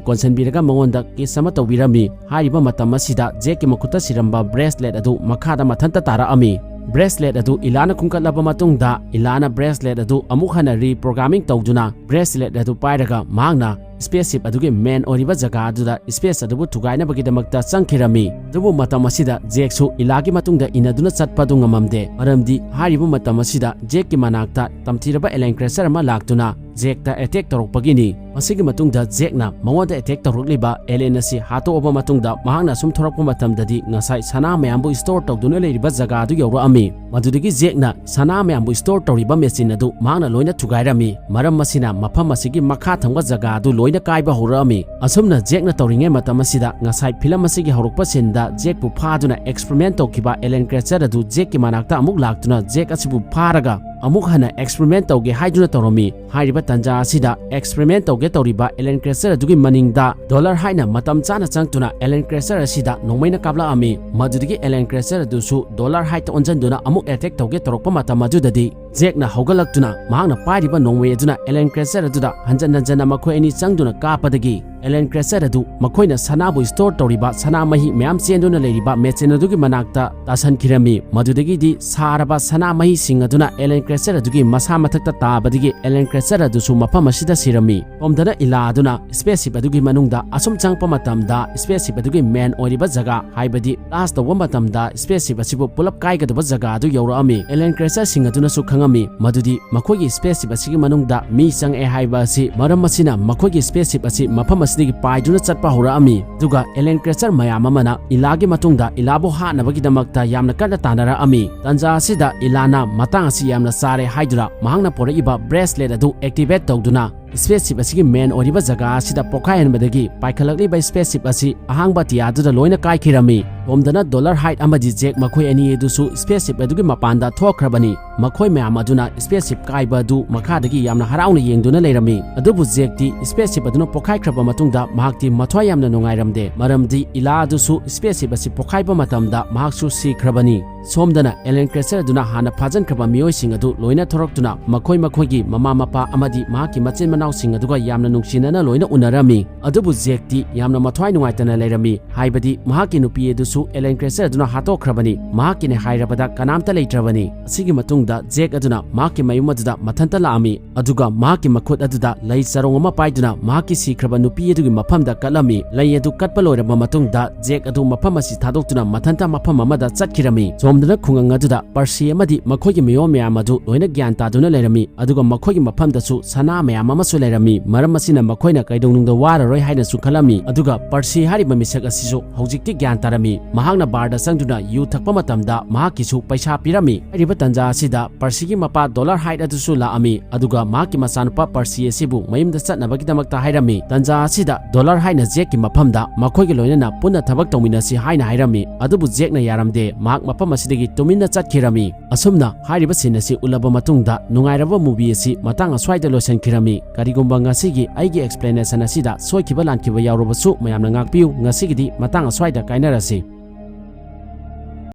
ꯀꯣꯟꯁꯤꯟꯕꯤꯔꯒ ꯃꯉꯣꯟꯗ ꯀꯤꯁ ꯑꯃ ꯇꯧꯕꯤꯔꯝꯃꯤ꯫ ꯍꯥꯏꯔꯤꯕ ꯃꯇꯝ ꯑꯁꯤꯗ ꯖꯦꯛꯀꯤ ꯃꯈꯨꯠꯇ ꯁꯤꯔꯝꯕ ꯕ꯭ꯔꯦꯁꯂꯦꯠ ꯑꯗꯨ ꯃꯈꯥꯗ ꯃꯊꯟꯇ ꯇꯥꯔꯛꯑꯝꯃꯤ꯫ bracelet ꯑꯗꯨ ꯏꯂꯥꯅ ꯈꯨꯝꯀꯠꯂꯕ ꯃꯇꯨꯡꯗ, ꯏꯂꯥꯅ bracelet ꯑꯗꯨ ꯑꯃꯨꯛ ꯍꯟꯅ reprogramming ꯇꯧꯗꯨꯅ bracelet ꯑꯗꯨ ꯄꯥꯏꯔꯒ ꯃꯍꯥꯛꯅ spaceship ꯑꯗꯨꯒꯤ main ꯑꯣꯏꯔꯤꯕ ꯖꯒꯥ ꯑꯗꯨꯗ space ꯑꯗꯨꯕꯨ ꯊꯨꯒꯥꯏꯅꯕꯒꯤꯗꯃꯛꯇ ꯆꯪꯈꯤꯔꯝꯃꯤ꯫ ꯑꯗꯨꯕꯨ ꯃꯇꯝ ꯑꯁꯤꯗ ꯖꯦꯛꯁꯨ ꯏꯂꯥꯒꯤ ꯃꯇꯨꯡꯗ ꯏꯟꯅꯗꯨꯅ ꯆꯠꯄ ꯑꯗꯨ ꯉꯝꯃꯝꯗꯦ, ꯃꯔꯝꯗꯤ ꯍꯥꯏꯔꯤꯕ ꯃꯇꯝ ꯑꯁꯤꯗ ꯖꯦꯛꯀꯤ ꯃꯅꯥꯛꯇ ꯇꯝꯊꯤꯔꯕ alien creature ꯑꯃ ꯂꯥꯛꯇꯨꯅ ꯖꯦꯛꯇ attack ꯇꯧꯔꯛꯄꯒꯤꯅꯤ꯫ ꯃꯁꯤꯒꯤ ꯃꯇꯨꯡꯗ ꯖꯦꯛꯅ ꯃꯉꯣꯟꯗ attack ꯇꯧꯔꯛꯂꯤꯕ alien ꯑꯁꯤ ꯍꯥꯠꯇꯣꯛꯑꯕ ꯃꯇꯨꯡꯗ, ꯃꯍꯥꯛꯅ ꯑꯁꯨꯝ ꯊꯣꯔꯛꯄ ꯃꯇꯝꯗꯗꯤ ꯉꯁꯥꯏ ꯁꯅꯥ ꯃꯌꯥꯝꯕꯨ store ꯇꯧꯗꯨꯅ ꯂꯩꯔꯤꯕ ꯖꯒꯥ ꯑꯗꯨ ꯌꯧꯔꯛꯑꯝꯃꯤ꯫ ꯃꯗꯨꯗꯒꯤ ꯖꯦꯛꯅ ꯁꯅꯥ ꯃꯌꯥꯝꯕꯨ store ꯇꯧꯔꯤꯕ machine ꯑꯗꯨ ꯃꯍꯥꯛꯅ ꯂꯣꯏꯅ ꯊꯨꯒꯥꯏꯔꯝꯃꯤ꯫ ꯃꯔꯝ ꯑꯁꯤꯅ ꯃꯐꯝ ꯑꯁꯤꯒꯤ ꯃꯈꯥ ꯊꯪꯕ ꯖꯒꯥ ꯑꯗꯨ ꯂꯣꯏꯅ ꯀꯥꯏꯕ ꯍꯧꯔꯛꯑꯝꯃꯤ꯫ ꯑꯁꯨꯝꯅ ꯖꯦꯛꯅ ꯇꯧꯔꯤꯉꯩ ꯃꯇꯝ ꯑꯁꯤꯗ, ꯉꯁꯥꯏ film ꯑꯁꯤꯒꯤ ꯍꯧꯔꯛꯄ sceneꯗ ꯖꯦꯛꯄꯨ ꯐꯥꯗꯨꯅ experiment ꯇꯧꯈꯤꯕ alien creature ꯑꯗꯨ ꯖꯦꯛꯀꯤ ꯃꯅꯥꯛꯇ ꯑꯃꯨꯛ ꯂꯥꯛꯇꯨꯅ ꯖꯦꯛ ꯑꯁꯤꯕꯨ ꯐꯥꯔꯒ ꯑꯃꯨꯛ ꯍꯟꯅ experiment ꯇꯧꯒꯦ ꯍꯥꯏꯗꯨꯅ ꯇꯧꯔꯝꯃꯤ꯫ ꯍꯥꯏꯔꯤꯕ ꯇꯥꯟꯖꯥ ꯑꯁꯤꯗ experiment ꯇꯧꯒꯦ ꯇꯧꯔꯤꯕ alien creature ꯑꯗꯨꯒꯤ ꯃꯅꯤꯡꯗ Dollar Hydeꯅ ꯃꯇꯝ ꯆꯥꯅ ꯆꯪꯗꯨꯅ alien creature ꯑꯁꯤꯗ ꯅꯣꯡꯃꯩꯅ ꯀꯥꯞꯂꯛꯑꯝꯃꯤ꯫ ꯃꯗꯨꯗꯒꯤ alien creature ꯑꯗꯨꯁꯨ Dollar Hydeꯇ ꯑꯣꯟꯁꯤꯟꯗꯨꯅ ꯑꯃꯨꯛ attack ꯇꯧꯒꯦ ꯇꯧꯔꯛꯄ ꯃꯇꯝ ꯑꯗꯨꯗꯗꯤ, ꯖꯦꯛꯅ ꯍꯧꯒꯠꯂꯛꯇꯨꯅ ꯃꯍꯥꯛꯅ ꯄꯥꯏꯔꯤꯕ ꯅꯣꯡꯃꯩ ꯑꯗꯨꯅ alien creature ꯑꯗꯨꯗ ꯍꯟꯖꯟ ꯍꯟꯖꯟꯅ ꯃꯈꯣꯏ ꯑꯅꯤ ꯆꯪꯗꯨꯅ ꯀꯥꯞꯄꯗꯒꯤ, alien creature ꯑꯗꯨ ꯃꯈꯣꯏꯅ ꯁꯅꯥꯕꯨ store ꯇꯧꯔꯤꯕ ꯁꯅꯥ ꯃꯍꯤ ꯃꯌꯥꯝ ꯆꯦꯟꯗꯨꯅ ꯂꯩꯔꯤꯕ machine ꯑꯗꯨꯒꯤ ꯃꯅꯥꯛꯇ ꯇꯥꯁꯟꯈꯤꯔꯝꯃꯤ꯫ ꯃꯗꯨꯗꯒꯤꯗꯤ ꯁꯥꯔꯕ ꯁꯅꯥ ꯃꯍꯤꯁꯤꯡ ꯑꯗꯨꯅ alien creature ꯑꯗꯨꯒꯤ ꯃꯁꯥ ꯃꯊꯛꯇ ꯇꯥꯕꯗꯒꯤ alien creature ꯑꯗꯨꯁꯨ ꯃꯐꯝ ꯑꯁꯤꯗ ꯁꯤꯔꯝꯃꯤ꯫ ꯁꯣꯝꯗꯅ ꯏꯂꯥ ꯑꯗꯨꯅ spaceship ꯑꯗꯨꯒꯤ ꯃꯅꯨꯡꯗ ꯑꯁꯨꯝ ꯆꯪꯉꯛꯄ ꯃꯇꯝꯗ, spaceship ꯑꯗꯨꯒꯤ main ꯑꯣꯏꯔꯤꯕ ꯖꯒꯥ, ꯍꯥꯏꯕꯗꯤ blast ꯇꯧꯕ ꯃꯇꯝꯗ spaceship ꯑꯁꯤꯕꯨ ꯄꯨꯂꯞ ꯀꯥꯏꯒꯗꯕ ꯖꯒꯥ ꯑꯗꯨ ꯌꯧꯔꯛꯑꯝꯃꯤ꯫ Alien creatureꯁꯤꯡ ꯑꯗꯨꯅꯁꯨ ꯈꯪꯉꯝꯃꯤ ꯃꯗꯨꯗꯤ ꯃꯈꯣꯏꯒꯤ spaceship ꯑꯁꯤꯒꯤ ꯃꯅꯨꯡꯗ ꯃꯤ ꯆꯪꯉꯛꯑꯦ ꯍꯥꯏꯕ ꯑꯁꯤ꯫ ꯃꯔꯝ ꯑꯁꯤꯅ ꯃꯈꯣꯏꯒꯤ spaceship ꯑꯁꯤ ꯃꯐꯝ ꯑꯁꯤꯗꯒꯤ ꯄꯥꯏꯗꯨꯅ ꯆꯠꯄ ꯍꯧꯔꯛꯑꯝꯃꯤ꯫ ꯑꯗꯨꯒ alien creature ꯃꯌꯥꯝ ꯑꯃꯅ ꯏꯂꯥꯒꯤ ꯃꯇꯨꯡꯗ ꯏꯂꯥꯕꯨ ꯍꯥꯠꯅꯕꯒꯤꯗꯃꯛꯇ ꯌꯥꯝꯅ ꯀꯟꯅ ꯇꯥꯟꯅꯔꯛꯑꯝꯃꯤ꯫ ꯇꯥꯟꯖꯥ ꯑꯁꯤꯗ ꯏꯂꯥꯅ ꯃꯇꯥꯡ ꯑꯁꯤ ꯌꯥꯝꯅ ꯆꯥꯔꯦ ꯍꯥꯏꯗꯨꯅ ꯃꯍꯥꯛꯅ ꯄꯨꯔꯛꯏꯕ bracelet ꯑꯗꯨ activate ꯇꯧꯗꯨꯅ spaceship ꯑꯁꯤꯒꯤ main ꯑꯣꯏꯔꯤꯕ ꯖꯒꯥ ꯑꯁꯤꯗ ꯄꯣꯈꯥꯏꯍꯟꯕꯗꯒꯤ ꯄꯥꯏꯈꯠꯂꯛꯂꯤꯕ spaceship ꯑꯁꯤ ꯑꯍꯥꯡꯕ ꯑꯇꯤꯌꯥꯗꯨꯗ ꯂꯣꯏꯅ ꯀꯥꯏꯈꯤꯔꯝꯃꯤ꯫ ꯁꯣꯝꯗꯅ Dollar Hyde ꯑꯃꯗꯤ ꯖꯦꯛ ꯃꯈꯣꯏ ꯑꯅꯤ ꯑꯗꯨꯁꯨ spaceship ꯑꯗꯨꯒꯤ ꯃꯄꯥꯟꯗ ꯊꯣꯛꯈ꯭ꯔꯕꯅꯤ꯫ ꯃꯈꯣꯏ ꯃꯌꯥꯝ ꯑꯗꯨꯅ spaceship ꯀꯥꯏꯕ ꯑꯗꯨ ꯃꯈꯥꯗꯒꯤ ꯌꯥꯝꯅ ꯍꯔꯥꯎꯅ ꯌꯦꯡꯗꯨꯅ ꯂꯩꯔꯝꯃꯤ꯫ ꯑꯗꯨꯕꯨ ꯖꯦꯛꯇꯤ spaceship ꯑꯗꯨꯅ ꯄꯣꯈꯥꯏꯈ꯭ꯔꯕ ꯃꯇꯨꯡꯗ ꯃꯍꯥꯛꯇꯤ ꯃꯊ꯭ꯋꯥꯏ ꯌꯥꯝꯅ ꯅꯨꯡꯉꯥꯏꯔꯝꯗꯦ, ꯃꯔꯝꯗꯤ ꯏꯂꯥ ꯑꯗꯨꯁꯨ spaceship ꯑꯁꯤ ꯄꯣꯈꯥꯏꯕ ꯃꯇꯝꯗ ꯃꯍꯥꯛꯁꯨ ꯁꯤꯈ꯭ꯔꯕꯅꯤ꯫ ꯁꯣꯝꯗꯅ alien creature ꯑꯗꯨꯅ ꯍꯥꯟꯅ ꯐꯥꯖꯤꯟꯈ꯭ꯔꯕ ꯃꯤꯑꯣꯏꯁꯤꯡ ꯑꯗꯨ ꯂꯣꯏꯅ ꯊꯣꯔꯛꯇꯨꯅ ꯃꯈꯣꯏ ꯃꯈꯣꯏꯒꯤ ꯃꯃꯥ ꯃꯄꯥ ꯑꯃꯗꯤ ꯃꯍꯥꯛꯀꯤ ꯃꯆꯤꯟ ꯃꯅꯥꯎꯁꯤꯡ ꯑꯗꯨꯒ ꯌꯥꯝꯅ ꯅꯨꯡꯁꯤꯅꯅ ꯂꯣꯏꯅ ꯎꯅꯔꯝꯃꯤ꯫ ꯑꯗꯨꯕꯨ ꯖꯦꯛꯇꯤ ꯌꯥꯝꯅ ꯃꯊ꯭ꯋꯥꯏ ꯅꯨꯡꯉꯥꯏꯇꯅ ꯂꯩꯔꯝꯃꯤ, ꯍꯥꯏꯕꯗꯤ ꯃꯍꯥꯛꯀꯤ ꯅꯨꯄꯤ ꯑꯗꯨꯁꯨ ꯑꯦꯂꯦꯟ ꯀ꯭ꯔꯦꯁꯔ ꯑꯗꯨꯅ ꯍꯥꯠꯇꯣꯛꯈ꯭ꯔꯕꯅꯤ꯫ ꯃꯍꯥꯛꯀꯤꯅꯦ ꯍꯥꯏꯔꯕꯗ ꯀꯅꯥꯝꯇ ꯂꯩꯇ꯭ꯔꯕꯅꯤ꯫ ꯑꯁꯤꯒꯤ ꯃꯇꯨꯡꯗ ꯖꯦꯛ ꯑꯗꯨꯅ ꯃꯍꯥꯛꯀꯤ ꯃꯌꯨꯝ ꯑꯗꯨꯗ ꯃꯊꯟꯇ ꯂꯥꯛꯑꯝꯃꯤ, ꯑꯗꯨꯒ ꯃꯍꯥꯛꯀꯤ ꯃꯈꯨꯠ ꯑꯗꯨꯗ ꯂꯩ ꯆꯔꯣꯡ ꯑꯃ ꯄꯥꯏꯗꯨꯅ ꯃꯍꯥꯛꯀꯤ ꯁꯤꯈ꯭ꯔꯕ ꯅꯨꯄꯤ ꯑꯗꯨꯒꯤ ꯃꯐꯝꯗ ꯀꯠꯂꯝꯃꯤ꯫ ꯂꯩ ꯑꯗꯨ ꯀꯠꯄ ꯂꯣꯏꯔꯕ ꯃꯇꯨꯡꯗ ꯖꯦꯛ ꯑꯗꯨ ꯃꯐꯝ ꯑꯁꯤ ꯊꯥꯗꯣꯛꯇꯨꯅ ꯃꯊꯟꯇ ꯃꯐꯝ ꯑꯃꯗ ꯆꯠꯈꯤꯔꯝꯃꯤ꯫ ꯁꯣꯝꯗꯅ ꯈꯨꯡꯒꯪ ꯑꯗꯨꯗ ꯄꯔꯁꯤ ꯑꯃꯗꯤ ꯃꯈꯣꯏꯒꯤ ꯃꯤꯑꯣꯏ ꯃꯌꯥꯝ ꯑꯗꯨ ꯂꯣꯏꯅ ꯒ꯭ꯌꯥꯟ ꯇꯥꯗꯨꯅ ꯂꯩꯔꯝꯃꯤ, ꯑꯗꯨꯒ ꯃꯈꯣꯏꯒꯤ ꯃꯐꯝꯗꯁꯨ ꯁꯅꯥ ꯃꯌꯥꯝ ꯑꯃꯁꯨ ꯂꯩꯔꯝꯃꯤ꯫ ꯃꯔꯝ ꯑꯁꯤꯅ ꯃꯈꯣꯏꯅ ꯀꯩꯗꯧꯅꯨꯡꯗ ꯋꯥꯔꯔꯣꯏ ꯍꯥꯏꯅꯁꯨ ꯈꯜꯂꯝꯃꯤ꯫ ꯑꯗꯨꯒ ꯄꯔꯁꯤ ꯍꯥꯏꯔꯤꯕ ꯃꯤꯁꯛ ꯑꯁꯤꯁꯨ ꯍꯧꯖꯤꯛꯇꯤ ꯒ꯭ꯌꯥꯟ ꯇꯥꯔꯝꯃꯤ꯫ ꯃꯍꯥꯛꯅ ꯕꯥꯔꯗ ꯆꯪꯗꯨꯅ ꯌꯨ ꯊꯛꯄ ꯃꯇꯝꯗ ꯃꯍꯥꯛꯀꯤꯁꯨ ꯄꯩꯁꯥ ꯄꯤꯔꯝꯃꯤ꯫ ꯍꯥꯏꯔꯤꯕ ꯇꯥꯟꯖꯥ ꯑꯁꯤꯗ ꯄꯔꯁꯤꯒꯤ ꯃꯄꯥ ꯗꯣꯂꯔ ꯍꯥꯏꯠ ꯑꯗꯨꯁꯨ ꯂꯥꯛꯑꯝꯃꯤ, ꯑꯗꯨꯒ ꯃꯍꯥꯛꯀꯤ ꯃꯆꯥꯅꯨꯄꯥ ꯄꯔꯁꯤ ꯑꯁꯤꯕꯨ ꯃꯌꯨꯝꯗ ꯆꯠꯅꯕꯒꯤꯗꯃꯛꯇ ꯍꯥꯏꯔꯝꯃꯤ꯫ ꯇꯥꯟꯖꯥ ꯑꯁꯤꯗ ꯗꯣꯂꯔ ꯍꯥꯏꯠꯅ ꯖꯦꯛꯀꯤ ꯃꯐꯝꯗ ꯃꯈꯣꯏꯒ ꯂꯣꯏꯅꯅ ꯄꯨꯟꯅ ꯊꯕꯛ ꯇꯧꯃꯤꯟꯅꯁꯤ ꯍꯥꯏꯅ ꯍꯥꯏꯔꯝꯃꯤ, ꯑꯗꯨꯕꯨ ꯖꯦꯛꯅ ꯌꯥꯔꯝꯗꯦ꯫ ꯃꯍꯥꯛ ꯃꯐꯝ ꯑꯁꯤꯗꯒꯤ ꯇꯨꯃꯤꯟꯅ ꯆꯠꯈꯤꯔꯝꯃꯤ꯫ ꯑꯁꯨꯝꯅ ꯍꯥꯏꯔꯤꯕ ꯁꯤꯟ ꯑꯁꯤ ꯎꯠꯂꯕ ꯃꯇꯨꯡꯗ ꯅꯨꯡꯉꯥꯏꯔꯕ ꯃꯨꯚꯤ ꯑꯁꯤ ꯃꯇꯥꯡ ꯑꯁ꯭ꯋꯥꯏꯗ ꯂꯣꯏꯁꯤꯟꯈꯤꯔꯝꯃꯤ꯫ ꯀꯔꯤꯒꯨꯝꯕ ꯉꯁꯤꯒꯤ ꯑꯩꯒꯤ ꯑꯦꯛꯁꯄ꯭ꯂꯦꯅꯦꯁꯟ ꯑꯁꯤꯗ ꯁꯣꯏꯈꯤꯕ ꯂꯥꯟꯈꯤꯕ ꯌꯥꯎꯔꯕꯁꯨ ꯃꯌꯥꯝꯅ ꯉꯥꯛꯄꯤꯌꯨ꯫ ꯉꯁꯤꯒꯤꯗꯤ ꯃꯇꯥꯡ ꯑꯁ꯭ꯋꯥꯏꯗ ꯀꯥꯏꯅꯔꯁꯤ꯫